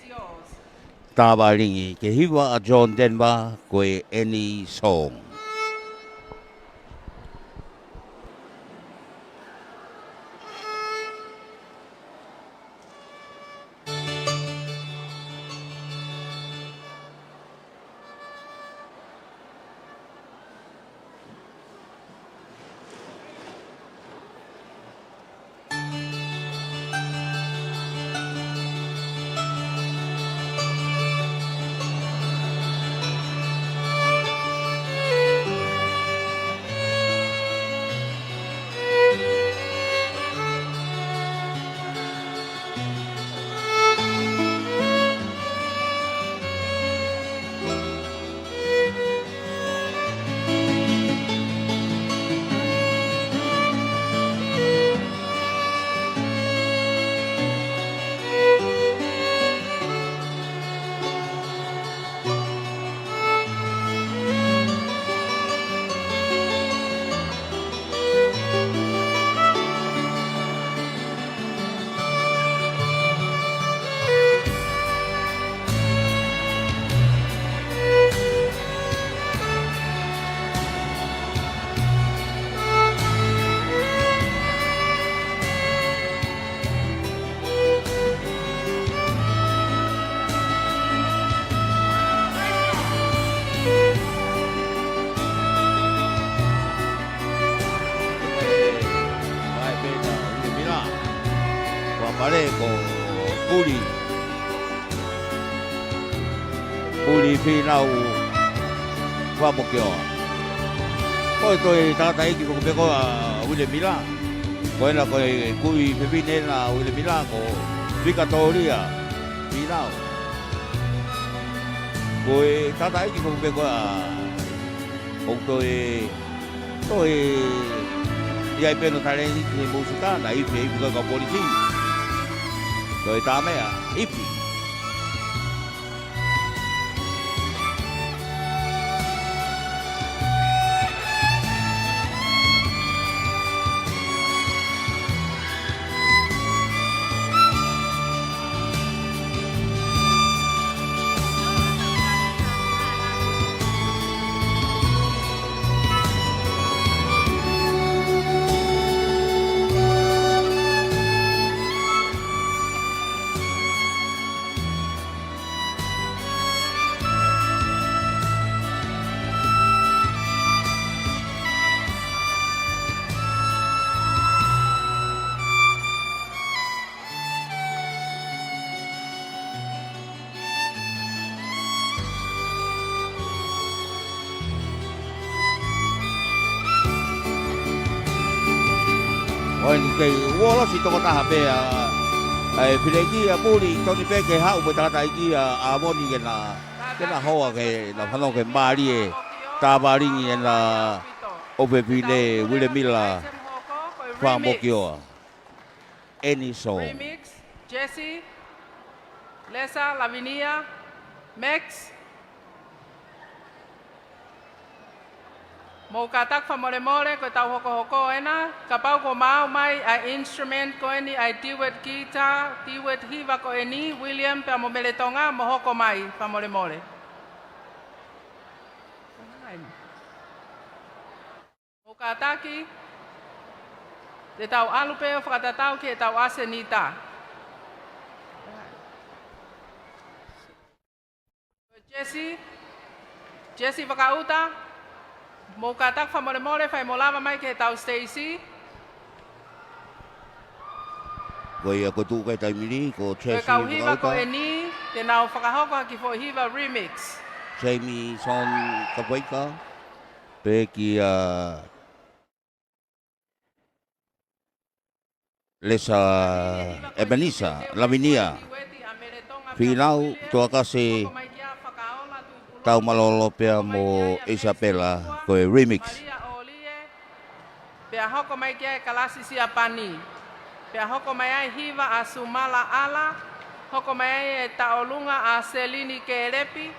Tā vaiolini ke hiva ʻa John Denver, ko e Any Song. Vai pē na, Uilimila. Kua pale ko Puli. Puli Fīnau Fahamokioa. Ko e toe tangataʻeiki foki pē ko ē ʻa Uilimila. Ko ena ko e kui fefine ena ʻa Uilimila ko Vikatōlia Fīnau. Ko e tangataʻeiki foki pē ko ē ʻa ʻoku toe, toe ʻi ai pē hono talēniti he mūsika, naʻe ifi, ifi ko e kau polisi. Toe tā meʻa, ifi. ʻOku kei uolosi tokotaha pē ʻa, ʻa e fileki ʻa Puli, tonu pē ke haʻu mo e tangataʻeiki ʻa ʻAmoni ke na, ke na hoa ke na fanongo ki he mālie tā vaiolini ʻena ʻofefine Uilimila Fahamokioa. Any Song. Remix, Jesse, Lesa, Lavinia, Max. Mou kātaki fakamolemole, ko ʻetau hokohoko ena, kapau kuo maau mai ʻa e instrument ko eni ʻa e duet guitar, duet hiva ko eni, William pea mo Mele Tonga, mou hoko mai, fakamolemole. Mou kātaki, te tau ʻalu pē ʻo fakatatau ki heʻetau ʻasenita. Jesse, Jesse Vakauta, mou kātaki fakamolemole, fai mo lava mai ki heʻetau siteisi. Ko ia ko e tuʻu ʻa e taimi ni, ko Jesse Vakauta. Ko e kau hiva ko eni, te nau fakahoko ha kiʻi foʻi hiva remix. Jamie Son Kapaika, pea kia Lesa Ebenisa Lavinia Filau Tuakase Taumalolo pea mo Isabela ko e remix. Pea hoko mai ki ai ʻa e kalasi Siapani. Pea hoko mai ai e hiva ʻa Sumala ʻAla. Hoko mai ai e taʻolunga ʻa Selini Kelepi,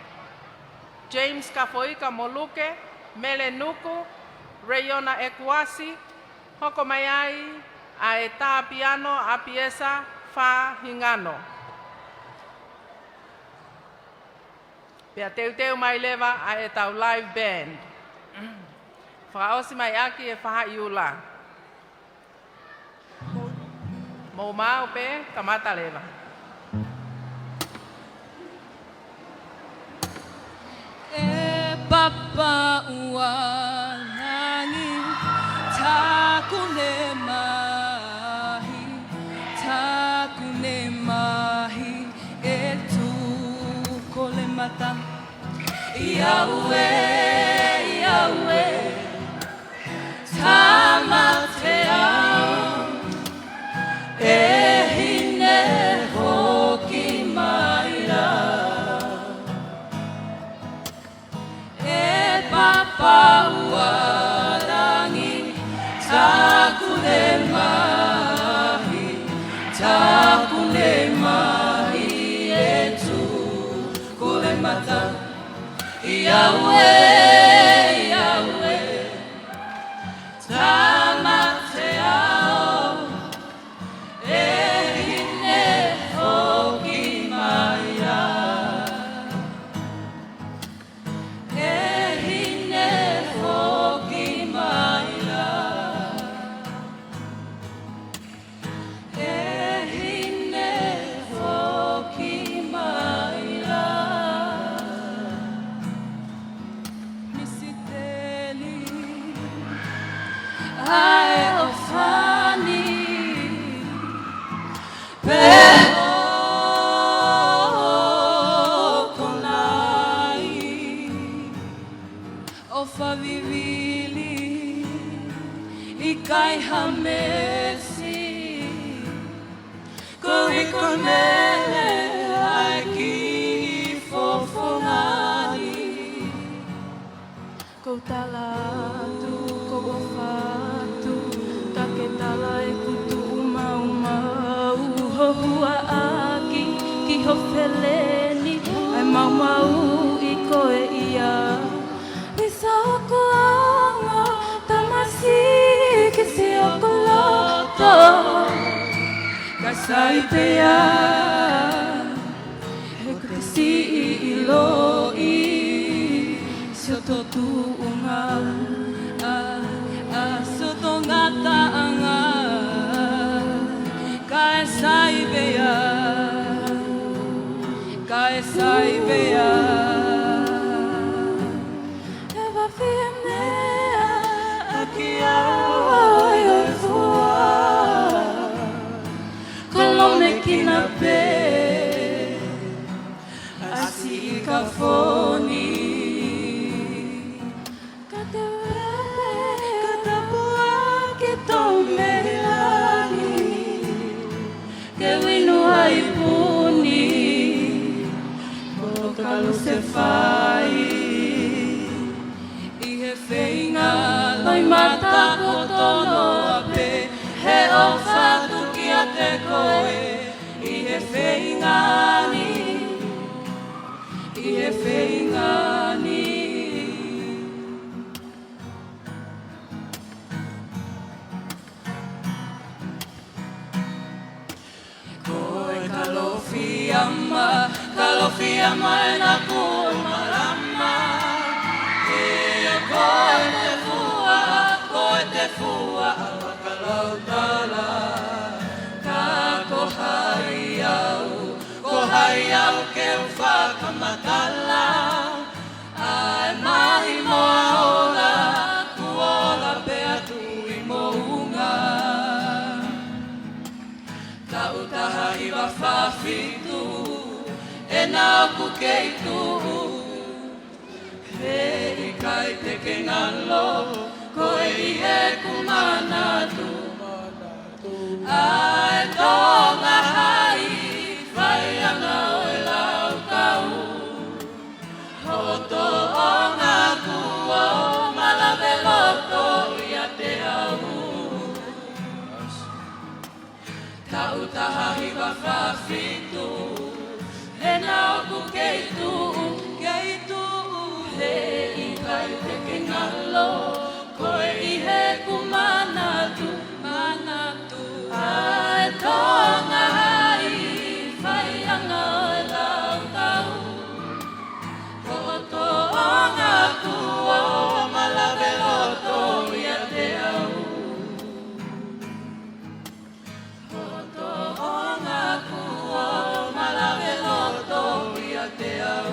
James Kafoika mo Luke, Mele Nuku, Reiona ʻEkuasi, hoko mai ai ʻa e tā piano ʻa Piesa Fahingano. Pea teuteu mai leva ʻa ʻetau live band. Fakaʻosi mai ʻaki e fahaʻi ula. Mou maʻu pē, kamata leva. E Papa ʻoku ʻi langi, taku ne mahi, taku ne mahi, e tuku le mata. ʻIa ue, ʻia ue, tāmateʻi au, e hine hoki mai la. E Papa ʻoku ʻi langi, taku ne mahi, taku ne mahi, e tuku le mata. ʻIa ue, ʻia ue, tāmateʻi au, e hine hoki mai la. E hine hoki mai la. E hine hoki mai la. Misiteli ʻa e ʻofa ni. Pe ʻoku ʻi ai ʻofa vivili, ʻikai ha mesi, ko e hiko mele ai ki fofonga ni. Ko u tala atu, ko u ʻofa atu, ka ke tala ʻeku tuʻu maumau, ho hua ʻaki ki ho feleni, ʻa e maumau ʻi koe ia. Ni sa oko ongo tamasiʻi ki siʻoku loto, ka sai pē ia, he ko te siʻi ʻiloʻi siʻoto tuʻunga, ʻa, ʻa siʻoto ngataʻanga, kae sai pē ia, kae sai pē ia. He ʻofa fiemea ʻaki au ʻa e fua, ko lomekina pē ʻa siʻi kafoni. Ka te pē, ka tapu ʻa ke tau mei langi, ke vinu ai puni, ko Kalusefai. ʻI he feinga loʻimata ko tono pē, he ʻofa atu kiate koe, ʻi he feinga ni, ʻi he feinga ni. Ko e Kalofiama, Kalofiama ʻena kuo malama. ʻIo ko e tefua, ko e tefua ʻa Fakalautala. Ka ko hai au, ko hai au ke u fakamatala. Naʻa ku kei tuʻu, he ʻikai te ke ngalo, koe ʻi heʻeku manatu. ʻA e Tonga hai, faiʻanga ʻo e Laukau. Hoʻo tōʻonga kuo malave loto ʻiate au. Taʻu taha hiva fā fitu, he naʻa ku kei tuʻu, kei tuʻu, he ʻikai te ke ngalo, koe ʻi heʻeku manatu, manatu. ʻA e Tonga hai, faiʻanga ʻo e Laukau. Hoʻo tōʻonga kuo malave loto ʻiate au. Hoʻo tōʻonga kuo malave loto ʻiate au.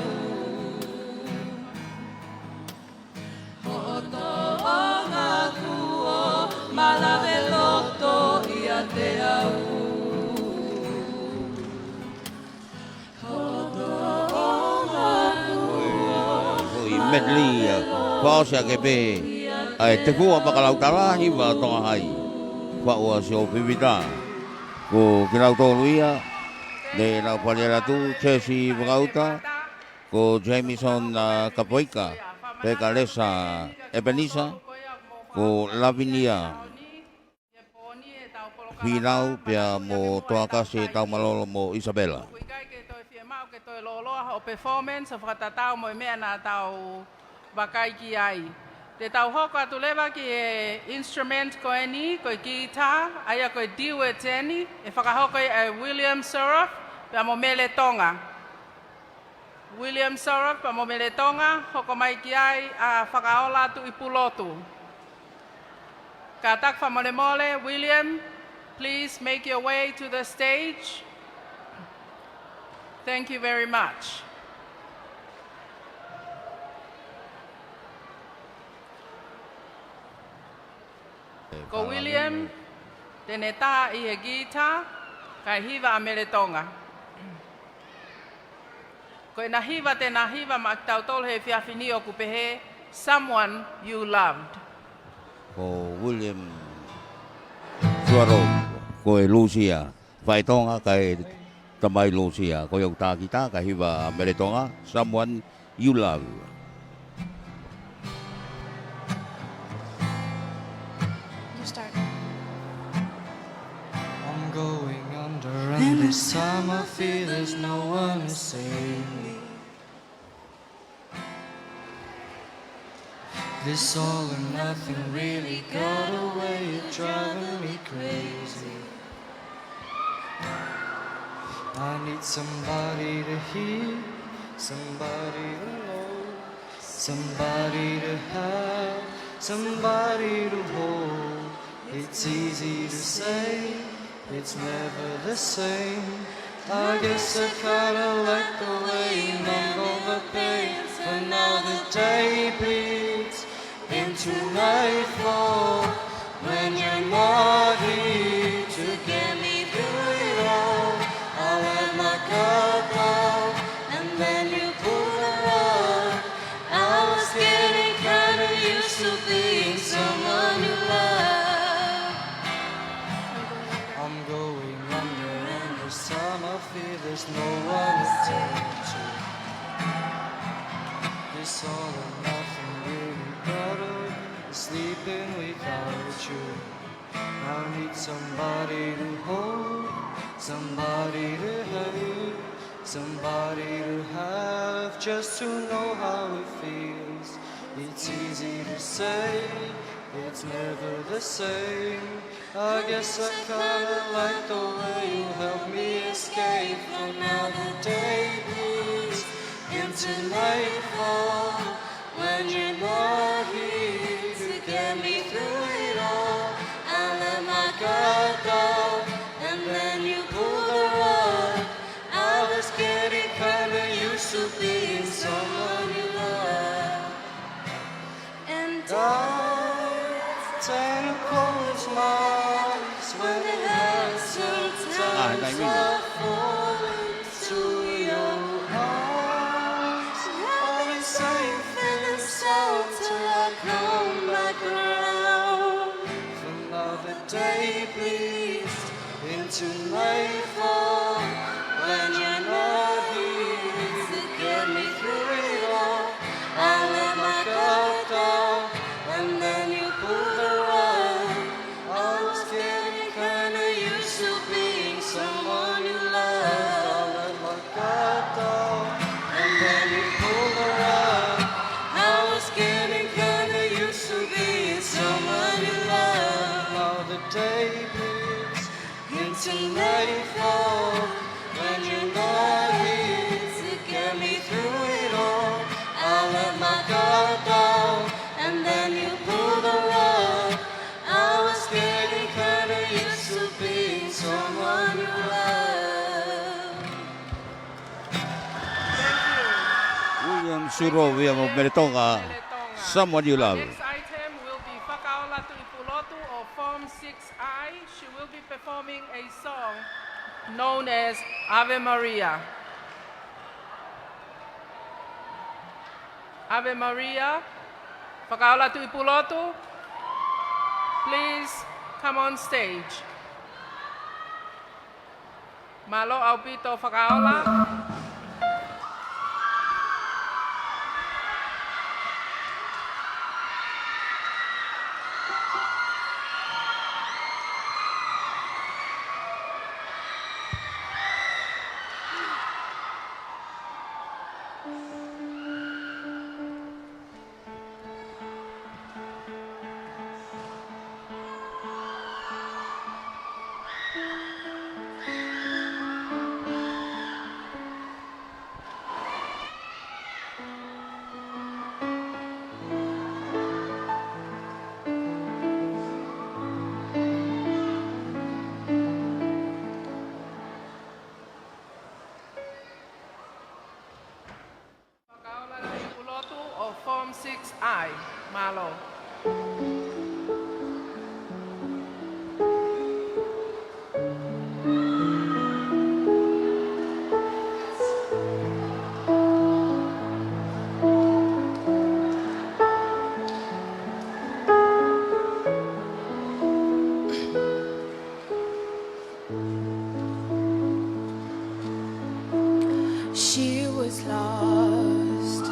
Hoʻo tōʻonga kuo malave loto ʻiate au. Hoʻo tōʻonga kuo Ko e medley, ʻa, fakaʻosi ʻaki pē ʻa e Te Fua Makalautala, hiva Tonga hai. Fakaʻosi ʻo Pivita. Ko kinautolu ia, ne nau paliaratu, Jesse Vakauta, ko Jameson, ʻa, Kapoika, pea ko Lesa Epenisa, ko Lavinia Finau, pea mo Toakase Taumalolo mo Isabela. ʻOku ʻikai ke toe fiemaʻu ke toe lōloa hoʻo performance ʻo fakatatau mo e meʻa naʻa tau vakai ki ai. Te tau hoko atu leva ki he instrument ko eni, ko e guitar, ʻa ia ko e duet eni, ʻe fakahoko ia ʻe William Sorof, pea mo Mele Tonga. William Sorof pea mo Mele Tonga, hoko mai ki ai ʻa Fakaola Tuʻipulotu. Kātaki fakamolemole, William, please make your way to the stage. Thank you very much. Ko William, te ne tā ʻi he guitar, kae hiva ʻa Mele Tonga. Ko ʻena hiva te na hiva maʻa kitautolu he efiafi ni ʻoku pehē, Someone You Loved. Ko William Suaro, ko e Lūsia, faʻē Tonga kae tamai Lūsia, ko ia ʻoku tā guitar, kae hiva ʻa Mele Tonga, Someone You Love. You start. I'm going under, and this time I fear there's no one to save me. This all and nothing really got away, you're driving me crazy. I need somebody to hear, somebody to know, somebody to have, somebody to hold. It's easy to say, it's never the same. I guess I kinda like the way you numb all the pain. For now the day bleeds into nightfall. When you're not here to get me through it all, I let my guard down, and then you pull the rug. I was getting kinda used to being someone you love. I'm going under, and this time I fear there's no one to turn to. This all and nothing really bothers me, sleeping without you. I need somebody to hold, somebody to hug, somebody to have, just to know how it feels. It's easy to say, it's never the same. I guess I kinda like the way you help me escape. For now the day bleeds into nightfall. When you're not here to get me through it all, I let my guard down, and then you pull the rug. I was getting kinda used to being someone you love. And I tend to close my eyes when it hurts. Sometimes I fall into your Too late for when you're not here to get me through it all. I let my guard down and then you pulled the rug. I was getting kinda used to being someone you love. I let my guard down and then you pulled the rug. I was getting kinda used to being someone you love. Now the day bleeds into nightfall when you're not here to get me through it all. I let my guard down and then you pulled the rug. I was getting kinda used to being someone you love. Thank you. William Surovia mo Mele Tonga, Mele Tonga. Someone you love. Next item will be Fakaola Tuʻipulotu of Form six I. She will be performing a song known as Ave Maria. Ave Maria, Fakaola Tuʻipulotu, please come on stage. Mālō ʻaupito Fakaola. Fakaola Tuʻipulotu of Form six I. Mālō. She was lost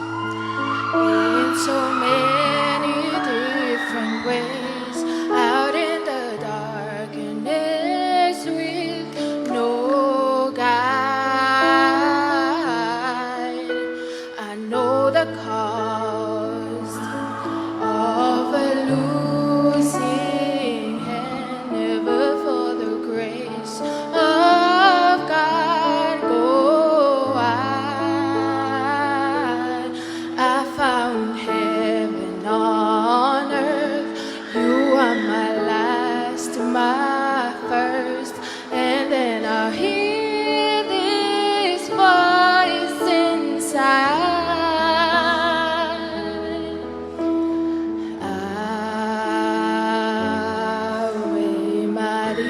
in so many different ways, out in the darkness with no guide. I know the cost of a losing hand, never for the grace of God go I. I found heaven on earth. You are my last, my first. And then I hear this voice inside. Ave Maria.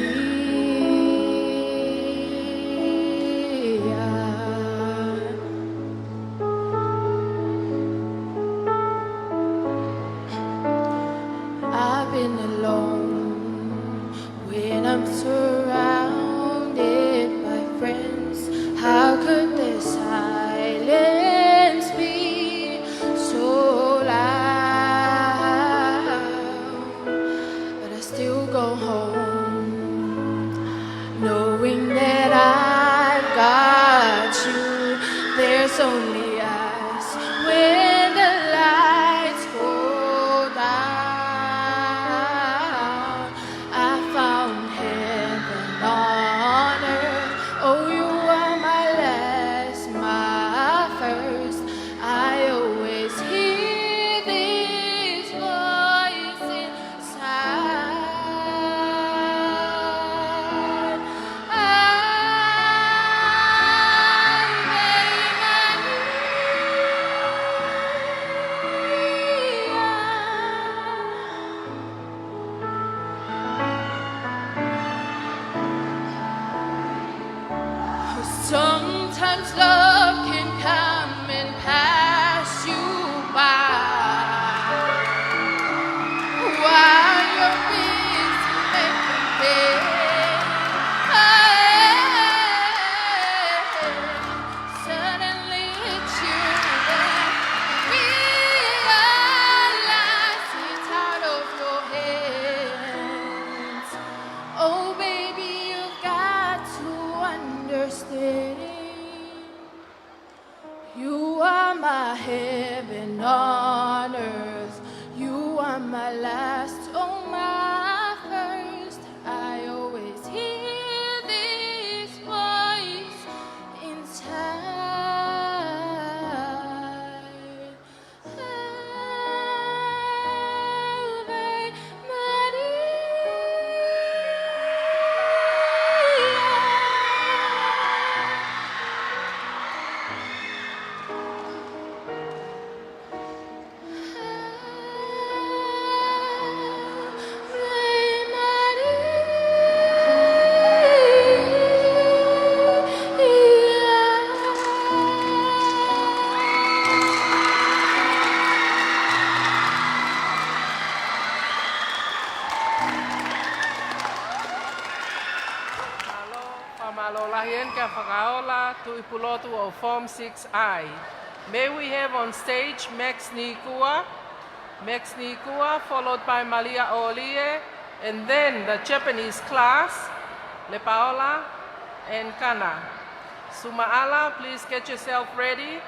I've been alone when I'm surrounded by friends. How could the silence be so loud? But I still go home, knowing that I've got you. There's only us when the lights go down. I found heaven on earth. Oh, you are my last, my first. I always hear this voice inside. Ave Maria. You are my heaven on earth. You are my last, oh my first. I always hear this voice inside. Ave Maria. Mālō, fakamālō lahi eni ki he fakaola, tuʻi pulotu ʻo Form six I. May we have on stage Max Nikua, Max Nikua, followed by Malia Olie, and then the Japanese class, Lepaola and Kana. Sumaʻala, please get yourself ready.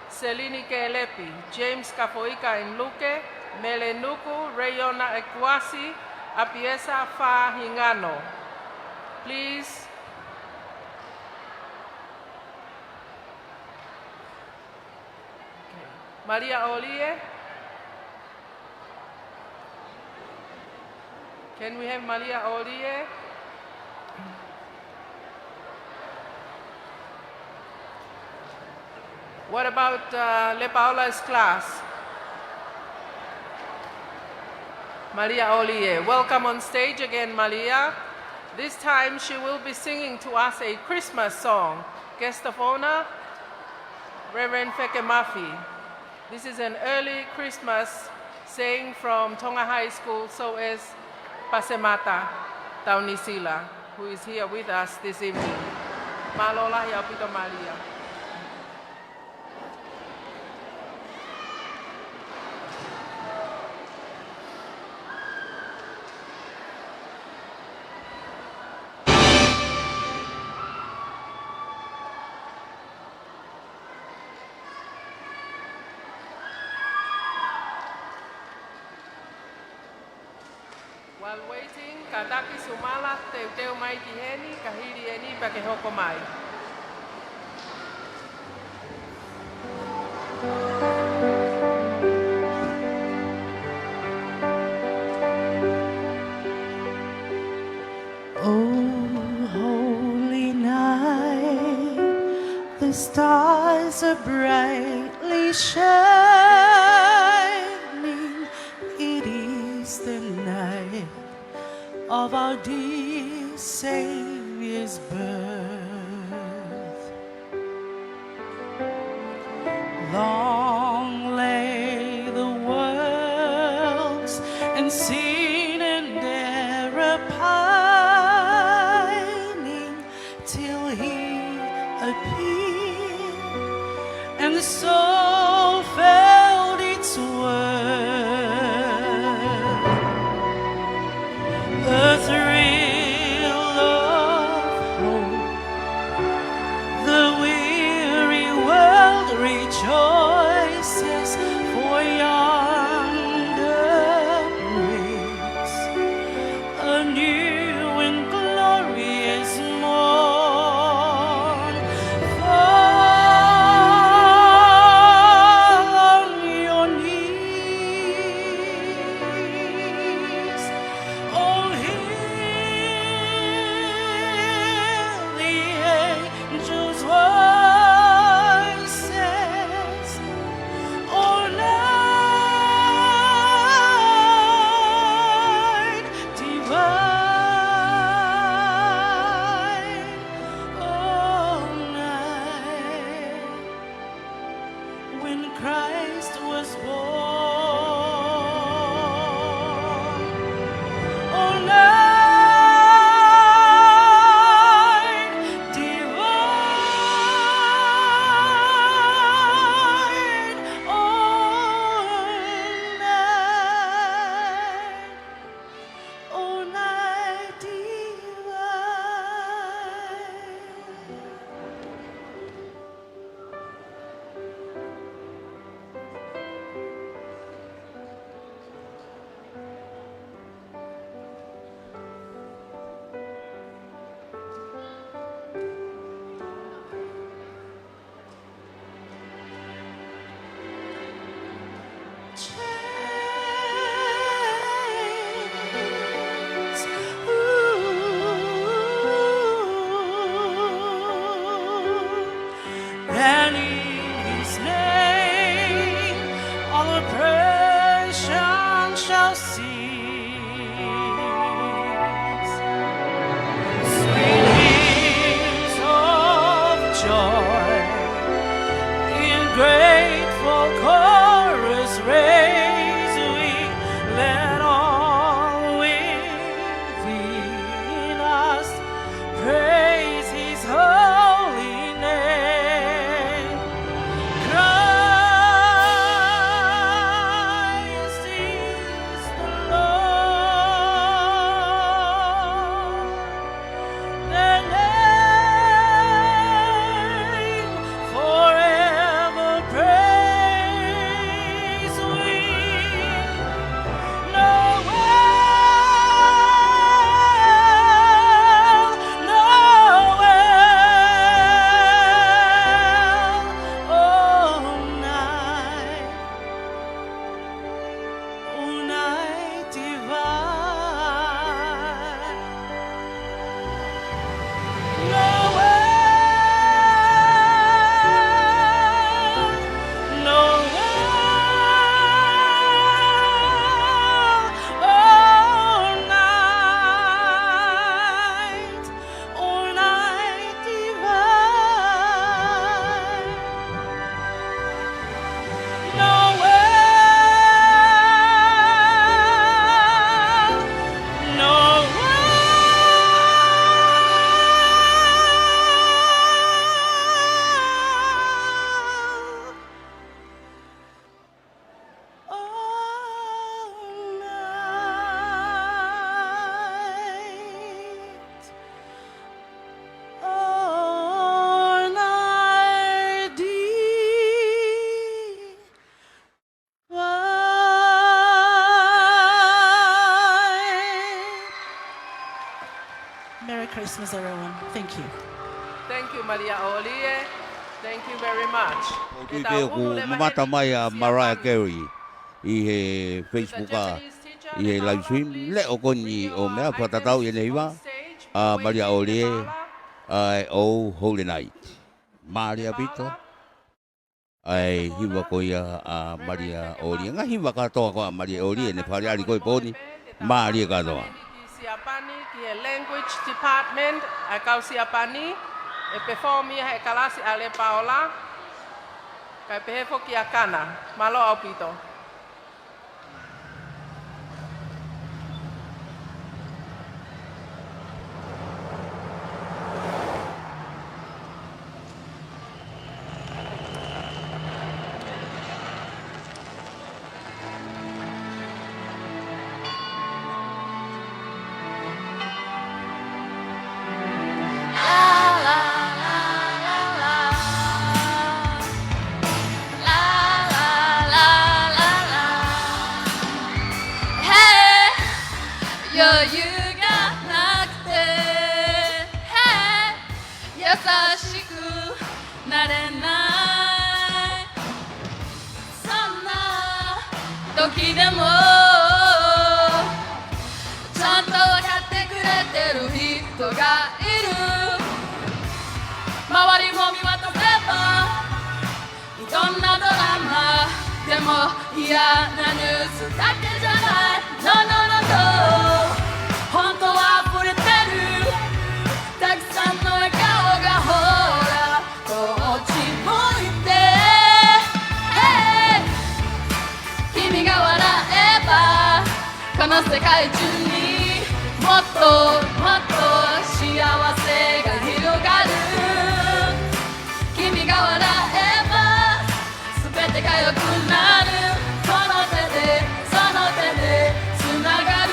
Selini Kelepi, James Kafoika and Luke, Mele Nuku, Reiona Ekuasi, ʻApiesa Fahingano. Please. Okay. Malia Olie. Can we have Malia Olie? What about, uh, Lepaola's class? Malia Olie. Welcome on stage again, Malia. This time she will be singing to us a Christmas song. Guest of honor, Reverend Feke Mafi. This is an early Christmas saying from Tonga High School, S O S Pasemata, Taunisila, who is here with us this evening. Mālō lahi ʻaupito Malia. While waiting, kātaki Sumala, teuteu mai ki heni, ka hili eni pea ke hoko mai. Oh, holy night, the stars are brightly shining. It is the night of our dear Savior's birth. Long lay the worlds, unseen and e'er pining, till he appeared, and the soul felt its worth. A thrill of hope, the weary world rejoices, for yonder breaks a new and glorious morn. Fall on your knees, oh, hear the angels' voices. O night divine, O night when Christ was born. O night divine, O night, O night divine. His name, all oppression shall cease. Sweet hymns of joy, in grateful chorus raise we, let all within us praise his holy name. Christ is the Lord. The name forever praise we. Noel, Noel, all night, all night divine. Noel, Noel, all night, all night divine. Noel, Noel, all night, all night divine. Merry Christmas, everyone. Thank you. Thank you, Malia ʻOlie. Thank you very much. ʻOku ou tui pē ʻoku mamata mai ʻa Mariah Carey ʻi he Facebook ʻa, ʻi he live stream. Leʻo ko eni ʻo meʻa fakatatau ʻi heʻene hiva, ʻa Malia ʻOlie, ʻa e Oh Holy Night. Mālie ʻaupito ʻa e hiva ko ia ʻa Malia ʻOlie. Ngaahi hiva kātoa ko ē ʻa Malia ʻOlie, ʻene fakaʻaliʻali ko ē ʻi he pō ni, mālie kātoa. Ki Siapani, ki he language department, ʻa e kau Siapani, ʻe perform ia he kalasi ʻa Lepaola, kae pehē foki ʻa Kana. Mālō ʻaupito. Hey, 余裕がなくて、Hey, 優しくなれない。そんな時でも、ちゃんと分かってくれてる人がいる。周りを見渡せば、どんなドラマでも、嫌なニュースだけじゃない。 No, no, no, no. 本当は溢れてる、たくさんの笑顔が、ほら、こっち向いて。 Hey, 君が笑えば、この世界中にもっともっと幸せが広がる。 君が笑えば、すべてが良くなる。この手で、その手で、つながる。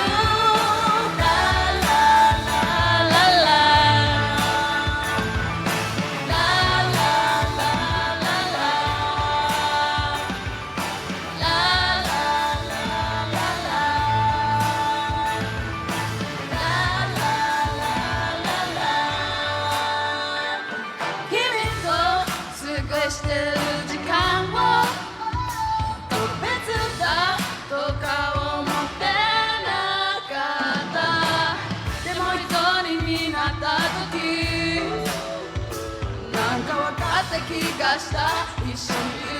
君と過ごしてる時間を、特別だとか思ってなかった。でも一人になった時、なんか分かった気がした。一緒にい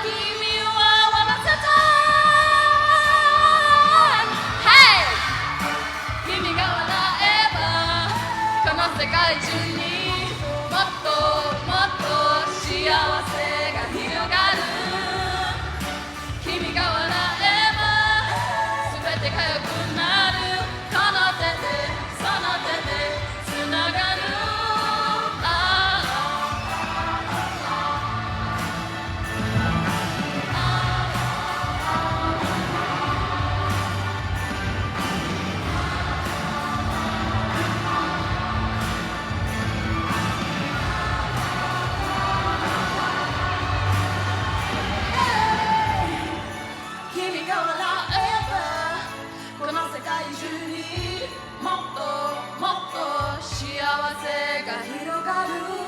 Kimi wa Wamata Town. Hey! Kimi ka ʻoua naʻe ʻeva, ko no sekai juni, moto, moto, siawase ka hirogaru. Kimi ka ʻoua naʻe ʻeva, suete kai ʻoku naru, ko no tete, so no tete, tsunagaru. Ah, ah, ah, ah. Kimi ka ʻoua naʻe ʻeva, ko no sekai juni, moto, moto, siawase ka hirogaru.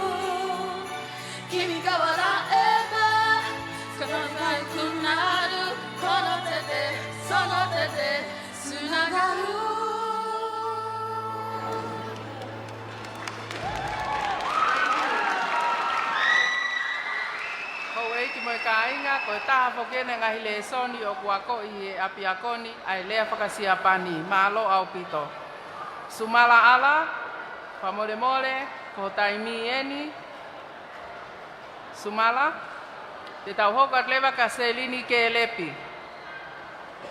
Kimi ka ʻoua naʻe ʻeva, ko no sekai ʻoku naru, ko no tete, so no tete, tsunagaru. Houʻeiki mo e kāinga, ko e taha foki eni e ngaahi lēsoni ʻoku akoʻi ʻi he ʻapiako ni, ʻa e lea faka-Siapani. Mālō ʻaupito. Sumala ʻAla, fakamolemole, ko ho taimi eni. Sumala, te tau hoko atu leva kia Selini Kelepi.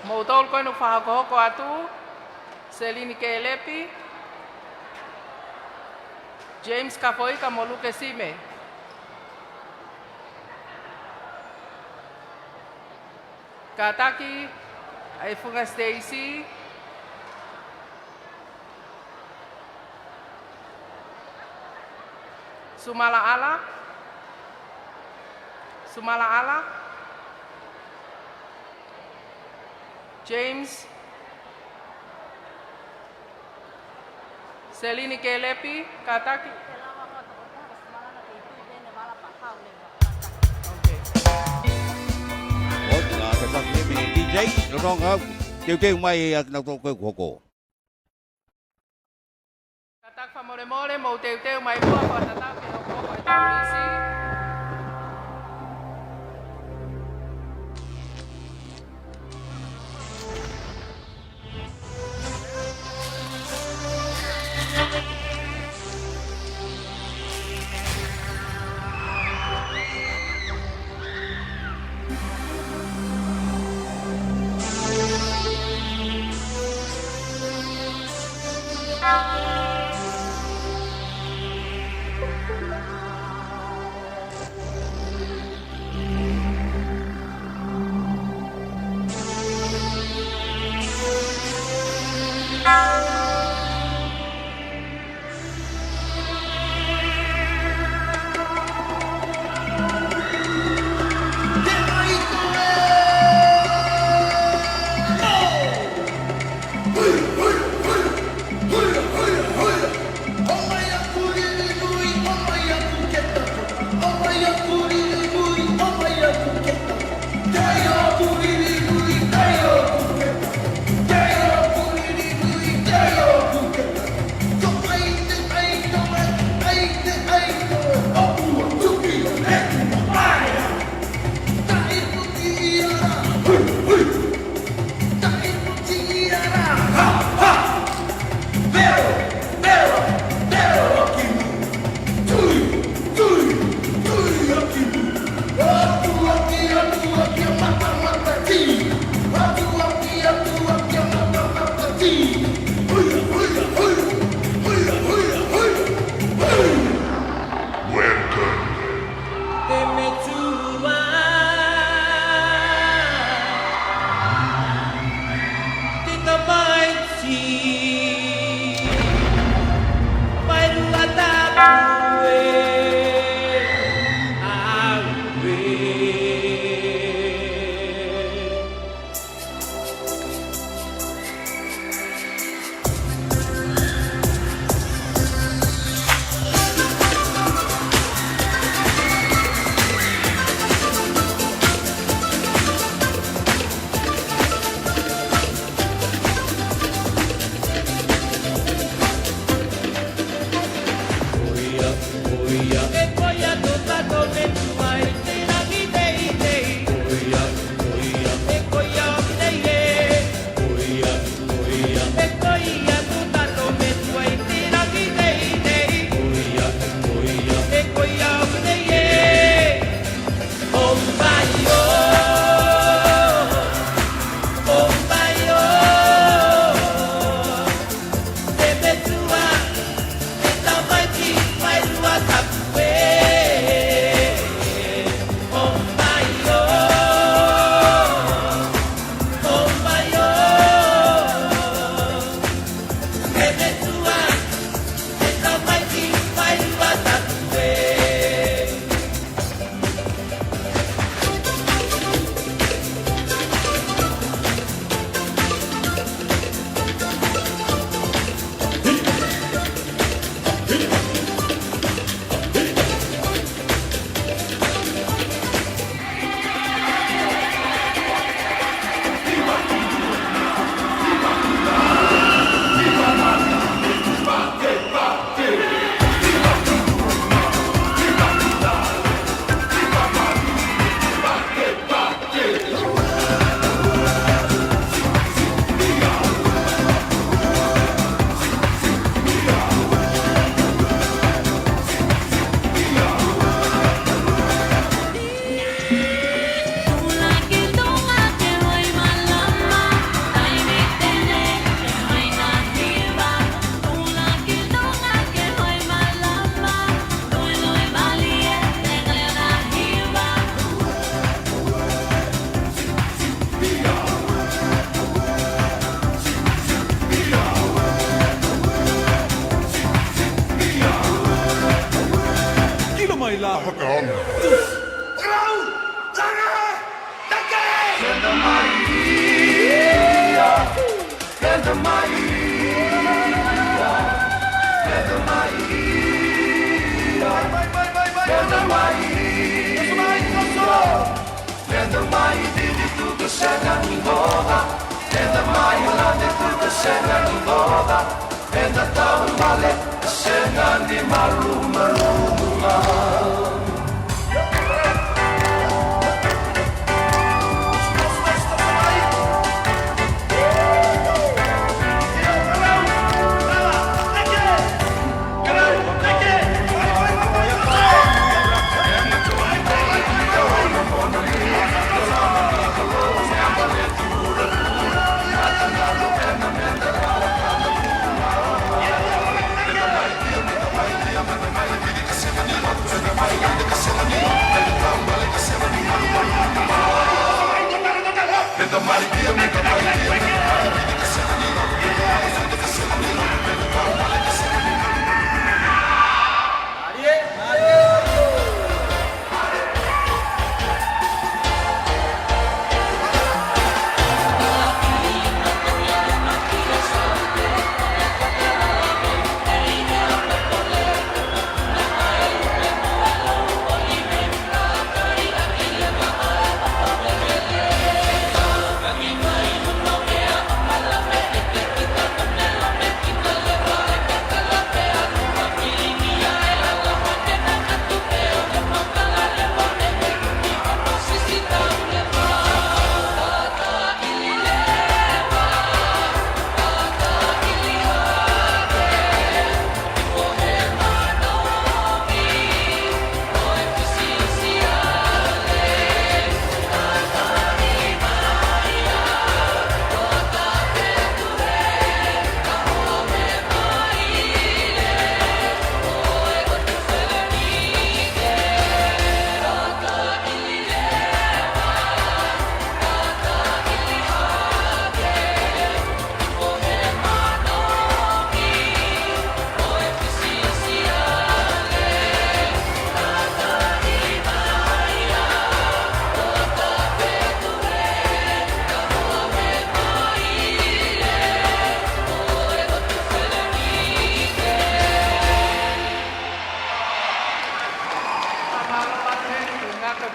Moutolu ko eni ʻoku fakahokohoko atu, Selini Kelepi, James Kafoika mo Luke Sime. Kātaki ʻa e Funga Stacy. Sumala ʻAla. Sumala ʻAla. James. Selini Kelepi, kātaki. ʻOi, ka kātaki mei D J, nonga, teuteu mai ʻa kinautolu ko ē ʻoku hoko. Kātaki fakamolemole, mou teuteu mai muʻa, fakatatau ki he hokohoko ʻetau lisi.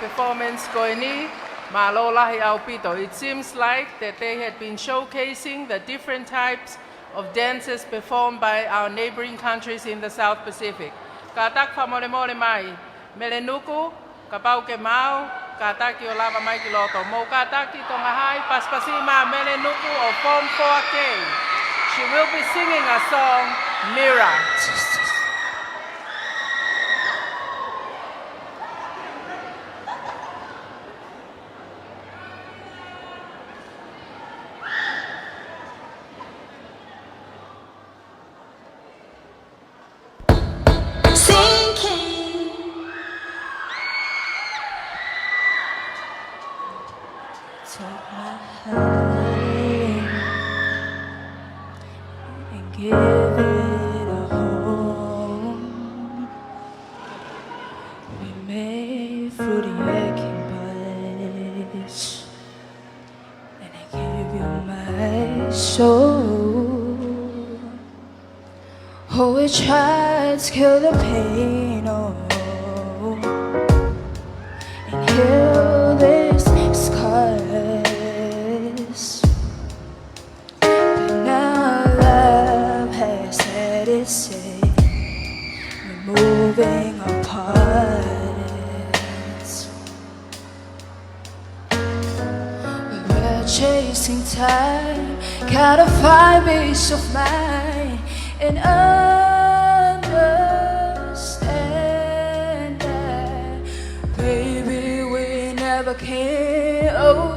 Performance ko eni, mālō lahi ʻaupito. It seems like that they had been showcasing the different types of dances performed by our neighboring countries in the South Pacific. Kātaki fakamolemole mai, Mele Nuku, kapau ʻoku ke maau, kātaki ʻo lava mai ki loto. Mou kātaki Tonga High, pasipasi mai Mele Nuku ʻo Form four K. She will be singing a song, Mirror. Sinking. Take my hand and give it a hold. We made through the aching place, and I gave you my soul. Oh, we tried to kill the pain, oh, and heal these scars. But now love has had its say. We're moving apart. We're chasing time, gotta find peace of mind and understand that, baby, we never can. Oh,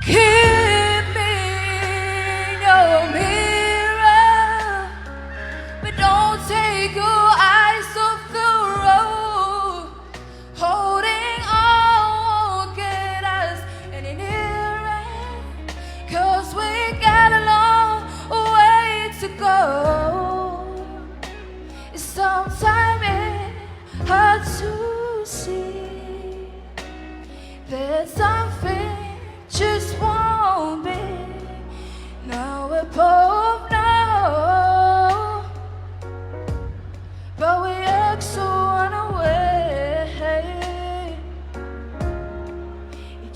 keep being your mirror, but don't take your eyes off the road. Holding on won't get us any nearer, 'cause we got a long way to go. Sometimes it's hard to see. That's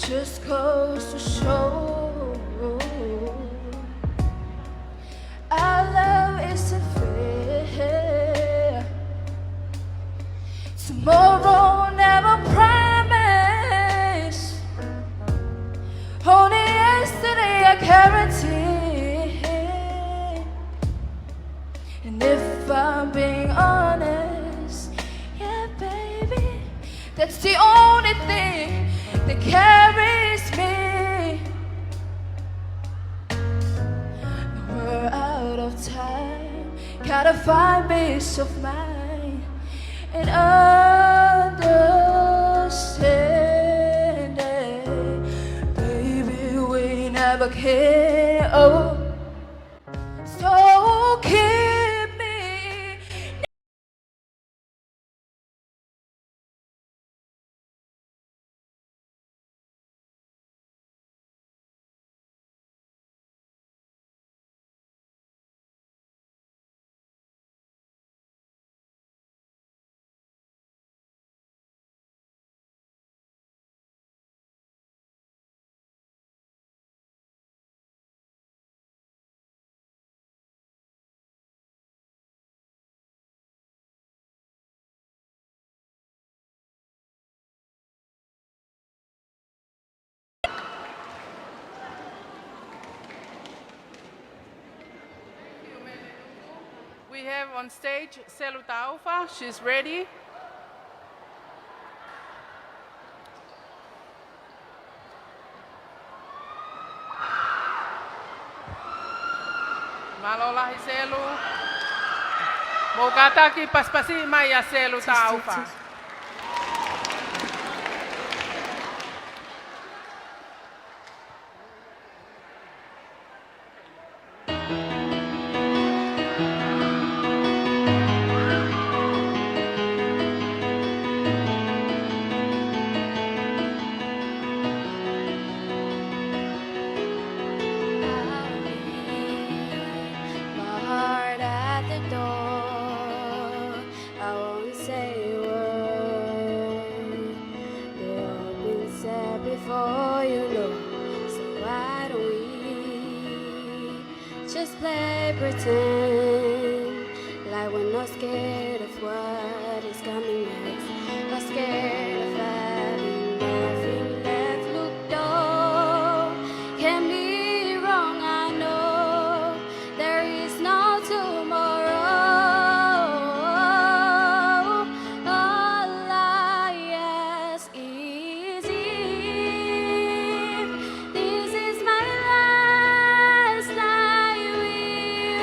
Just goes to show our love isn't fair. Tomorrow never promised. Only yesterday I guarantee. And if I'm being honest, yeah, baby, that's the only thing that carries me. We're out of time. Gotta find peace of mind and understanding. Baby, we never can. Oh, so keep me. We have on stage Selu Taufa. She's ready. Mālō lahi Selu. Mou kātaki pasipasi mai ʻa Selu Taufa. My heart at the door. I won't say a word. They've all been said before, you know. So why don't we just play pretend like we're not scared of what is coming next? Not scared of having nothing left. Look, don't get me wrong, I know there is no tomorrow. All I ask is if this is my last night with you,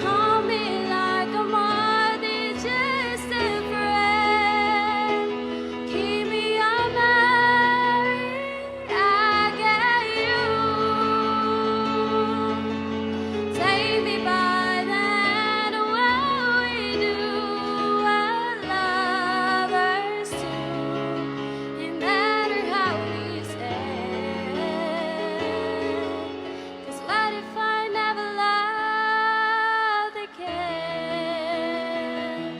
hold me like a more than just a friend. Keep me on my I get you. Take me by the hand while we do what lovers do. It matter how we say. 'Cause what if I never loved again?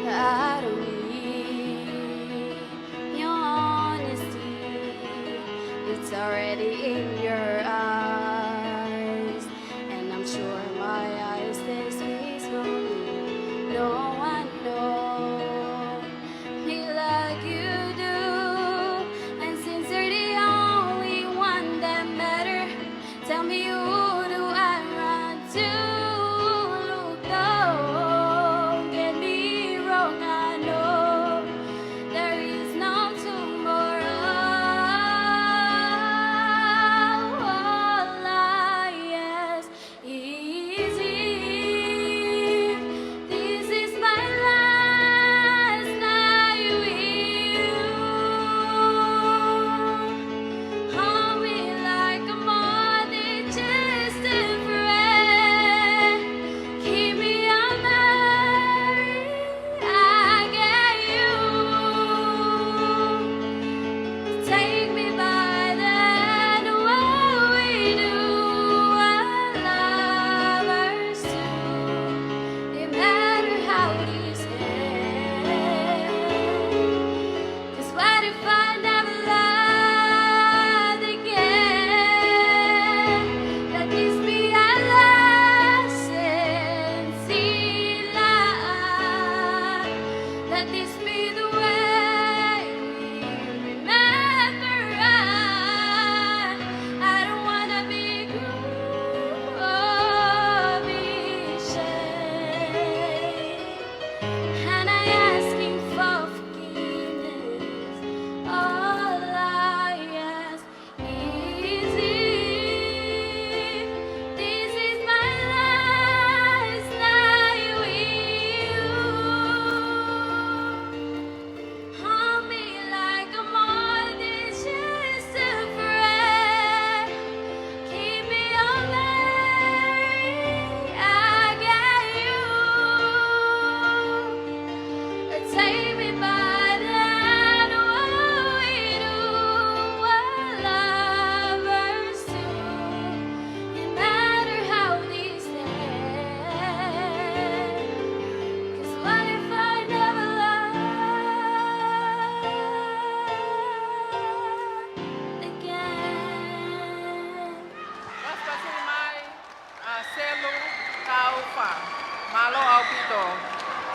I don't need your honesty. It's already in your eyes. And I'm sure my eyes, they speak for me. No one knows me like you do. And since you're the only one that matter, tell me, who do I run to? Look, don't get me wrong, I know there is no tomorrow.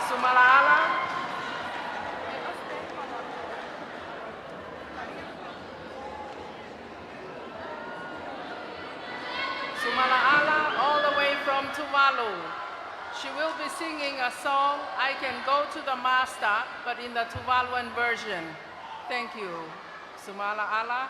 Sumalaʻala. Sumalaʻala, all the way from Tuvalu. She will be singing a song, I Can Go to the Master, but in the Tuvaluan version. Thank you. Sumalaʻala.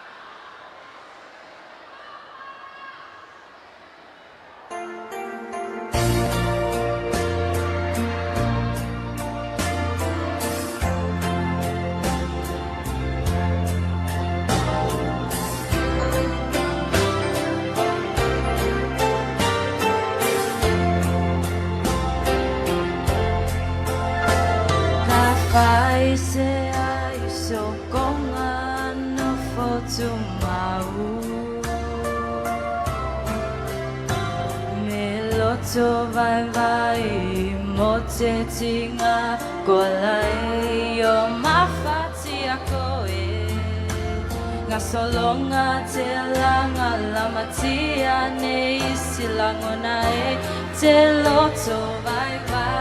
Ka fai se ai so konga nofo tumau. Mei loto vaivai mo te tinga ko lai o mafati ako e. Ngasolonga te langa lamatia nei si langona e te loto vaivai.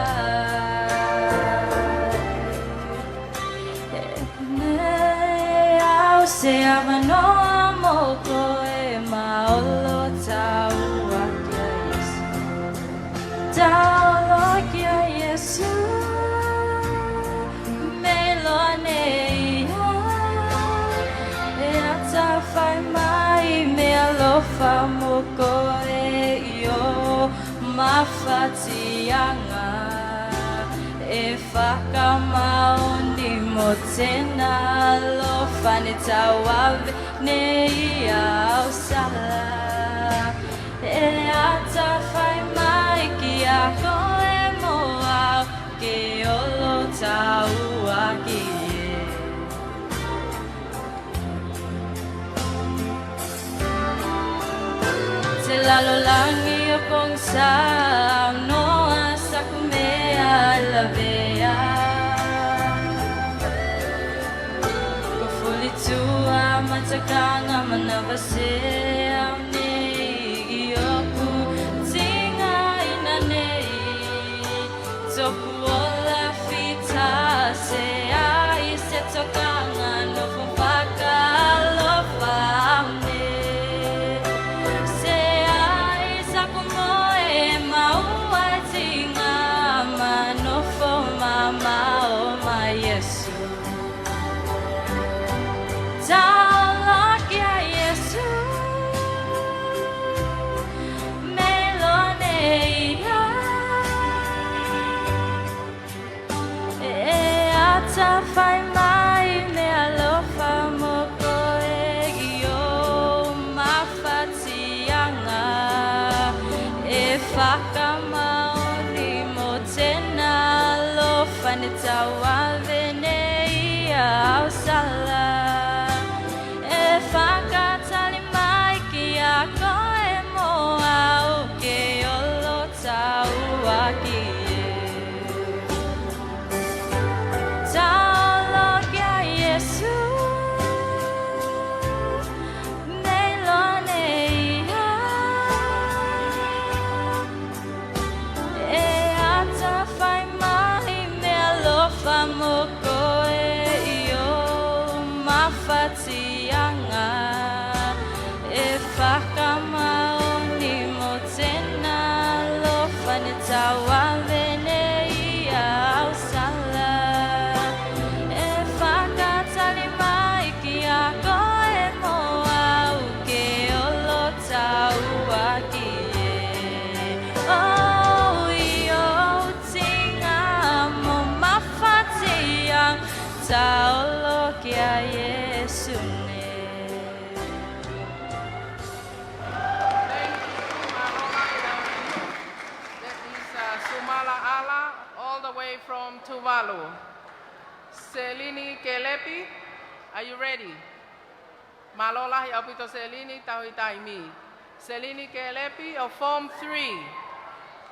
Nei au se avanoa mo koe maolo taua kia Iesu. Taolo kia Iesu. Mei loa nei au. E ata fai mai mei alofa mo koe ʻi ho mafatiʻanga. E fakamaoni mo tena alofa ne tauave nei au sala. E ata fai mai kia koe mo au ke olo taua ki he Te lalo langi ʻo Konisā, noa saku meʻa e lavea. Ko fuli tua matakanga manavase au nei ʻi hoku tingaina nei. Toku ola fita seai se tokanga nofo fakaalofa au nei. Seai saku moe maʻu ai tinga ma nofo mamao mai Iesu. Taolo kia Iesu. Mei loa nei au. E ata fai mai mei alofa mo koe ʻi ho mafatiʻanga. E fakamaoni mo tena alofa ne tauave nei au sala. E fakatali mai kia koe mo au ke olo taua ki he. Taolo kia Iesu, mei loa nei au. E ata fai mai mei alofa mo koe ʻi ho mafatiʻanga. E fakamaoni mo tena alofa ne tauave nei au sala. E fakatali mai kia koe mo au ke olo taua ki he. ʻOi, ʻotinga mo mafatiʻanga, taolo kia Iesu nei. Thank you, mālō lahi. That is, uh, Sumalaʻala, all the way from Tuvalu. Selini Kelepi, are you ready? Mālō lahi ʻaupito Selini, tauhi taimi. Selini Kelepi of Form three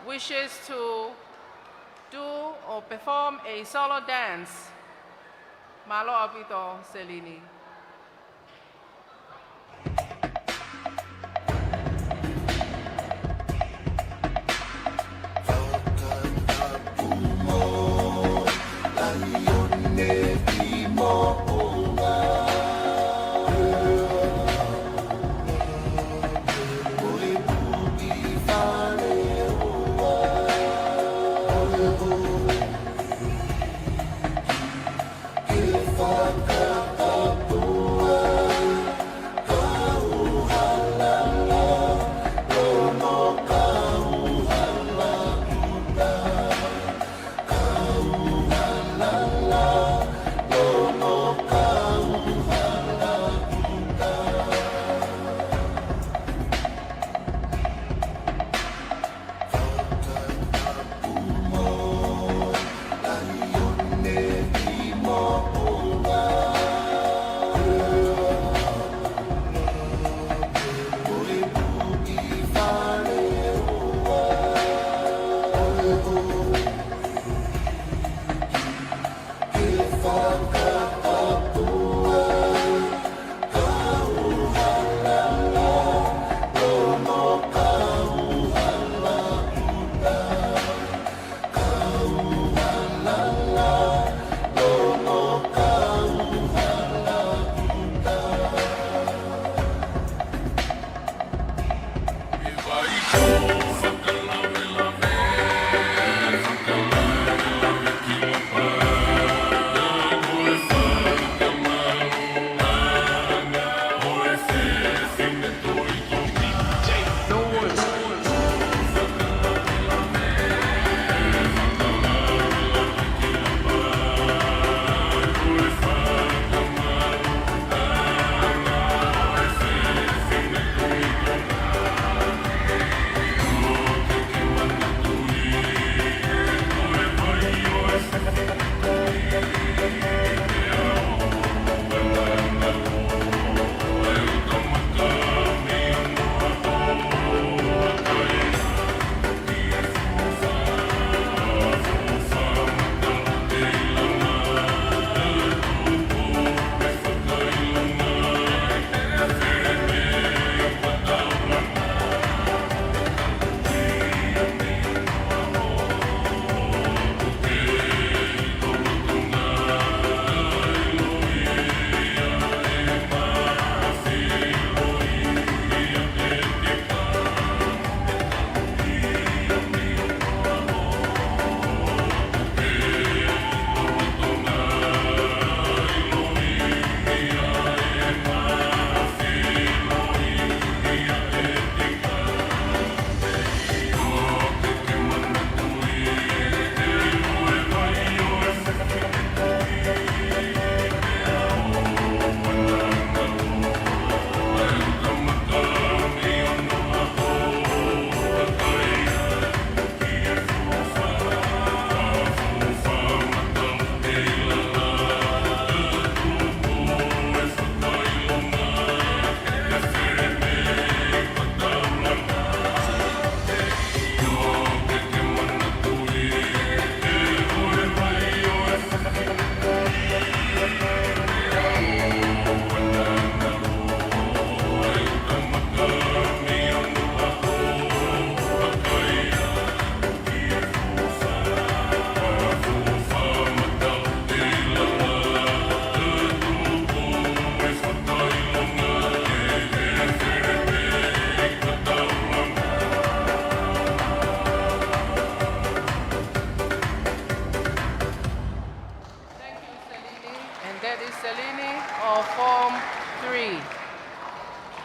wishes to do or perform a solo dance. Mālō ʻaupito Selini.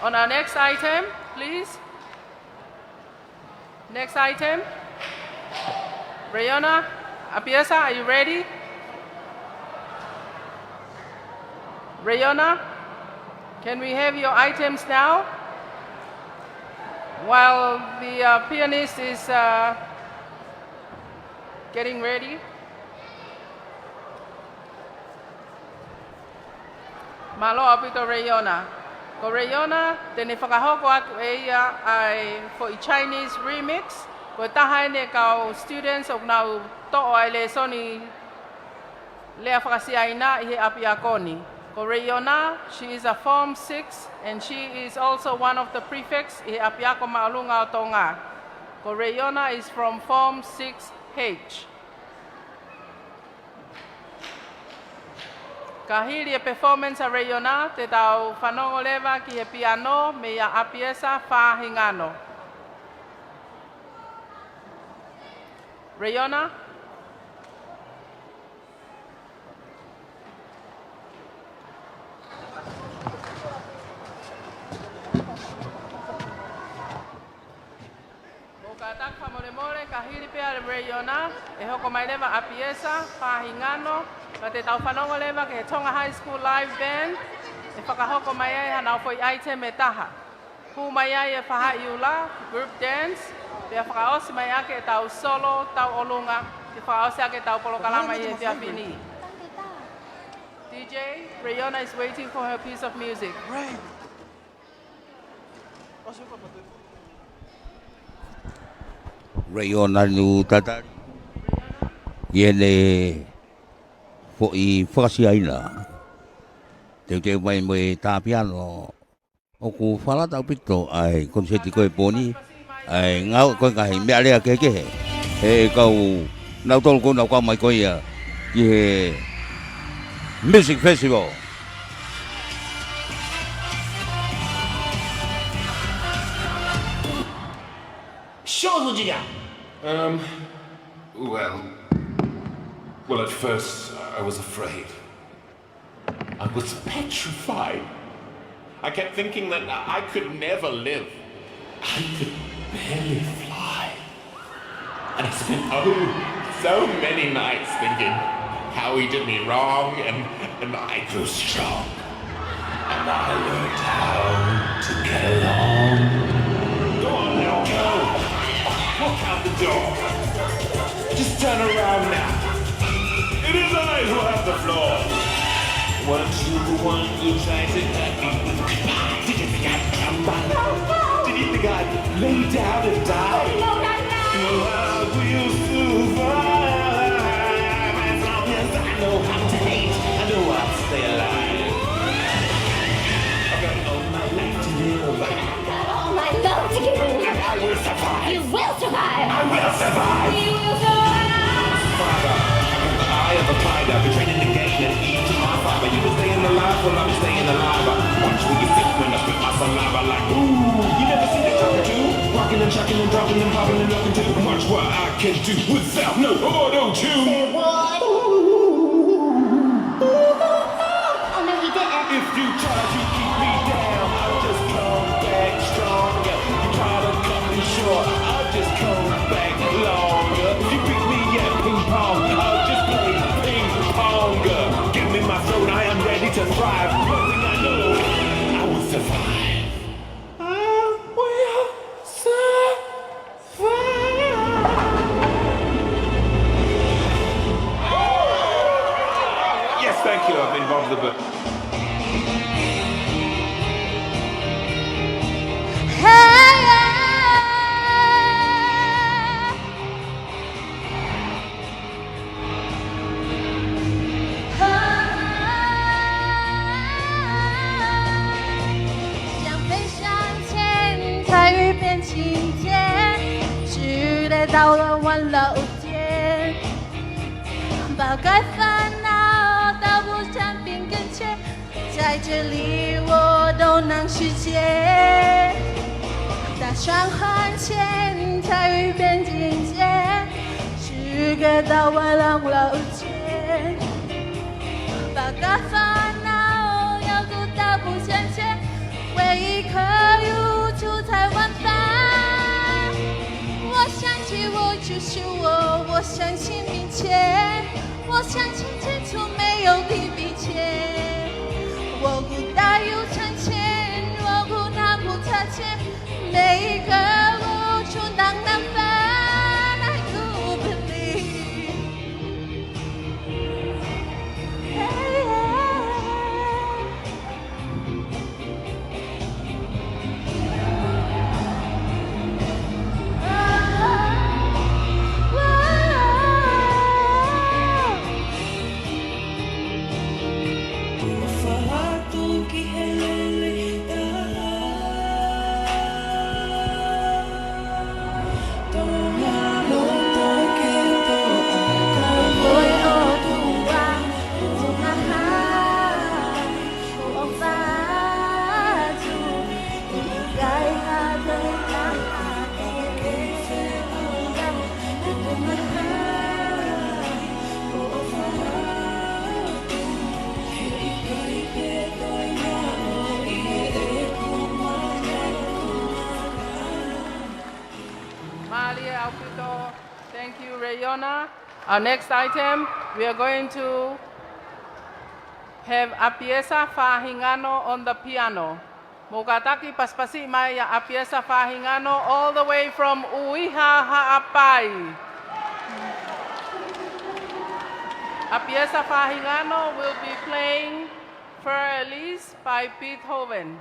On our next item, please. Next item. Rayona Apiesa, are you ready? Rayona, can we have your items now? While the, uh, pianist is, uh, getting ready. Mālō ʻaupito Rayona. Ko Rayona, te ne fakahoko atu ʻe ia ʻa e foʻi Chinese remix. Ko e taha ʻene kau students ʻoku nau toʻo ʻa e lēsoni lea faka-Siaina ʻi he ʻapiako ni. Ko Rayona, she is a Form Six, and she is also one of the prefects ʻi he ʻApiako Māʻolunga ʻo Tonga. Ko Rayona is from Form Six H. Ka hili e performance ʻa Rayona, te tau fanongo leva ki he piano meia ʻApiesa Fāhingano. Rayona? Mou kātaki fakamolemole, ka hili pē ʻa Rayona, ʻe hoko mai leva ʻApiesa Fāhingano, ka te tau fanongo leva ki he Tonga High School Live Band, ʻe fakahoko mai ai hanau foʻi item ʻe taha. Hū mai ai e faʻahi ʻula, group dance, pea fakaʻosi mai ʻaki ʻetau solo tauʻolunga, ke fakaʻosi ʻaki ʻetau polokalama ʻi he efiafi ni. D J, Rayona is waiting for her piece of music. Rayona, nau tatali ʻi heʻene foʻi faka-Siaina. Teuteu mai mo e tā piano. ʻOku falala ʻaupito ʻa e konisēti ko ē he pō ni, ʻa e ngāue ko ē ngaahi meʻalea kehekehe ʻa e kau, nautolu ko ē naʻa nau kau mai ko ia ki he Music Festival. Show what you got. Um, well, well, at first I was afraid. I was petrified. I kept thinking that I could never live. I could barely fly. And I spent, oh, so many nights thinking how he did me wrong, and, and I grew strong. And I learned how to get along. Go on now, go. Walk out the door. Just turn around now. It is I who have the floor. Weren't you the one who tried to hurt me with goodbye? Did you think I'd come by? No, no. Did you think I'd lay down and die? No, no, no. No, I will survive. As long as I know how to hate, I know I'll stay alive. I've got all my life to live. All my love to give you. And I will survive. You will survive. I will survive. You will survive. Father, I am the eye of a tiger, betrayed in the game and eaten my father. You will stay in the life, well, I'll be staying alive. Watch me be sick when I spit my saliva like, ooh. You never see the cockatoo, rocking and shocking and dropping and popping and locking too. Watch what I can do without no auto-tune. Say what? Oh, no, he didn't. If you try to keep me down, I'll just come back stronger. You try to cut me short, I'll just come back longer. You beat me at ping pong, I'll just play ping ponger. Give me my throat, I am ready to thrive. One thing I know, I will survive. I will survive. Yes, thank you. I've been involved with the book. 我相信明天，我相信前途没有比明天。我不担忧赚钱，我不那不差钱，每一个路就难难翻，I do believe. Yeah, yeah. Mālie ʻaupito. Thank you, Rayona. Our next item, we are going to have ʻApiesa Fahingano on the piano. Mou kātaki pasipasi mai ʻa ʻApiesa Fahingano all the way from ʻUiha, Haʻapai. ʻApiesa Fahingano will be playing Fleur-de-Lis by Beethoven.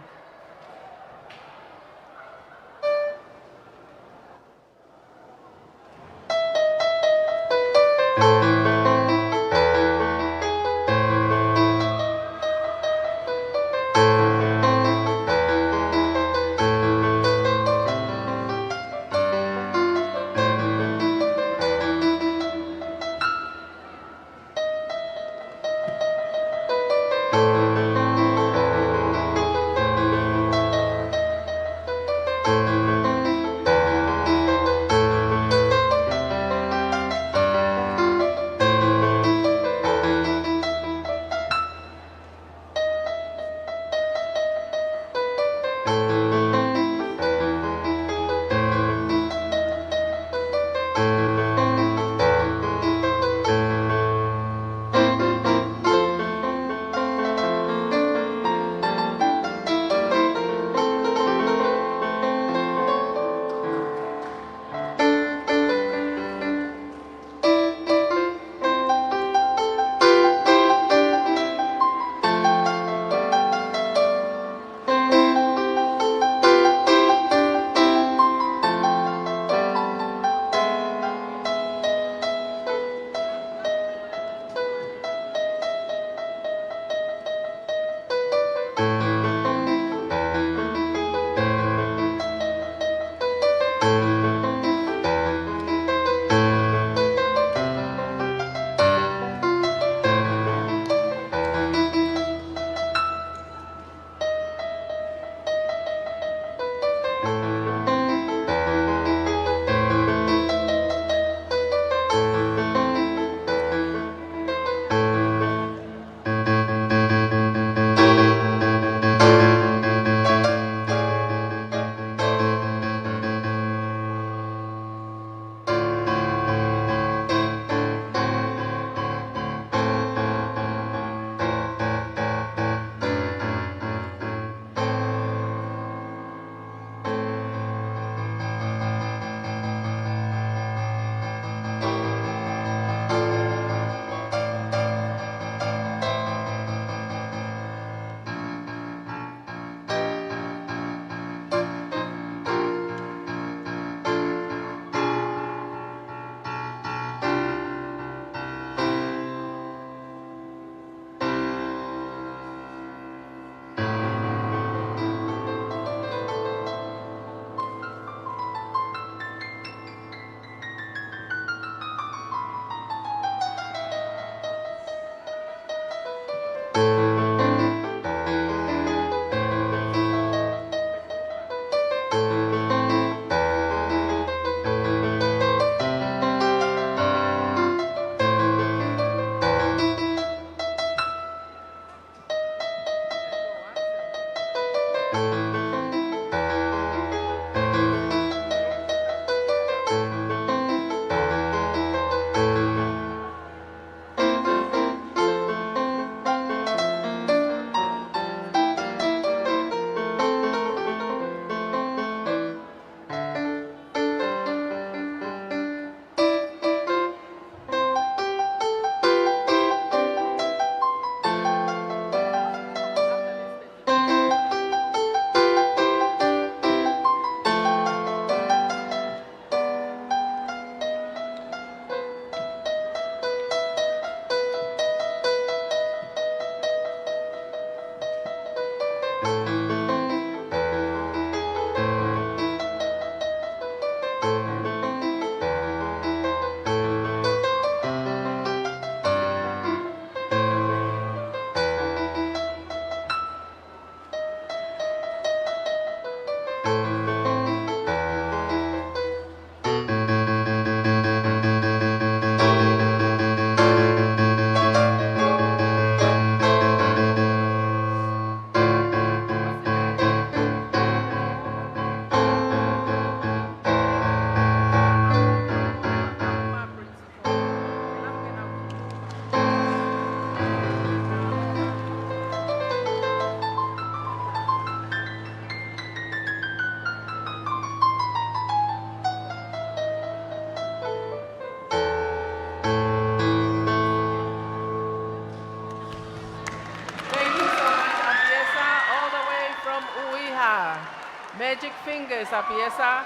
Magic Fingers ʻa Piesa,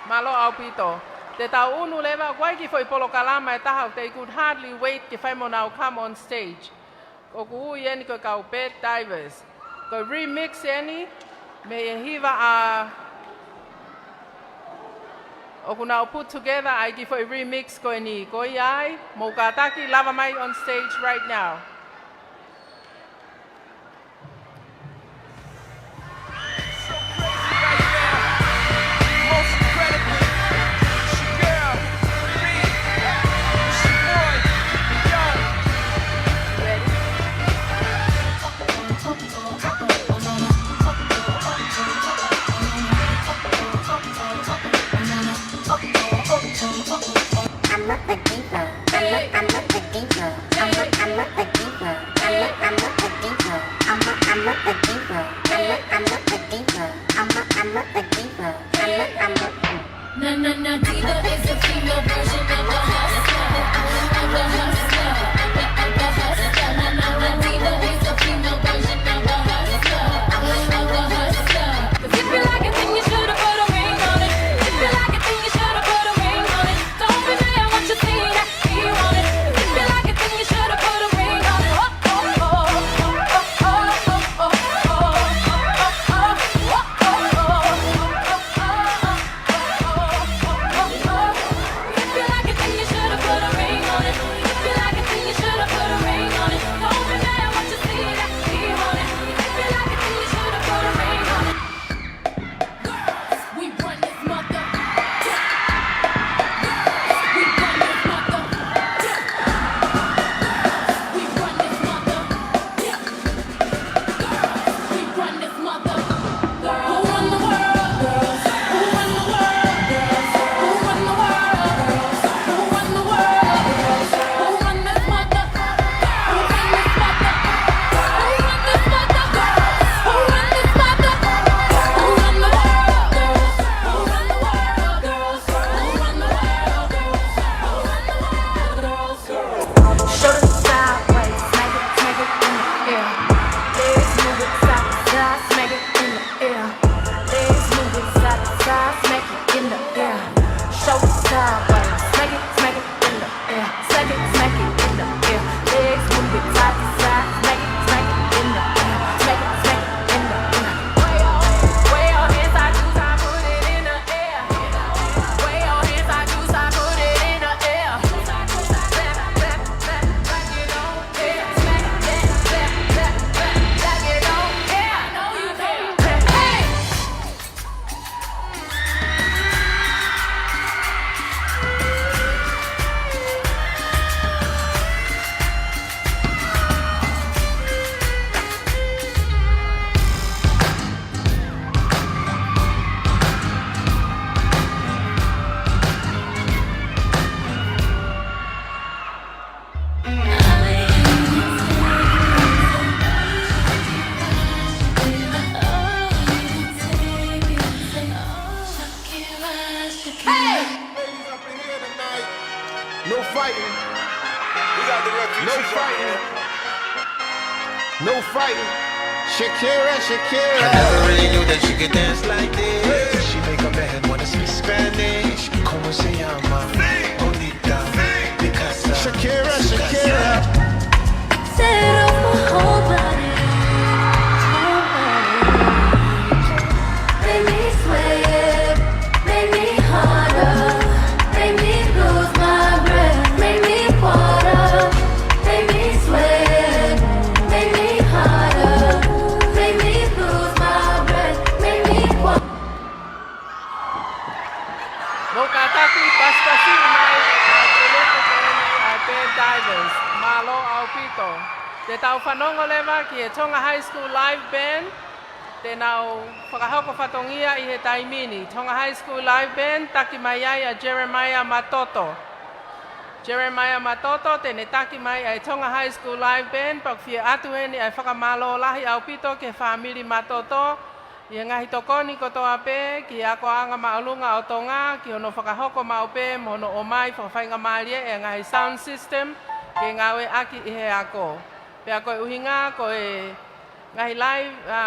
mālō ʻaupito. Te tau ʻunu leva, ʻoku ʻi ai e kiʻi foʻi polokalama ʻe taha, they could hardly wait ke fai mo nau come on stage. ʻOku ui eni ko e kau Bird Divers. Ko e remix eni, mei he hiva ʻa, ʻoku nau put together ʻa e kiʻi foʻi remix ko eni. Ko ia ai, mou kātaki, lava mai on stage right now. Na, na, na, Diva is a female version of a hustler, of a, of a hustler, of a, of a hustler. Na, na, na, Diva is a female version of a hustler, of a, of a hustler. If you like it, then you should have put a ring on it. If you like it, then you should have put a ring on it. Don't be mad what you see that we want it. If you like it, then you should have put a ring on it. Oh, oh, oh. Shoulders sideways, smack it, smack it in the air. Legs moving side to side, smack it in the air. Legs moving side to side, smack it in the air. Shoulders sideways, smack it, smack it in the air. Smack it, smack it in the air. Legs moving side to side, smack it, smack it in the air. Smack it, smack it in the air. Wave your, wave your hands like you tryna put it in the air. Wave your hands like you tryna put it in the air. Hey! Ladies up in here tonight. No fighting. We got the refugees. No fighting. No fighting. Shakira, Shakira. I never really knew that she could dance like this. She make a man wanna speak Spanish. ¿Cómo se llama? Bonita. Mi casa. Shakira, Shakira. Set off my whole body, whole body. Make me sweat, make me harder, make me lose my breath, make me water, make me sweat, make me harder, make me lose my breath, make me water. Mou kātaki pasipasi mai ʻa e kulupu ko eni ʻa e Bird Divers. Mālō ʻaupito. Te tau fanongo leva ki he Tonga High School Live Band. Te nau fakahoko fatongia ʻi he taimi ni. Tonga High School Live Band, taki mai ai ʻa Jeremiah Matoto. Jeremiah Matoto, te ne taki mai ʻa e Tonga High School Live Band, pea ʻoku fie ʻatu heni ʻa e fakamālō lahi ʻaupito ki he fāmili Matoto, ʻi he ngaahi tokoni kotoa pē ki he akoʻanga māʻolunga ʻo Tonga, ki hono fakahoko maʻu pē mo hono ʻomai fakafaingamālie e ngaahi sound system ke ngāueʻaki ʻi he ako. Pea ko e ʻuhinga ko e Ngaahi live, ā,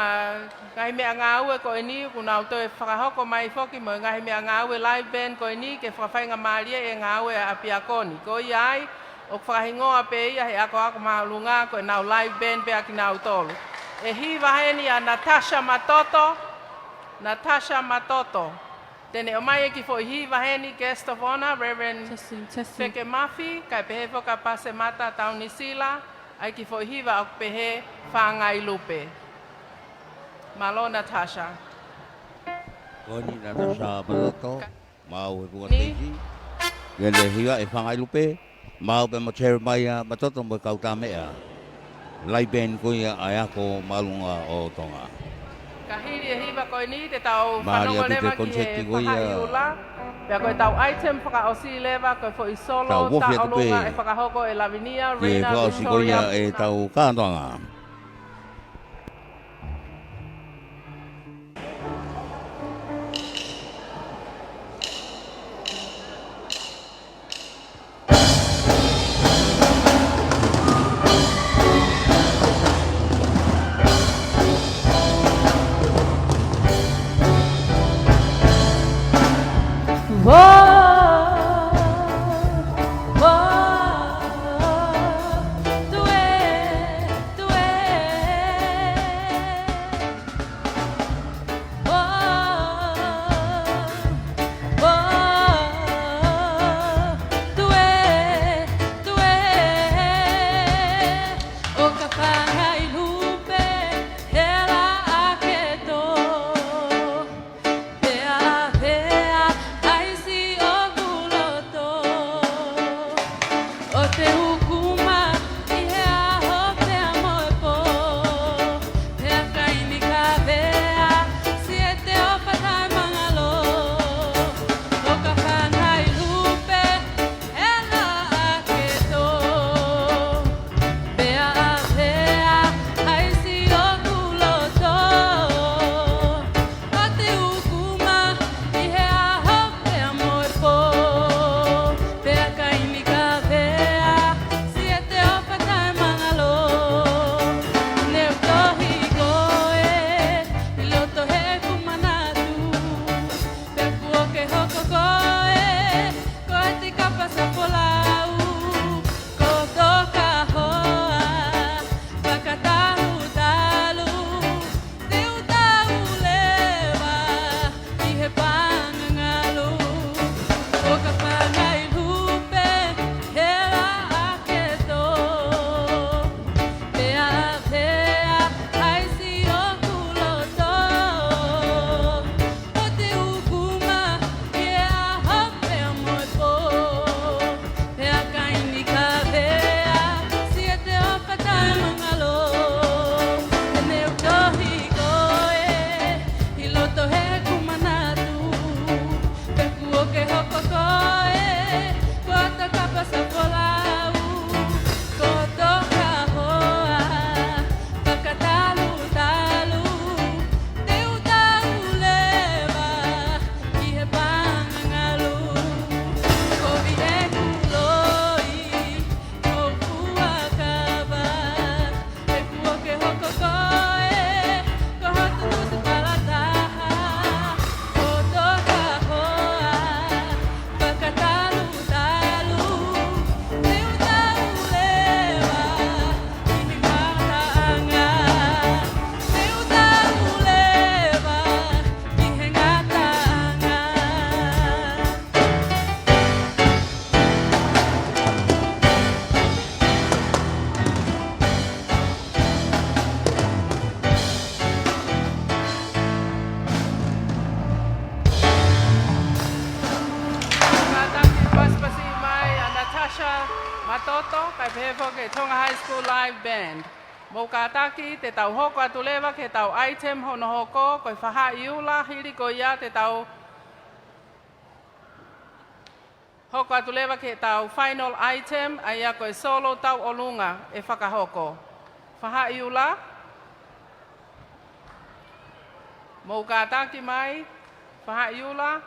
ngaahi meʻangāue ko eni, kuo nau toe fakahoko mai foki mo e ngaahi meʻangāue live band ko eni ke fakafaingamālieʻi e ngāue ʻa e ʻapiako ni. Ko ia ai, ʻoku fakahingoa pē ia he akoako māʻolunga ko ʻenau live band pē ʻa kinautolu. ʻE hiva heni ʻa Natasha Matoto, Natasha Matoto. Te ne ʻomai e kiʻi foʻi hiva heni, guest of honour, Reverend Testing, testing. Feke Mafi, kae pehē foki ʻa Pasemata Taunisila, ʻa e kiʻi foʻi hiva ʻoku pehē Fāngai Lupe. Mālō Natasha. Ko eni Natasha Matoto, maʻu he puka ni. Teisi. Ke ne hiva e Fāngai Lupe, maʻu pē mo Jeremiah Matoto mo e kau tā meʻa. Live band ko ia ʻa e ako māʻolunga ʻo Tonga. Ka hili e hiva ko eni te tau mālie fanongo atu leva ki he konseti ko ia. Fahaʻi ula. Pea ko e tau item fakaʻosi leva ko e foʻi solo tau ofi atu taʻolunga pē ʻe fakahoko ʻe Lavinia, ki he Reina fakaʻosi ko ia Victoria ʻe tau kātoanga. ʻO te ukuma ʻi he ʻaho pea mo e pō, pea kaimi kavea, siʻete ʻofa taʻemangalo, ʻo ka Fāngai Lupe, hela ake tō, pea ʻafea ʻa e ʻaisi ʻoku loto. ʻO te ukuma ʻi he ʻaho pea mo e pō, pea kaimi kavea, siʻete ʻofa taʻemangalo. Ne u tohi koe ʻi loto heʻeku manatu, pea kuo ke hoko koe ko ʻeku kapa safolau, ko Tokahoa fakatalutalu. Te u tau leva ʻi he pangangalu, ʻo ka Fāngai Lupe, hela ake tō, pea ʻafea ʻa e ʻaisi ʻoku loto. ʻO te ukuma ʻi he ʻaho pea mo e pō, pea kaimi kavea, siʻete ʻofa taʻemangalo. He ne u tohi koe ʻi loto heʻeku manatu, pea kuo ke hoko koe ko ʻeku kapa safolau, ko Tokahoa fakatalutalu. Te u tau leva ʻi he pangangalu, kovi ʻeku loi, ko fuakava, he kuo ke hoko koe ko hoku tusi palataha, ko Tokahoa fakatalutalu. Te u tau leva ʻi he ngataʻanga, te u tau leva ʻi he ngataʻanga. Kātaki pasipasi mai ʻa Natasha Matoto, kae pehē foki e Tonga High School Live Band. Mou kātaki, te tau hoko atu leva ki he tau item hono hoko, ko e fahaʻi ula, hili ko ia te tau hoko atu leva ki he tau final item, ʻa ia ko e solo tauʻolunga ʻe fakahoko. Fahaʻi ula. Mou kātaki mai, fahaʻi ula.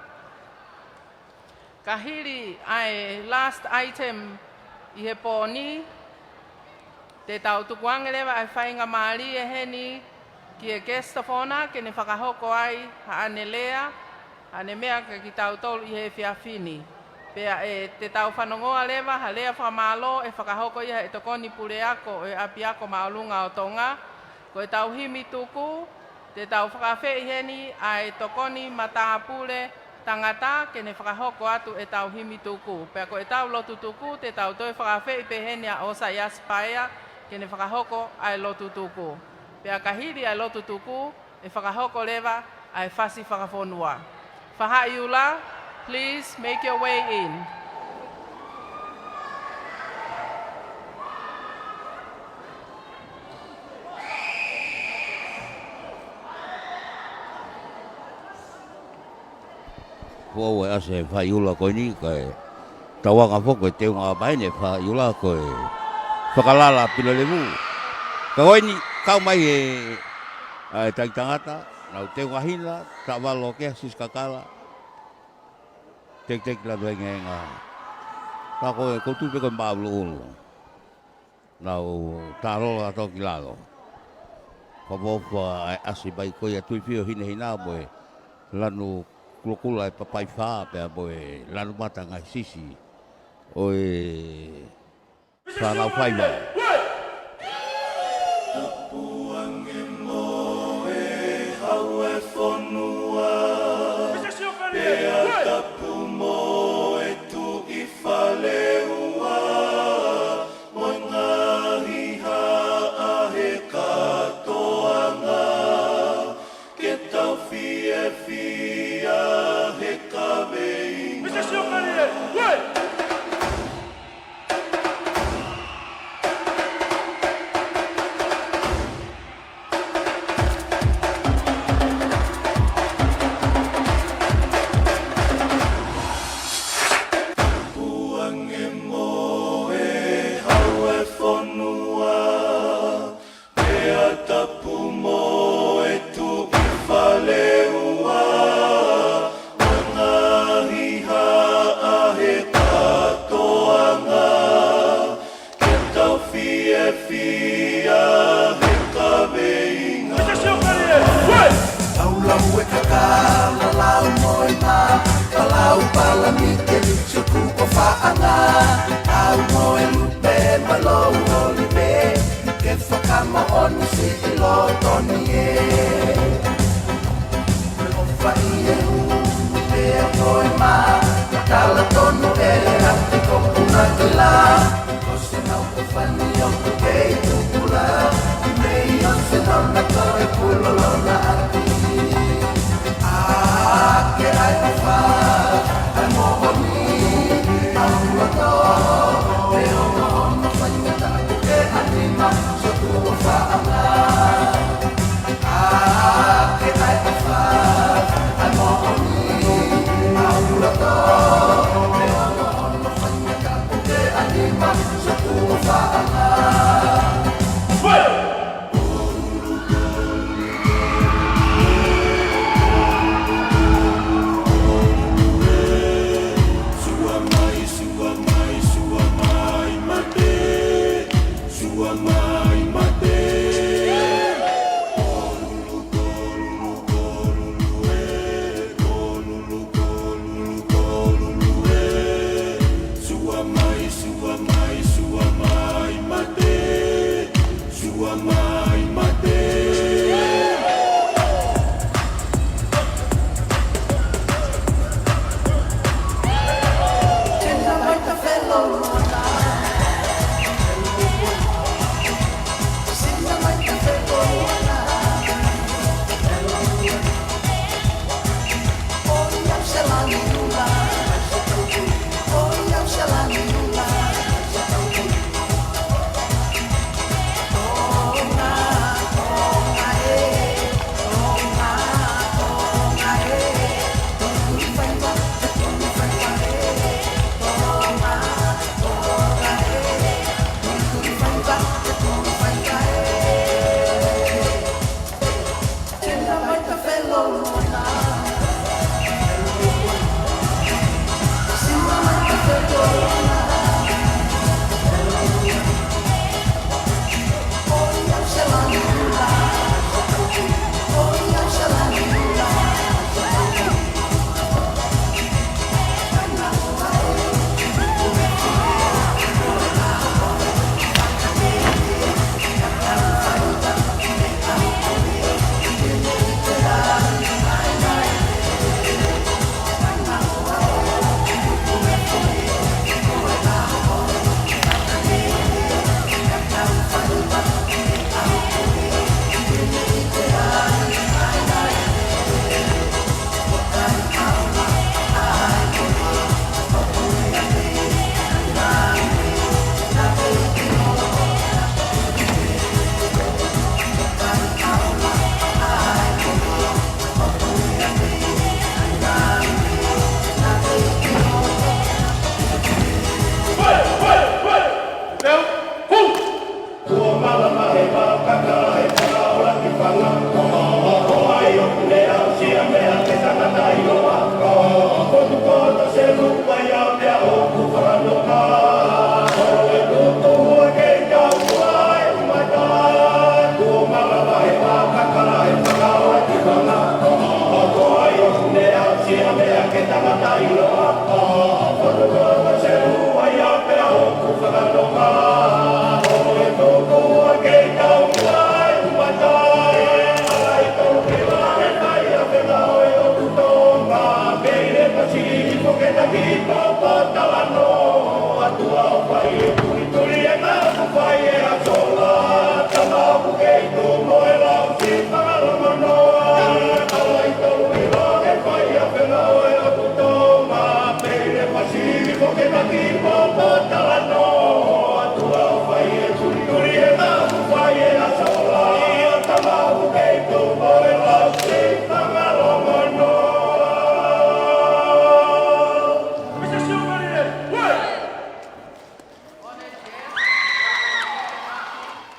Ka hili ʻa e last item ʻi he pō ni, Te tau tukuange leva ʻa e faingamālie heni ki he guest of honour ke ne fakahoko ai haʻane lea, haʻane meʻa kia kitautolu ʻi he efiafi ni. Pea ʻe, te tau fanongoa leva ha lea fakamālō ʻe fakahoko ia ʻe he Tokoni Puleako ʻo e ʻApiako Māʻolunga ʻo Tonga. Ko ʻetau himi tuku, te tau fakaafeʻi heni ʻa e Tokoni Matāpule Tangata ke ne fakahoko atu ʻetau himi tuku. Pea ko ʻetau lotu tuku, te tau toe fakaafeʻi pē heni ʻa ʻOsaiasi Paea ke ne fakahoko ʻa e lotu tuku. Pea ka hili ʻa e lotu tuku, ʻe fakahoko leva ʻa e fasi fakafonua. Fahaʻi Ula, please make your way in. Foʻou e ʻasi e Fahaʻi Ula ko eni, kae tauanga foki e teunga ʻa e pāʻene Fahaʻi Ula ko e Fakalala Pilolevu. Ka ko eni, kau mai e, ʻa e takitangata, nau teunga hina, Taʻavalo Keha Sisikakala, Tekiteki Lanu Engeenga. Ka ko e, ko e tupe ko e Māʻuluʻulu. Nau tālolo atu ki lalo. Fakaʻofoʻofa ʻa e ʻasi mai ko ia Tuifio Hinehina mo e Lanu Kulokula ʻe Papaifā pea mo e Lanumata Ngaahi Sisi ʻo e Fānau Faiva. Tapu ange mo e hau e fonua, pea tapu mo e Tuʻi Faleua, mo e ngaahi haʻa he kātoanga, ke tau fiefia he kaveinga. Tapu ange mo e hau e fonua, pea tapu mo e Tuʻi Faleua, mo e ngaahi haʻa he kātoanga, ke tau fiefia he kaveinga. Tau lau e kakala, lau mo e mā, ka lau pala mi ke ni suku ko faʻanga, lau mo e lupe ma lou olive, ke fakamoʻoni siʻi lotoni e. Ko e ʻofa ʻi he ʻulu pea mo e mā, matala tonu e ati ko puna kila. Ko se nau ko fani ʻoku kei kukula, mei o se nona ko e kulo lona ati. ʻA ke ʻai ʻofa, ʻai moʻoni, ʻa ua tō, pea o moʻoni faingataʻa ke ʻanima, so kuo faʻanga.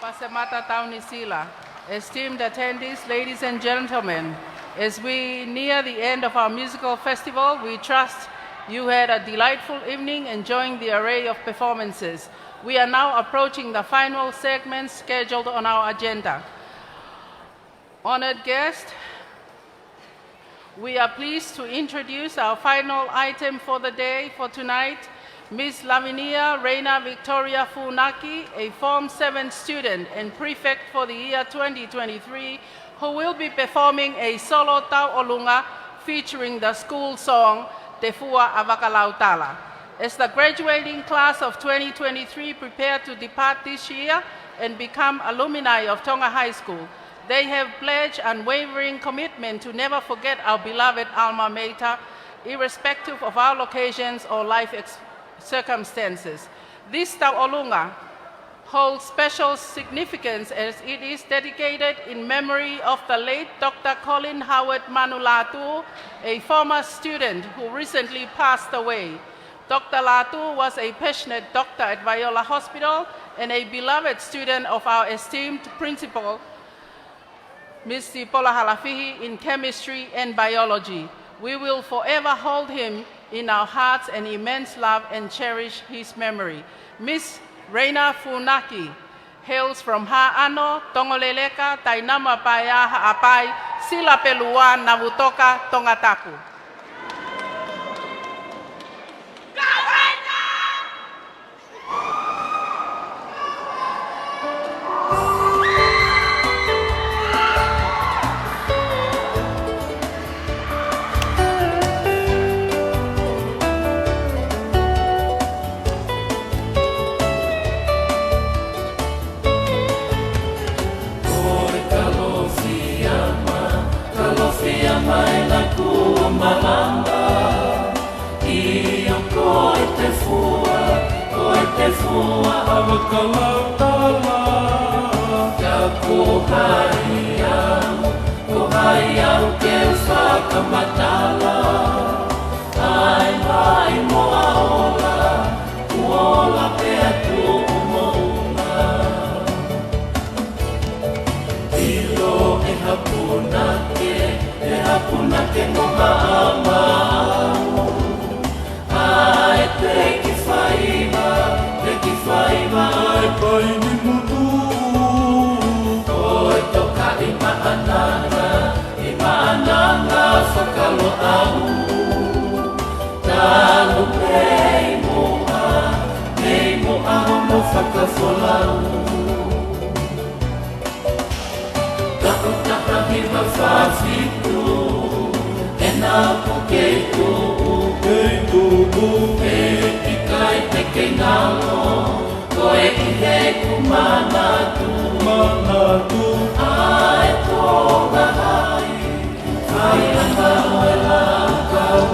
Pasemata Taunisila. Esteemed attendees, ladies and gentlemen, as we near the end of our musical festival, we trust you had a delightful evening enjoying the array of performances. We are now approaching the final segment scheduled on our agenda. Honored guest, we are pleased to introduce our final item for the day for tonight, Miss Lavinia Reina Victoria Funaki, a Form seven student and prefect for the year twenty twenty-three, who will be performing a solo tauʻolunga featuring the school song, Te Fua ʻa Vakalautala. As the graduating class of twenty twenty-three prepare to depart this year and become alumni of Tonga High School, they have pledged unwavering commitment to never forget our beloved alma mater, irrespective of our locations or life ex-, circumstances. This tauʻolunga holds special significance as it is dedicated in memory of the late Doctor Colin Howard Manu Lātū, a former student who recently passed away. Doctor Lātū was a passionate doctor at Vaiola Hospital and a beloved student of our esteemed principal, Miss Sipola Halafihi, in chemistry and biology. We will forever hold him in our hearts and immense love and cherish his memory. Miss Reina Funaki hails from Haʻano, Tongoleleka, Tainama Paea, Haʻapai, Sila Pelua, Navutoka, Tongatapu. Ko e kalofiama, kalofiama e lakua malama. ʻIo ko e Te Fua, ko e Te Fua ʻa Vakalautala. Ka ko hai au, ko hai au ke fakamatala. ʻAi mai mo ʻa ola, kuo ola pea tuʻu moʻunga. ʻIlo e haʻa punake, e haʻa punake mo maʻamaʻa. ʻAi pē ke fai mai, pē ke fai mai, ʻai pē ni mutu. Ko e toka ʻi Maʻananga, ʻi Maʻananga Fakaloʻau. Talu mei muʻa, mei muʻa hono fakafolau. Taʻu taha hiva fā fitu, ʻena ʻoku kei tuʻu, kei tuʻu, ʻe ʻikai te ke ngalo, ko e ʻi heʻeku manatu, manatu, ʻa e Tonga High, fai ʻa e ngalo e Laukau.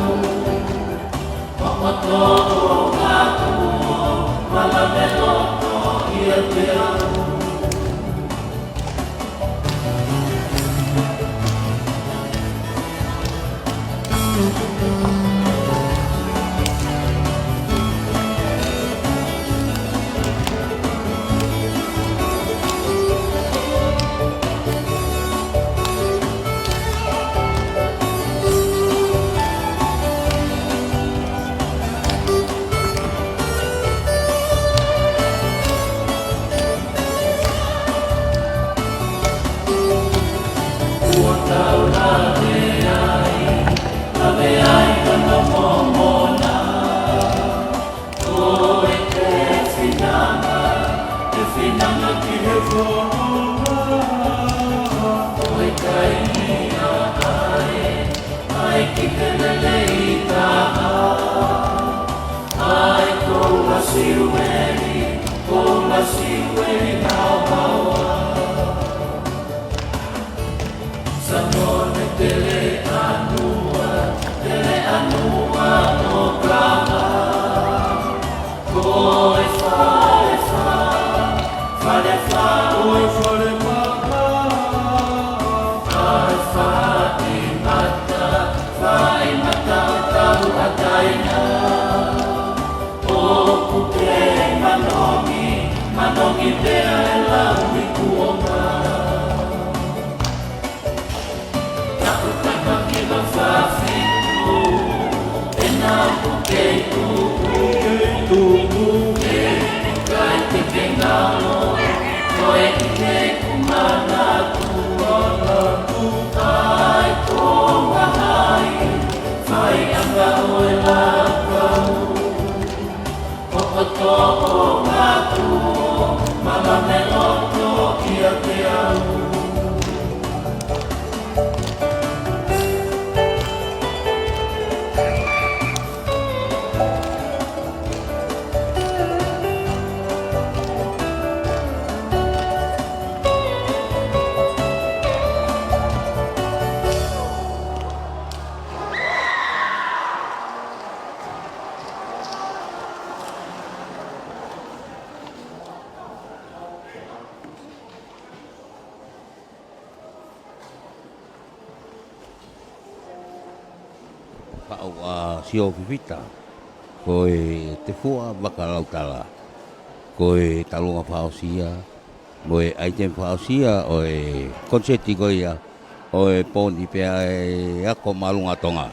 Kuo tau lave ai, lave ʻI he lelei taha, ʻa e koloa Siueli, koloa Siueli naʻa mau. Sanone Teleʻanua, Teleʻanua ʻo Kama. Ko e Falefa, Falefa ʻo e Falefa. Falefa ʻi mata, fai mata ʻo tau ʻa Taina. ʻOku kei manongi, manongi pea e lau i kuonga. Tapu kapa ki la fafi, e nau ku kei tuku, kei tuku, kei kai te kei ngalo, ko e kei ku manatu, manatu, ai ko mahai, fai anga ʻo e lakau. Ko koto o ngatu, malame loto ia ke au. Faʻu ʻa Sio Fifita, ko e Tefua Vakalautala, ko e talunga fakaʻosi ia, mo e ʻaiteni fakaʻosi ia ʻo e koniseti ko ia ʻo e pō ni pea e ako māʻolunga Tonga.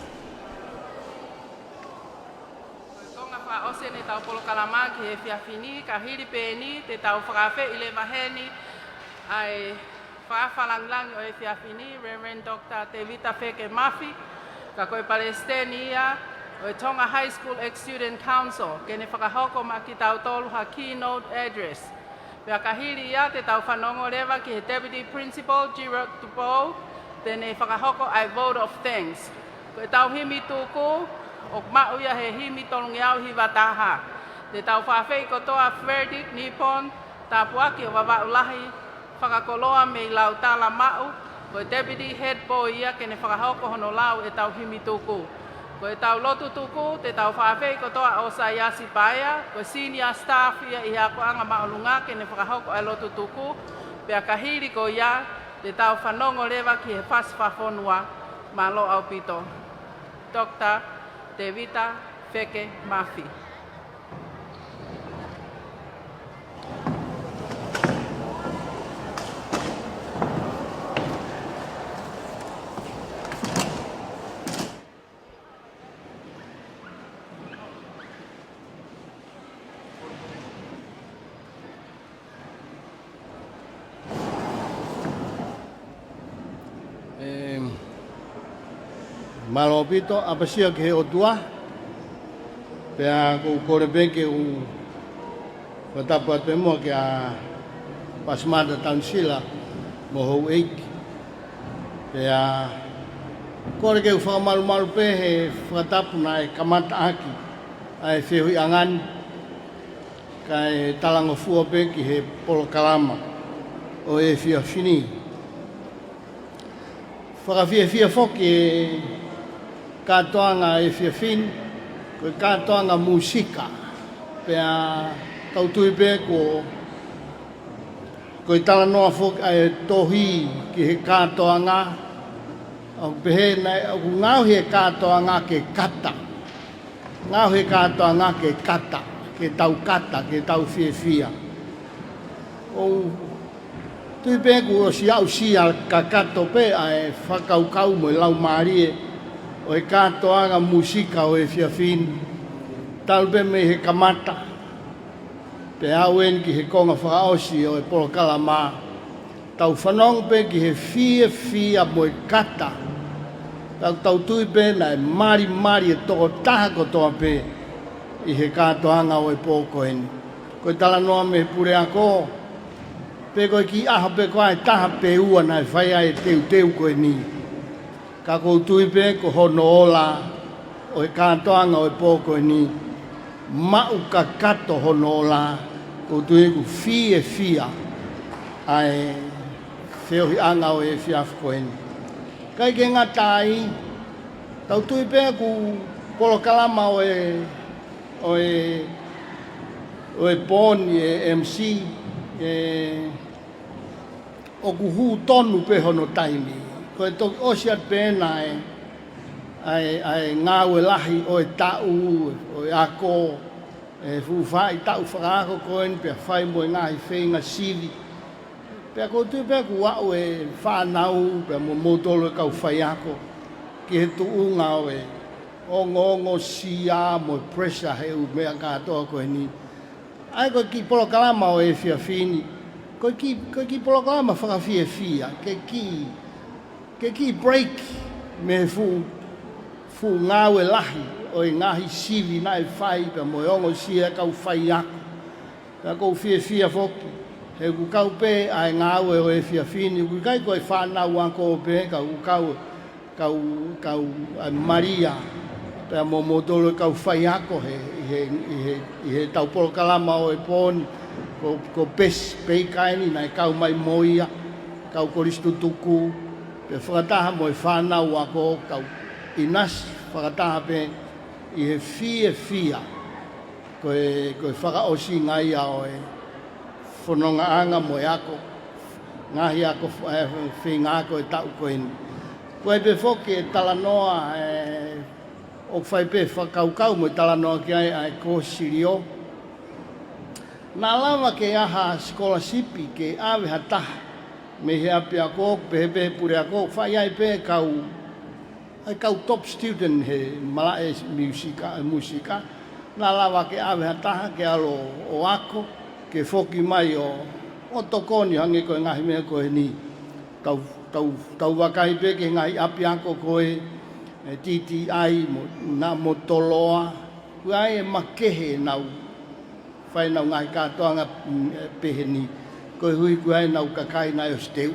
Ko e konga fakaʻosi eni ʻetau polokalama ki he efiafi ni, ka hili pē eni te tau fakaafeʻi leva heni ʻa e fakafalangilangi ʻo e efiafi ni, Reverend Doctor Tevita Feke Mafi, ka ko e palesiteni ia ʻo e Tonga High School Ex-Student Council, ke ne fakahoko maʻa kitautolu ha keynote address. Pea ka hili ia te tau fanongo leva ki he Deputy Principal, Gerald Tupou, te ne fakahoko ʻa e vote of thanks. Ko ʻetau himi tuku, ʻoku maʻu ia he himi tolungeau hiva taha. Te tau fakaafeʻi kotoa Frederick Nippon, Tāpuaki ʻo Vavaʻu Lahi, fakakoloa mei Lautala Maʻu, ko e Deputy Head Boy ia ke ne fakahoko hono lau ʻetau himi tuku. Ko ʻetau lotu tuku, te tau fakaafeʻi kotoa ʻa ʻOsaiasi Paea, ko e senior staff ia ʻi he akoʻanga māʻolunga ke ne fakahoko ʻa e lotu tuku, pea ka hili ko ia, te tau fanongo leva ki he fasi fakafonua. Mālō ʻaupito. Doctor Tevita Feke Mafi. ʻE, mālō ʻaupito, ʻapasia ki he ʻOtua, pea ʻoku ou kole pē ke u fakatapu atu pē muʻa kia Pasimata Tanisila mo houʻeiki. Pea kole ke u fakamalumalu pē he fakatapu naʻe kamata ʻaki ʻa e feohiʻanga ni, kae talangofua pē ki he polokalama ʻo e efiafi ni. Fakafiefia foki e kātoanga efiafi ni, ko e kātoanga mūsika. Pea tau tui pē ko, ko e talanoa foki ʻa e tohi ki he kātoanga, ʻoku pehē naʻe, ʻoku ngaohi e kātoanga ke kata. Ngaohi e kātoanga ke kata, ke tau kata, ke tau fiefia. ʻOku ou tui pē kuo ʻosi aʻusia kakato pē ʻa e fakakaukau mo e laumālie ʻo e kātoanga mūsika ʻo e efiafi ni. Talu pē mei he kamata, pea aʻu eni ki he konga fakaʻosi ʻo e polokalama. Tau fanongo pē ki he fiefia mo e kata. Tau, tau tui pē naʻe malimali e tokotaha kotoa pē ʻi he kātoanga ʻo e pō ko eni. Ko e talanoa mei he puleako, pe ko e kiʻi ʻaho pē ko ā ʻe taha pe ua naʻe fai ai e teuteu ko eni. Ka ʻoku ou tui pē ko hono ola ʻo e kātoanga ʻo e pō ko eni, maʻu kakato hono ola, ʻoku ou tui ʻoku fiefia ʻa e feohiʻanga ʻo e efiafi ko eni. ʻIkai ke ngata ai, tau tui pē ʻoku polokalama ʻo e, ʻo e, ʻo e pō ni ʻe M C, ʻe, ʻoku hū tonu pē hono taimi. Ko e toki ʻosi atu pē ena ʻa e, ʻa e, ʻa e ngāue lahi ʻo e taʻu, ʻo e ako, ʻe fuʻu faʻahitaʻu fakaako ko eni pea fai mo e ngaahi feinga sivi. Pea ʻoku ou tui pē ʻoku aʻu e fānau, pea mo moutolu e kau faiako, ki he tuʻunga ʻo e ongoongosia mo e pressure he ʻū meʻa kātoa ko eni. ʻA ia ko e kiʻi polokalama ʻo e efiafi ni, ko e kiʻi, ko e kiʻi polokalama fakafiefia, ke kiʻi, ke kiʻi break mei he fuʻu, fuʻu ngāue lahi ʻo e ngaahi sivi naʻe fai pea mo e ongosia e kau faiako. Pea ʻoku ou fiefia foki, he ʻoku kau pē ʻa e ngāue ʻo e efiafi ni, ʻoku ʻikai ko e fānau ako pē, ka ʻoku kau kau, kau, ʻa, Malia, pea mo moutolu e kau faiako he, ʻi he, ʻi he, ʻi he tau polokalama ʻo e pō ni, ko, ko Pesi Peikaeni naʻe kau mai mo ia, kau kolisi tutuku, pea fakataha mo e fānau ako, kau ʻinasi fakataha pē ʻi he fiefia. Ko e, ko e fakaʻosinga ia ʻo e fonongaʻanga mo e ako, ngaahi ako, ʻe, feinga ako e taʻu ko eni. Ko e pē foki e talanoa, ʻe, ʻoku fai pē fakakaukau mo e talanoa ki ai ʻa e kōsilio. Naʻa lava ke ʻi ai ha sikolasipi ke ʻave ha taha mei he ʻapiako, pehē pē puleako, fai ai pē kau ʻa e kau top student he malaʻe miusika, ʻe musika, naʻa lava ke ʻave ha taha ke ʻalu ʻo ako, ke foki mai ʻo, ʻo tokoni hangē ko e ngaahi meʻa ko eni. Tau, tau, tau vakai pē ki he ngaahi ʻapiako ko ē, ʻe T T I mo, naʻa mo Toloa, ʻoku ʻi ai e makehe ʻenau fai ʻenau ngaahi kātoanga, mm, ʻe pehē ni, koeʻuhi ko ʻenau kakai naʻe ʻosi teuʻi.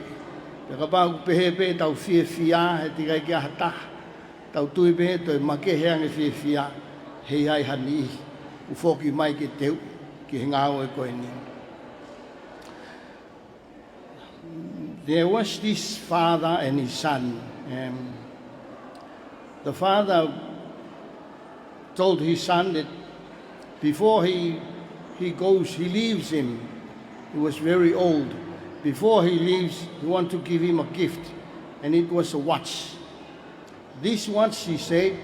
Pea kapau ʻoku pehē pē ʻetau fiefia, he teʻeki ai ke ʻi ai ha taha, tau tui pē ʻe toe makehe ange fiefia, he ʻi ai ha niʻihi ʻoku foki mai ke teuʻi ki he ngāue ko eni. There was this father and his son. Um, the father told his son that before he, he goes, he leaves him, he was very old. Before he leaves, he want to give him a gift, and it was a watch. "This watch," he said,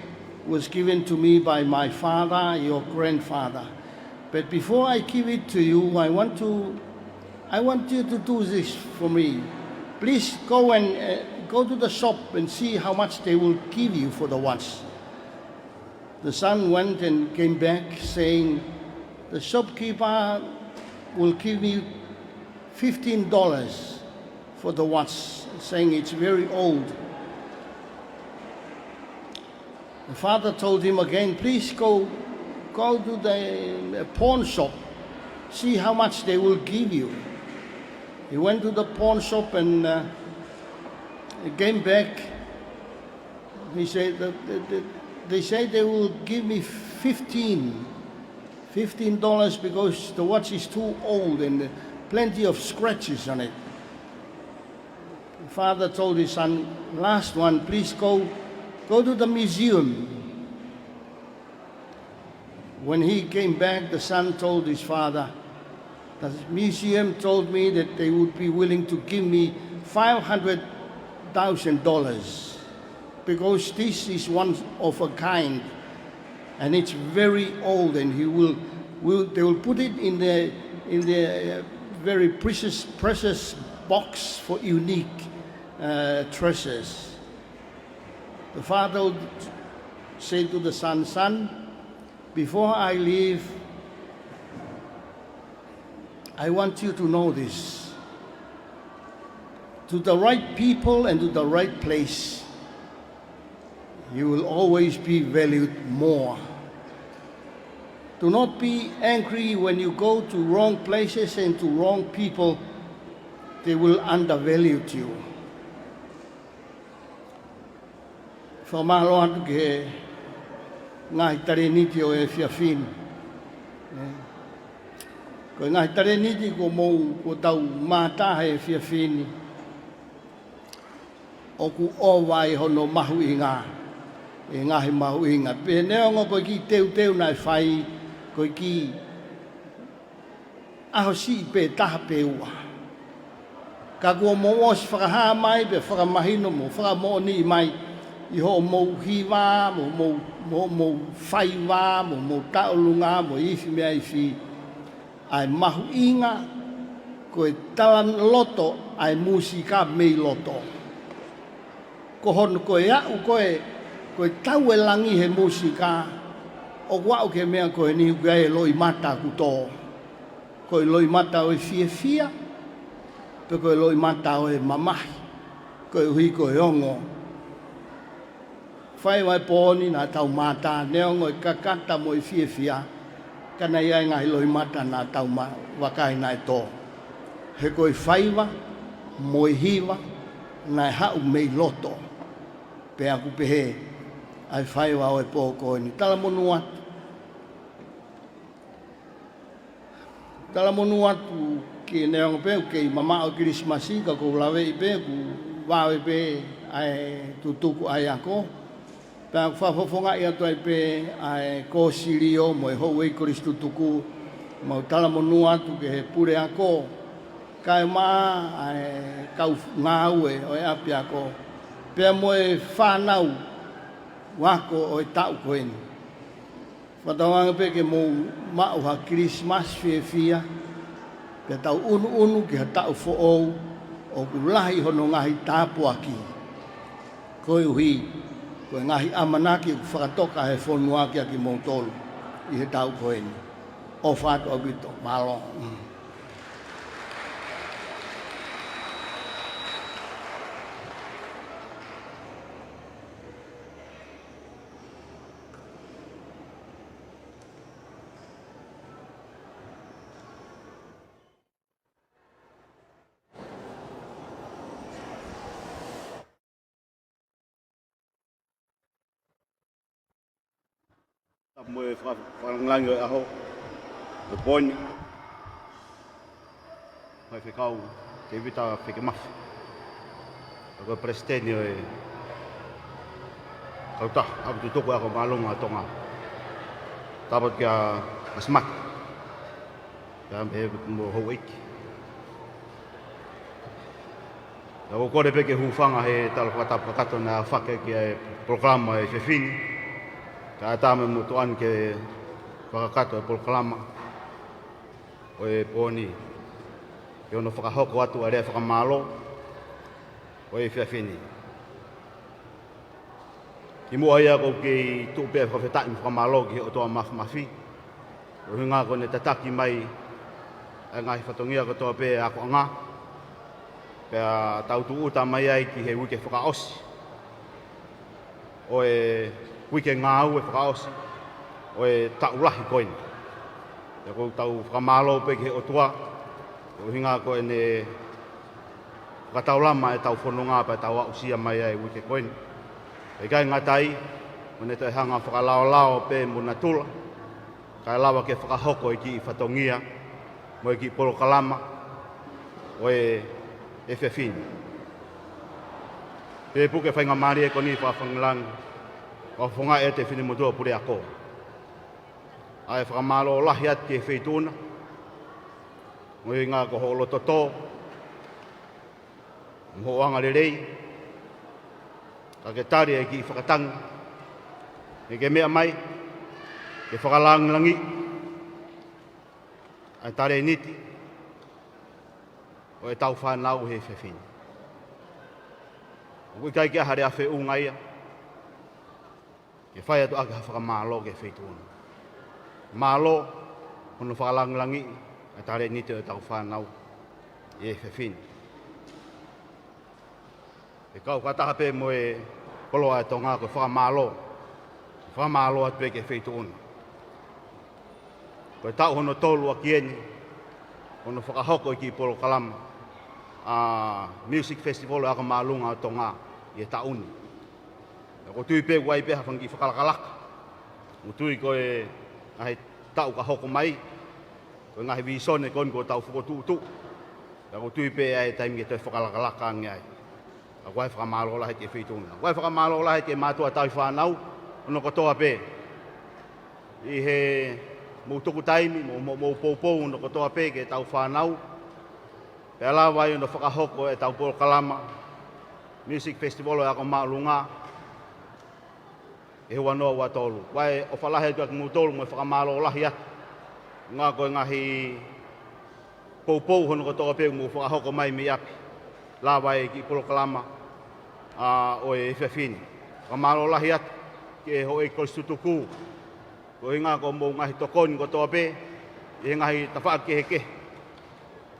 "was given to me by my father, your grandfather. But before I give it to you, I want to, I want you to do this for me. Please go and, uh, go to the shop and see how much they will give you for the watch." The son went and came back saying, "The shopkeeper will give me fifteen dollars for the watch, saying it's very old." The father told him again, "Please go, go to the, uh, pawn shop, see how much they will give you." He went to the pawn shop and, uh, he came back. He said that, that, that they say they will give me fifteen, fifteen dollars because the watch is too old and plenty of scratches on it. Father told his son, "Last one, please go, go to the museum." When he came back, the son told his father, "The museum told me that they would be willing to give me five hundred thousand dollars because this is one of a kind, and it's very old, and he will, will, they will put it in the, in the, uh, very precious, precious box for unique, uh, treasures." The father would say to the son, "Son, before I leave, I want you to know this. To the right people and to the right place, you will always be valued more. Do not be angry when you go to wrong places and to wrong people. They will undervalue you." Fakamālō atu ki he ngaahi talēniti ʻo e efiafi ni. Ē. Ko e ngaahi talēniti kuo mou, kuo tau mātā he efiafi ni, ʻoku ʻova ai hono mahuʻinga, ʻi he ngaahi mahuʻinga. Pea neongo ko e kiʻi teuteu naʻe fai, ko e kiʻi ʻaho siʻi pē taha pe ua. Ka kuo mou ʻosi fakahā mai pea fakamahino mo fakamoʻoniʻi mai ʻi hoʻomou hiva, mo mou, mo mou faiva, mo mou tauʻolunga, mo e ifi mei he ifi, ʻa e mahuʻinga ko e talaloto ʻa e mūsika mei loto. Ko hono, ko e aʻu ko ē, ko e tau e langi he mūsika, ʻoku aʻu ki he meʻa ko eni ʻoku ʻi ai e loʻimata ʻoku tō. Ko e loʻimata ʻo e fiefia, pe ko e loʻimata ʻo e mamahi, koeʻuhi ko e ongo faiva ʻo e pō ni naʻa tau mātā, neongo e kakata mo e fiefia, ka naʻe ʻi ai e ngaahi loʻimata naʻa tau ma-, vakai naʻe tō. He ko e faiva mo e hiva naʻe haʻu mei loto. Pea ʻoku pehē ʻa e faiva ʻo e pō ko eni. Talamonū atu. Talamonū atu ki he, neongo pē ʻoku kei mamaʻo e Kilisimasi, ka ʻoku ou laveʻi pē ʻoku vave pē ʻa e tutuku ʻa e ako. Pea ʻoku fakafofongaʻi atu ai pē ʻa e kōsilio mo e houʻeiki kolisi tutuku, mau talamonū atu ki he puleako, kae ʻumaʻā ʻa e kau ngāue ʻo e ʻapiako, pea mo e fānau ako ʻo e taʻu ko eni. Fakatauange pē ke mou maʻu ha Kilisimasi fiefia, pea tau ʻunuʻunu ki ha taʻu foʻou ʻoku lahi hono ngaahi tāpuaki. Koeʻuhi ko e ngaahi ʻamanaki ʻoku fakatoka he fonua kiate kimoutolu ʻi he taʻu ko eni. ʻOfa atu ʻaupito, mālō. Tapu mo e faka-, fakalāngilangi ʻo e ʻaho, ʻo e pō ni. Faifekau Tevita Fekemafi. Ko e Palesiteni ʻo e Kautaha ʻApi Tutuku ʻo e Ako Māʻolunga ʻo Tonga. Tapu kia Masimaki. Pea mo e houʻeiki. Pea ʻoku ou kole pē ke u hūfanga he tala fakatapu kakato naʻe aofaki ki ai e polokalama ʻo e efiafi ni. Kae ʻatā mo e motuʻa ni ke fakakakato e polokalama ʻo e pō ni, ki hono fakahoko atu ʻa e lea fakamālō ʻo e efiafi ni. Kimuʻa ia ʻoku ou kei tuʻu pē ʻo fakafetaʻi mo fakamālō ki he ʻOtua Mafimafi, koeʻuhi ko ʻene tataki mai ʻa e ngaahi fatongia kotoa pē ʻa e akoʻanga, pea tau tūʻuta mai ai ki he uike fakaʻosi ʻo e uike ngāue fakaʻosi ʻo e taʻu lahi ko eni. Pea ʻoku tau fakamālō pē ki he ʻOtua, koeʻuhi ko ʻene fakataulama ʻetau fononga pea tau aʻusia mai ai e uike ko eni. ʻIkai ngata ai, mo ʻene toe hanga fakalaolao pē mo natula, kae lava ke fakahoko e kiʻi fatongia mo e kiʻi polokalama ʻo e efiafi ni. Pea puke faingamālie ko eni fakafangalangi, fakafofongaʻi atu e finemotuʻa puleako. ʻA e fakamālō lahi atu ki he Feituʻuna, koeʻuhi ko hoʻo loto tō, mo hoʻo anga lelei, ka ke tali e kiʻi fakatangi, ke ke meʻa mai, ke fakalāngilangiʻi ʻa e talēniti ʻo ʻetau fānau he efiafi ni. ʻOku ʻikai ke ʻi ai ha lea feʻunga ia, ke fai atu ʻaki ha fakamālō ki he Feituʻuna. Mālō hono fakalāngilangiʻi ʻa e talēniti ʻo ʻetau fānau he efiafi ni. ʻE kau fakataha pē mo e koloa ʻo Tonga ko e fakamālō. Fakamālō atu pē ki he Feituʻuna. Ko e taʻu hono tolu ʻaki eni hono fakahoko e kiʻi polokalama ʻa e Music Festival ʻo e Ako Māʻolunga ʻo Tonga ʻi he taʻu ni. Pea ʻoku ou tui pē ʻoku ʻi ai pē ha fanga kiʻi fakalakalaka. ʻOku ou tui ko e ngaahi taʻu ka hoko mai, ko e ngaahi vīsone ko eni kuo tau fokotuʻutuʻu. Pea ʻoku ou tui pē ʻe ʻi ai e taimi ke toe fakalakalaka ange ai. Pea ʻoku ʻi ai e fakamālō lahi ki he feituʻu na. ʻOku ʻi ai e fakamālō lahi ki he mātuʻa tauhi fānau hono kotoa pē ʻi hoʻomou tuku taimi mo, mo, mo poupou hono kotoa pē ki heʻetau fānau. Pea lava ai hono fakahoko ʻetau polokalama Music Festival ʻo e Ako Māʻolunga ʻi he ua noa ua tolu. ʻOku ʻofa lahi atu kiate kimoutolu mo e fakamālō lahi atu. Ngā ko e ngaahi poupou hono kotoa pē ʻoku mou fakahoko mai mei ʻapi. Lava e kiʻi polokalama, ʻa, ʻo e efiafi ni. Fakamālō lahi atu ki he houʻeiki kolisi tutuku. Ko e ʻuhinga ko hoʻomou ngaahi tokoni kotoa pē ʻi he ngaahi tafaʻaki kehekehe.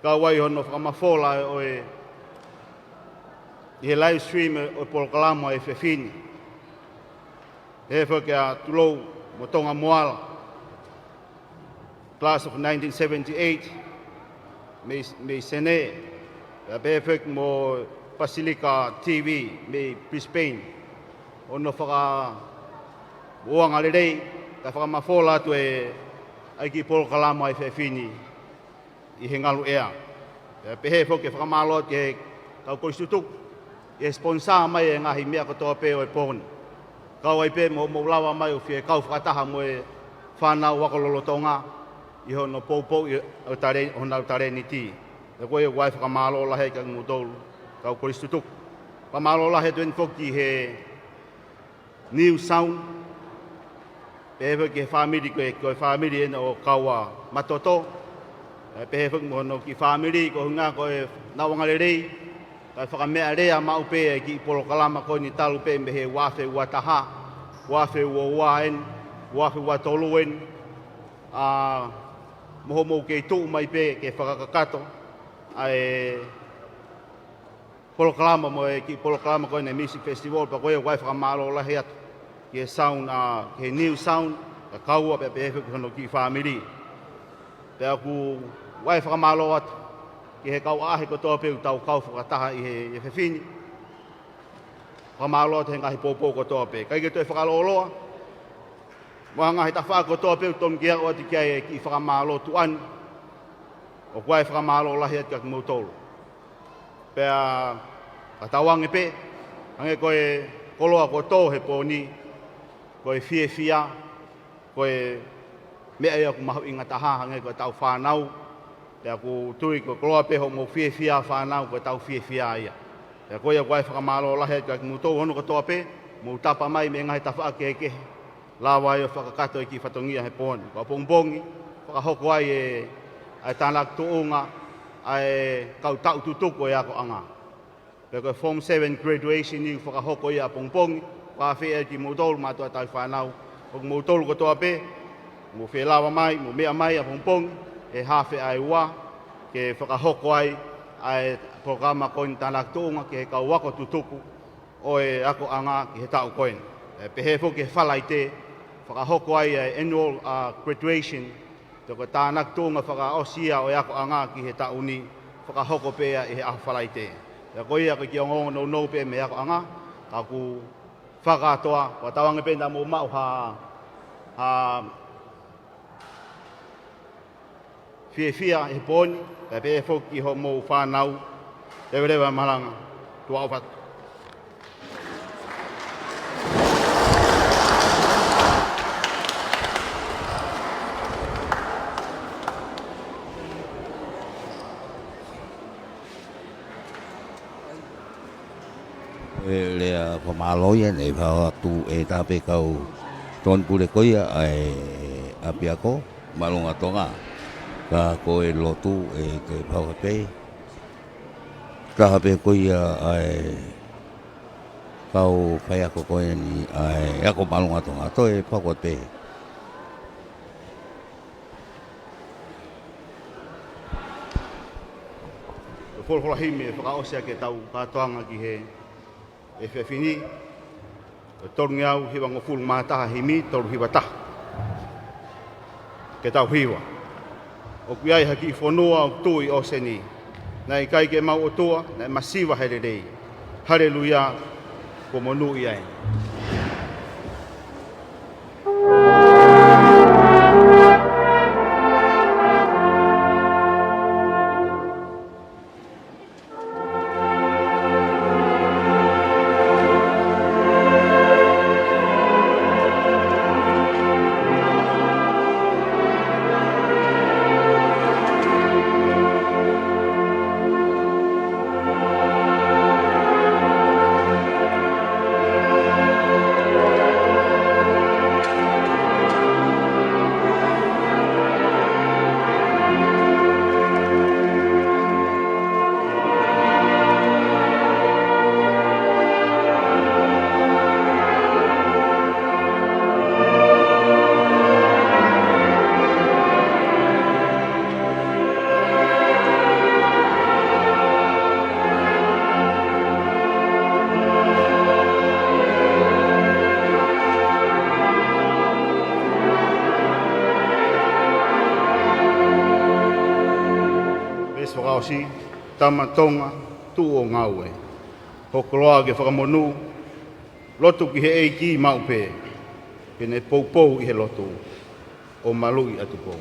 Kau ai hono fakamafola ʻo e, ʻi he live stream ʻo e polokalama ʻo e efiafi ni. Pehē foki kia Tulou mo Tonga Moala, Class of nineteen seventy-eight, mei, mei Senē. Pea pehē foki mo Pasilika T V mei Brisbane. Hono fakaʻuhinga lelei, kae fakamafola atu e, ʻa e kiʻi polokalama ʻo e efiafi ni ʻi he ngaluʻea. Pea pehē foki e fakamālō ki he kau kolisi tutuku ʻi he sponsor mai e ngaahi meʻa kotoa pē ʻo e pō ni. Kau ai pē mo, mou lava mai ʻo fie kau fakataha mo e fānau ako lolotonga ʻi hono poupou ʻi ʻo tale, honau talēniti. Pea ko ia ʻoku ʻoatu e fakamālō lahi kiate kimoutolu kau kolisi tutuku. Fakamālō lahi atu eni foki ki he New Sound. Pehē foki ki he fāmili, ko e, ko e fāmili eni ʻo Kaua Matoto. Pea pehē foki mo hono kiʻi fāmili, ko e ʻuhinga ko e nau anga lelei, kae fakameʻalea maʻu pē e kiʻi polokalama ko eni talu pē mei he ua afe ua taha, ua afe ua ua eni, ua afe ua tolu eni. ʻA, mo hoʻomou kei tuʻu mai pē ke fakakakato ʻa e polokalama mo e kiʻi polokalama ko eni Music Festival, pea ko ia ʻoku ʻoatu e fakamālō lahi atu ki he Sound, ʻa, ki he New Sound, kia Kaua pea pehē foki ki hono kiʻi fāmili. Pea ʻoku ʻoatu e fakamālō atu ki he kau ʻaʻahi kotoa pē ʻoku tau kau fakataha ʻi he, ʻi he efiafi ni. Fakamālō atu he ngaahi poupou kotoa pē. ʻIkai ke toe fakalōloa, mo e ngaahi tafaʻaki kotoa pē ʻoku tonu ke aʻu atu ki ai e kiʻi fakamālō tuʻa ni. ʻOku ʻoatu e fakamālō lahi atu kiate kimoutolu. Pea, ka tauange pē, hangē ko e koloa kuo tō he pō ni, ko e fiefia, ko e meʻa ia ʻoku mahuʻinga taha, hangē ko ʻetau fānau. Pea ʻoku ou tui ko e koloa pē hoʻomou fiefia fānau, ko ʻetau fiefia ia. Pea ko ia ʻoku ʻoatu e fakamālō lahi atu kiate kimoutolu hono kotoa pē, mou tapa mai mei he ngaahi tafaʻaki kehekehe. Lava ai ʻo fakakakato e kiʻi fatongia he pō ni. Ko ʻapongipongi, fakahoko ai e, ʻa e tānaki tuʻunga ʻa e kau taʻu tutuku ʻo e akoʻanga. Pea ko e Form seven graduation ʻoku fakahoko ia ʻapongipongi, ʻoku ou fie ʻai kimoutolu mātuʻa tauhi fānau, ʻo kimoutolu kotoa pē, mou fie lava mai, mou meʻa mai ʻapongipongi, he hafe ʻa e ua, ke fakahoko ai ʻa e polokalama ko eni tānaki tuʻunga ki he kau ako tutuku ʻo e akoʻanga ki he taʻu ko eni. Pea pehē foki ki he Falaite, fakahoko ai ʻa e annual, ʻa, graduation, pea ko e tānaki tuʻunga fakaʻosi ia ʻo e akoʻanga ki he taʻu ni, fakahoko pē ia ʻi he ʻaho Falaite. Pea ko ia ko e kiʻi ongoongo nounou pē mei he akoʻanga, ka ʻoku fakakātoa, ʻoku tauange pē naʻa mou maʻu ha, ha fiefia he pō ni, pea pehē foki ki hoʻomou fānau, leveleva e malanga, tuʻa ʻofa atu. E lea fakamālō ia naʻe fai atu ʻe he taha pē kau tokoni pule ko ia ʻa e ʻapiako Māʻolunga Tonga. Ka ko e lotu ʻe toe fai pē. Taha pē ko ia ʻa e kau faiako ko eni ʻa e ako Māʻolunga Tonga. Toe fai pē. Ko e folofola himi ʻe fakaʻosi ʻaki ʻetau kātoanga ki he efiafi ni, ko e tolungeau hivangofulu mā taha, himi tolu hiva taha. Ke tau hiva. ʻOku ʻi ai ha kiʻi fonua ʻoku tuʻu ʻi ʻōseni. Naʻe ʻikai ke mau ʻOtua, naʻe masiva he lelei. Haleluia, kuo monūʻia eni. Fakaʻosi, Tama Tonga, Tuʻi ʻo Ngaue. Hoko loa ke fakamonū, lotu ki he ʻEiki maʻu pē, ke ne poupou ʻi he lotu, ʻo maluʻi ʻa Tupou.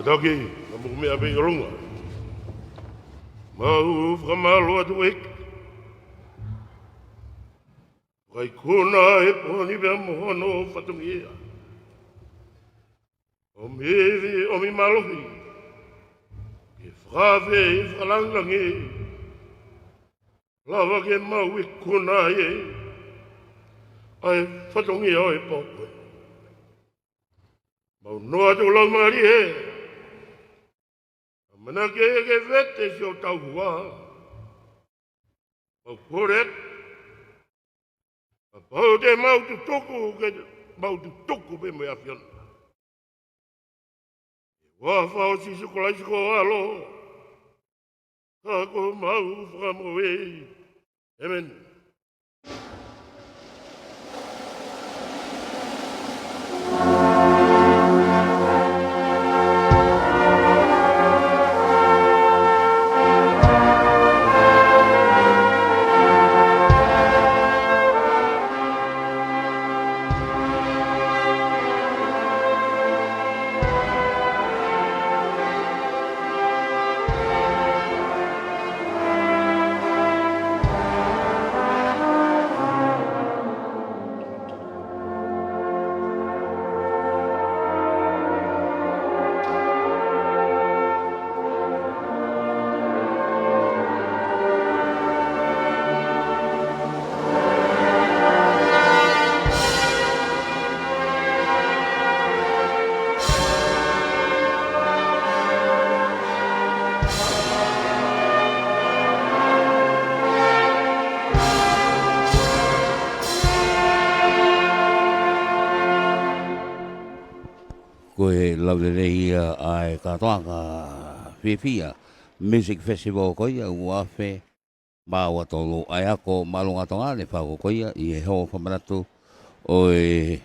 Kātaki, ka mou meʻa pē ʻi ʻolunga. Mau fakamālō atu ʻEiki. Fakaikuna e pō ni pea mo hono fatongia. ʻOmi ivi, ʻomi mālohi. Ke fakaafe ʻi he fakalāngilangi. Lava ke mau ikuna ai ʻa e fatongia ʻo e pō ko ē. Mau noa atu laumālie. ʻAmanaki ke vete siʻotau hua. Mau kole atu. Kapau te mau tutuku, ke mau tutuku pē mo e ʻAfiona. ʻI he huafa ʻo Sīsū Kalaisi ko ho ʻAlo, ka ko homau Fakamoʻui. ʻĒmeni. Ko e lau lelei ia ʻa e kātoanga fiefia Music Festival ko ia ua afe mā ua tolu, ʻa e ako māʻolunga Tonga ne fakahoko ia ʻi he holo fakamanatu ʻo e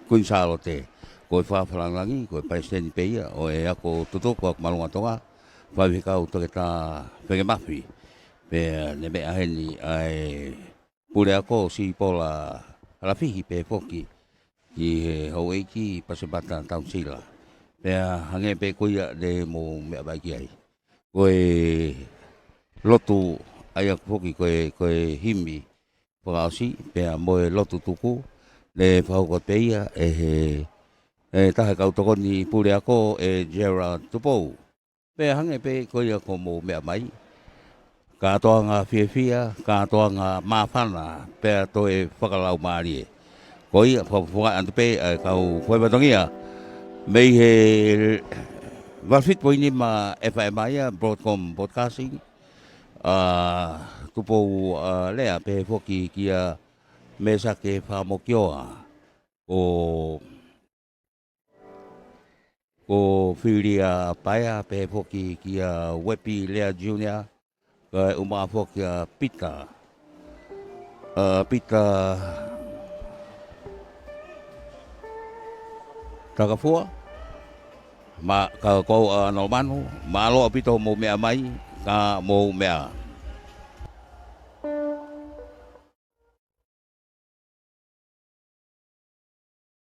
Kuini Sālote. Ko e Fakafakalāngilangi, ko e palesiteni pē ia ʻo e ako tutuku ako māʻolunga Tonga, Faifekau Toketā Feke Mafi. Pea ne meʻa heni ʻa e Puleako Sipola Halafihi pehē foki ki he houʻeiki Pasepata Tausila. Pea hangē pē ko ia ne mou meʻa mai ki ai. Ko e lotu ʻa ia foki ko e, ko e himi fakaʻosi, pea mo e lotu tuku, ne fakahoko pē ia ʻe he, ʻe he taha e kau tokoni Puleako ʻe Gerald Tupou. Pea hangē pē ko ia kuo mou meʻa mai. Kātoanga fiefia, kātoanga māfana, pea toe fakalaumālie. Ko ia, fakafofonga atu pē, ʻa e kau faifatongia. Mei he valu fitu poini nima F M ia, Broadcom Broadcasting, ʻa Tupou, ʻa Lea pehē foki kia Mesake Fakamokioa. Ko Ko Filia Paea, pehē foki kia Uepi Lea Junior, kae ʻumaʻā foki ʻa Pita. ʻA Pita Takafua, ma ka ko ʻa Nolomanu, mālō ʻaupito mou meʻa mai, ka mou meʻa.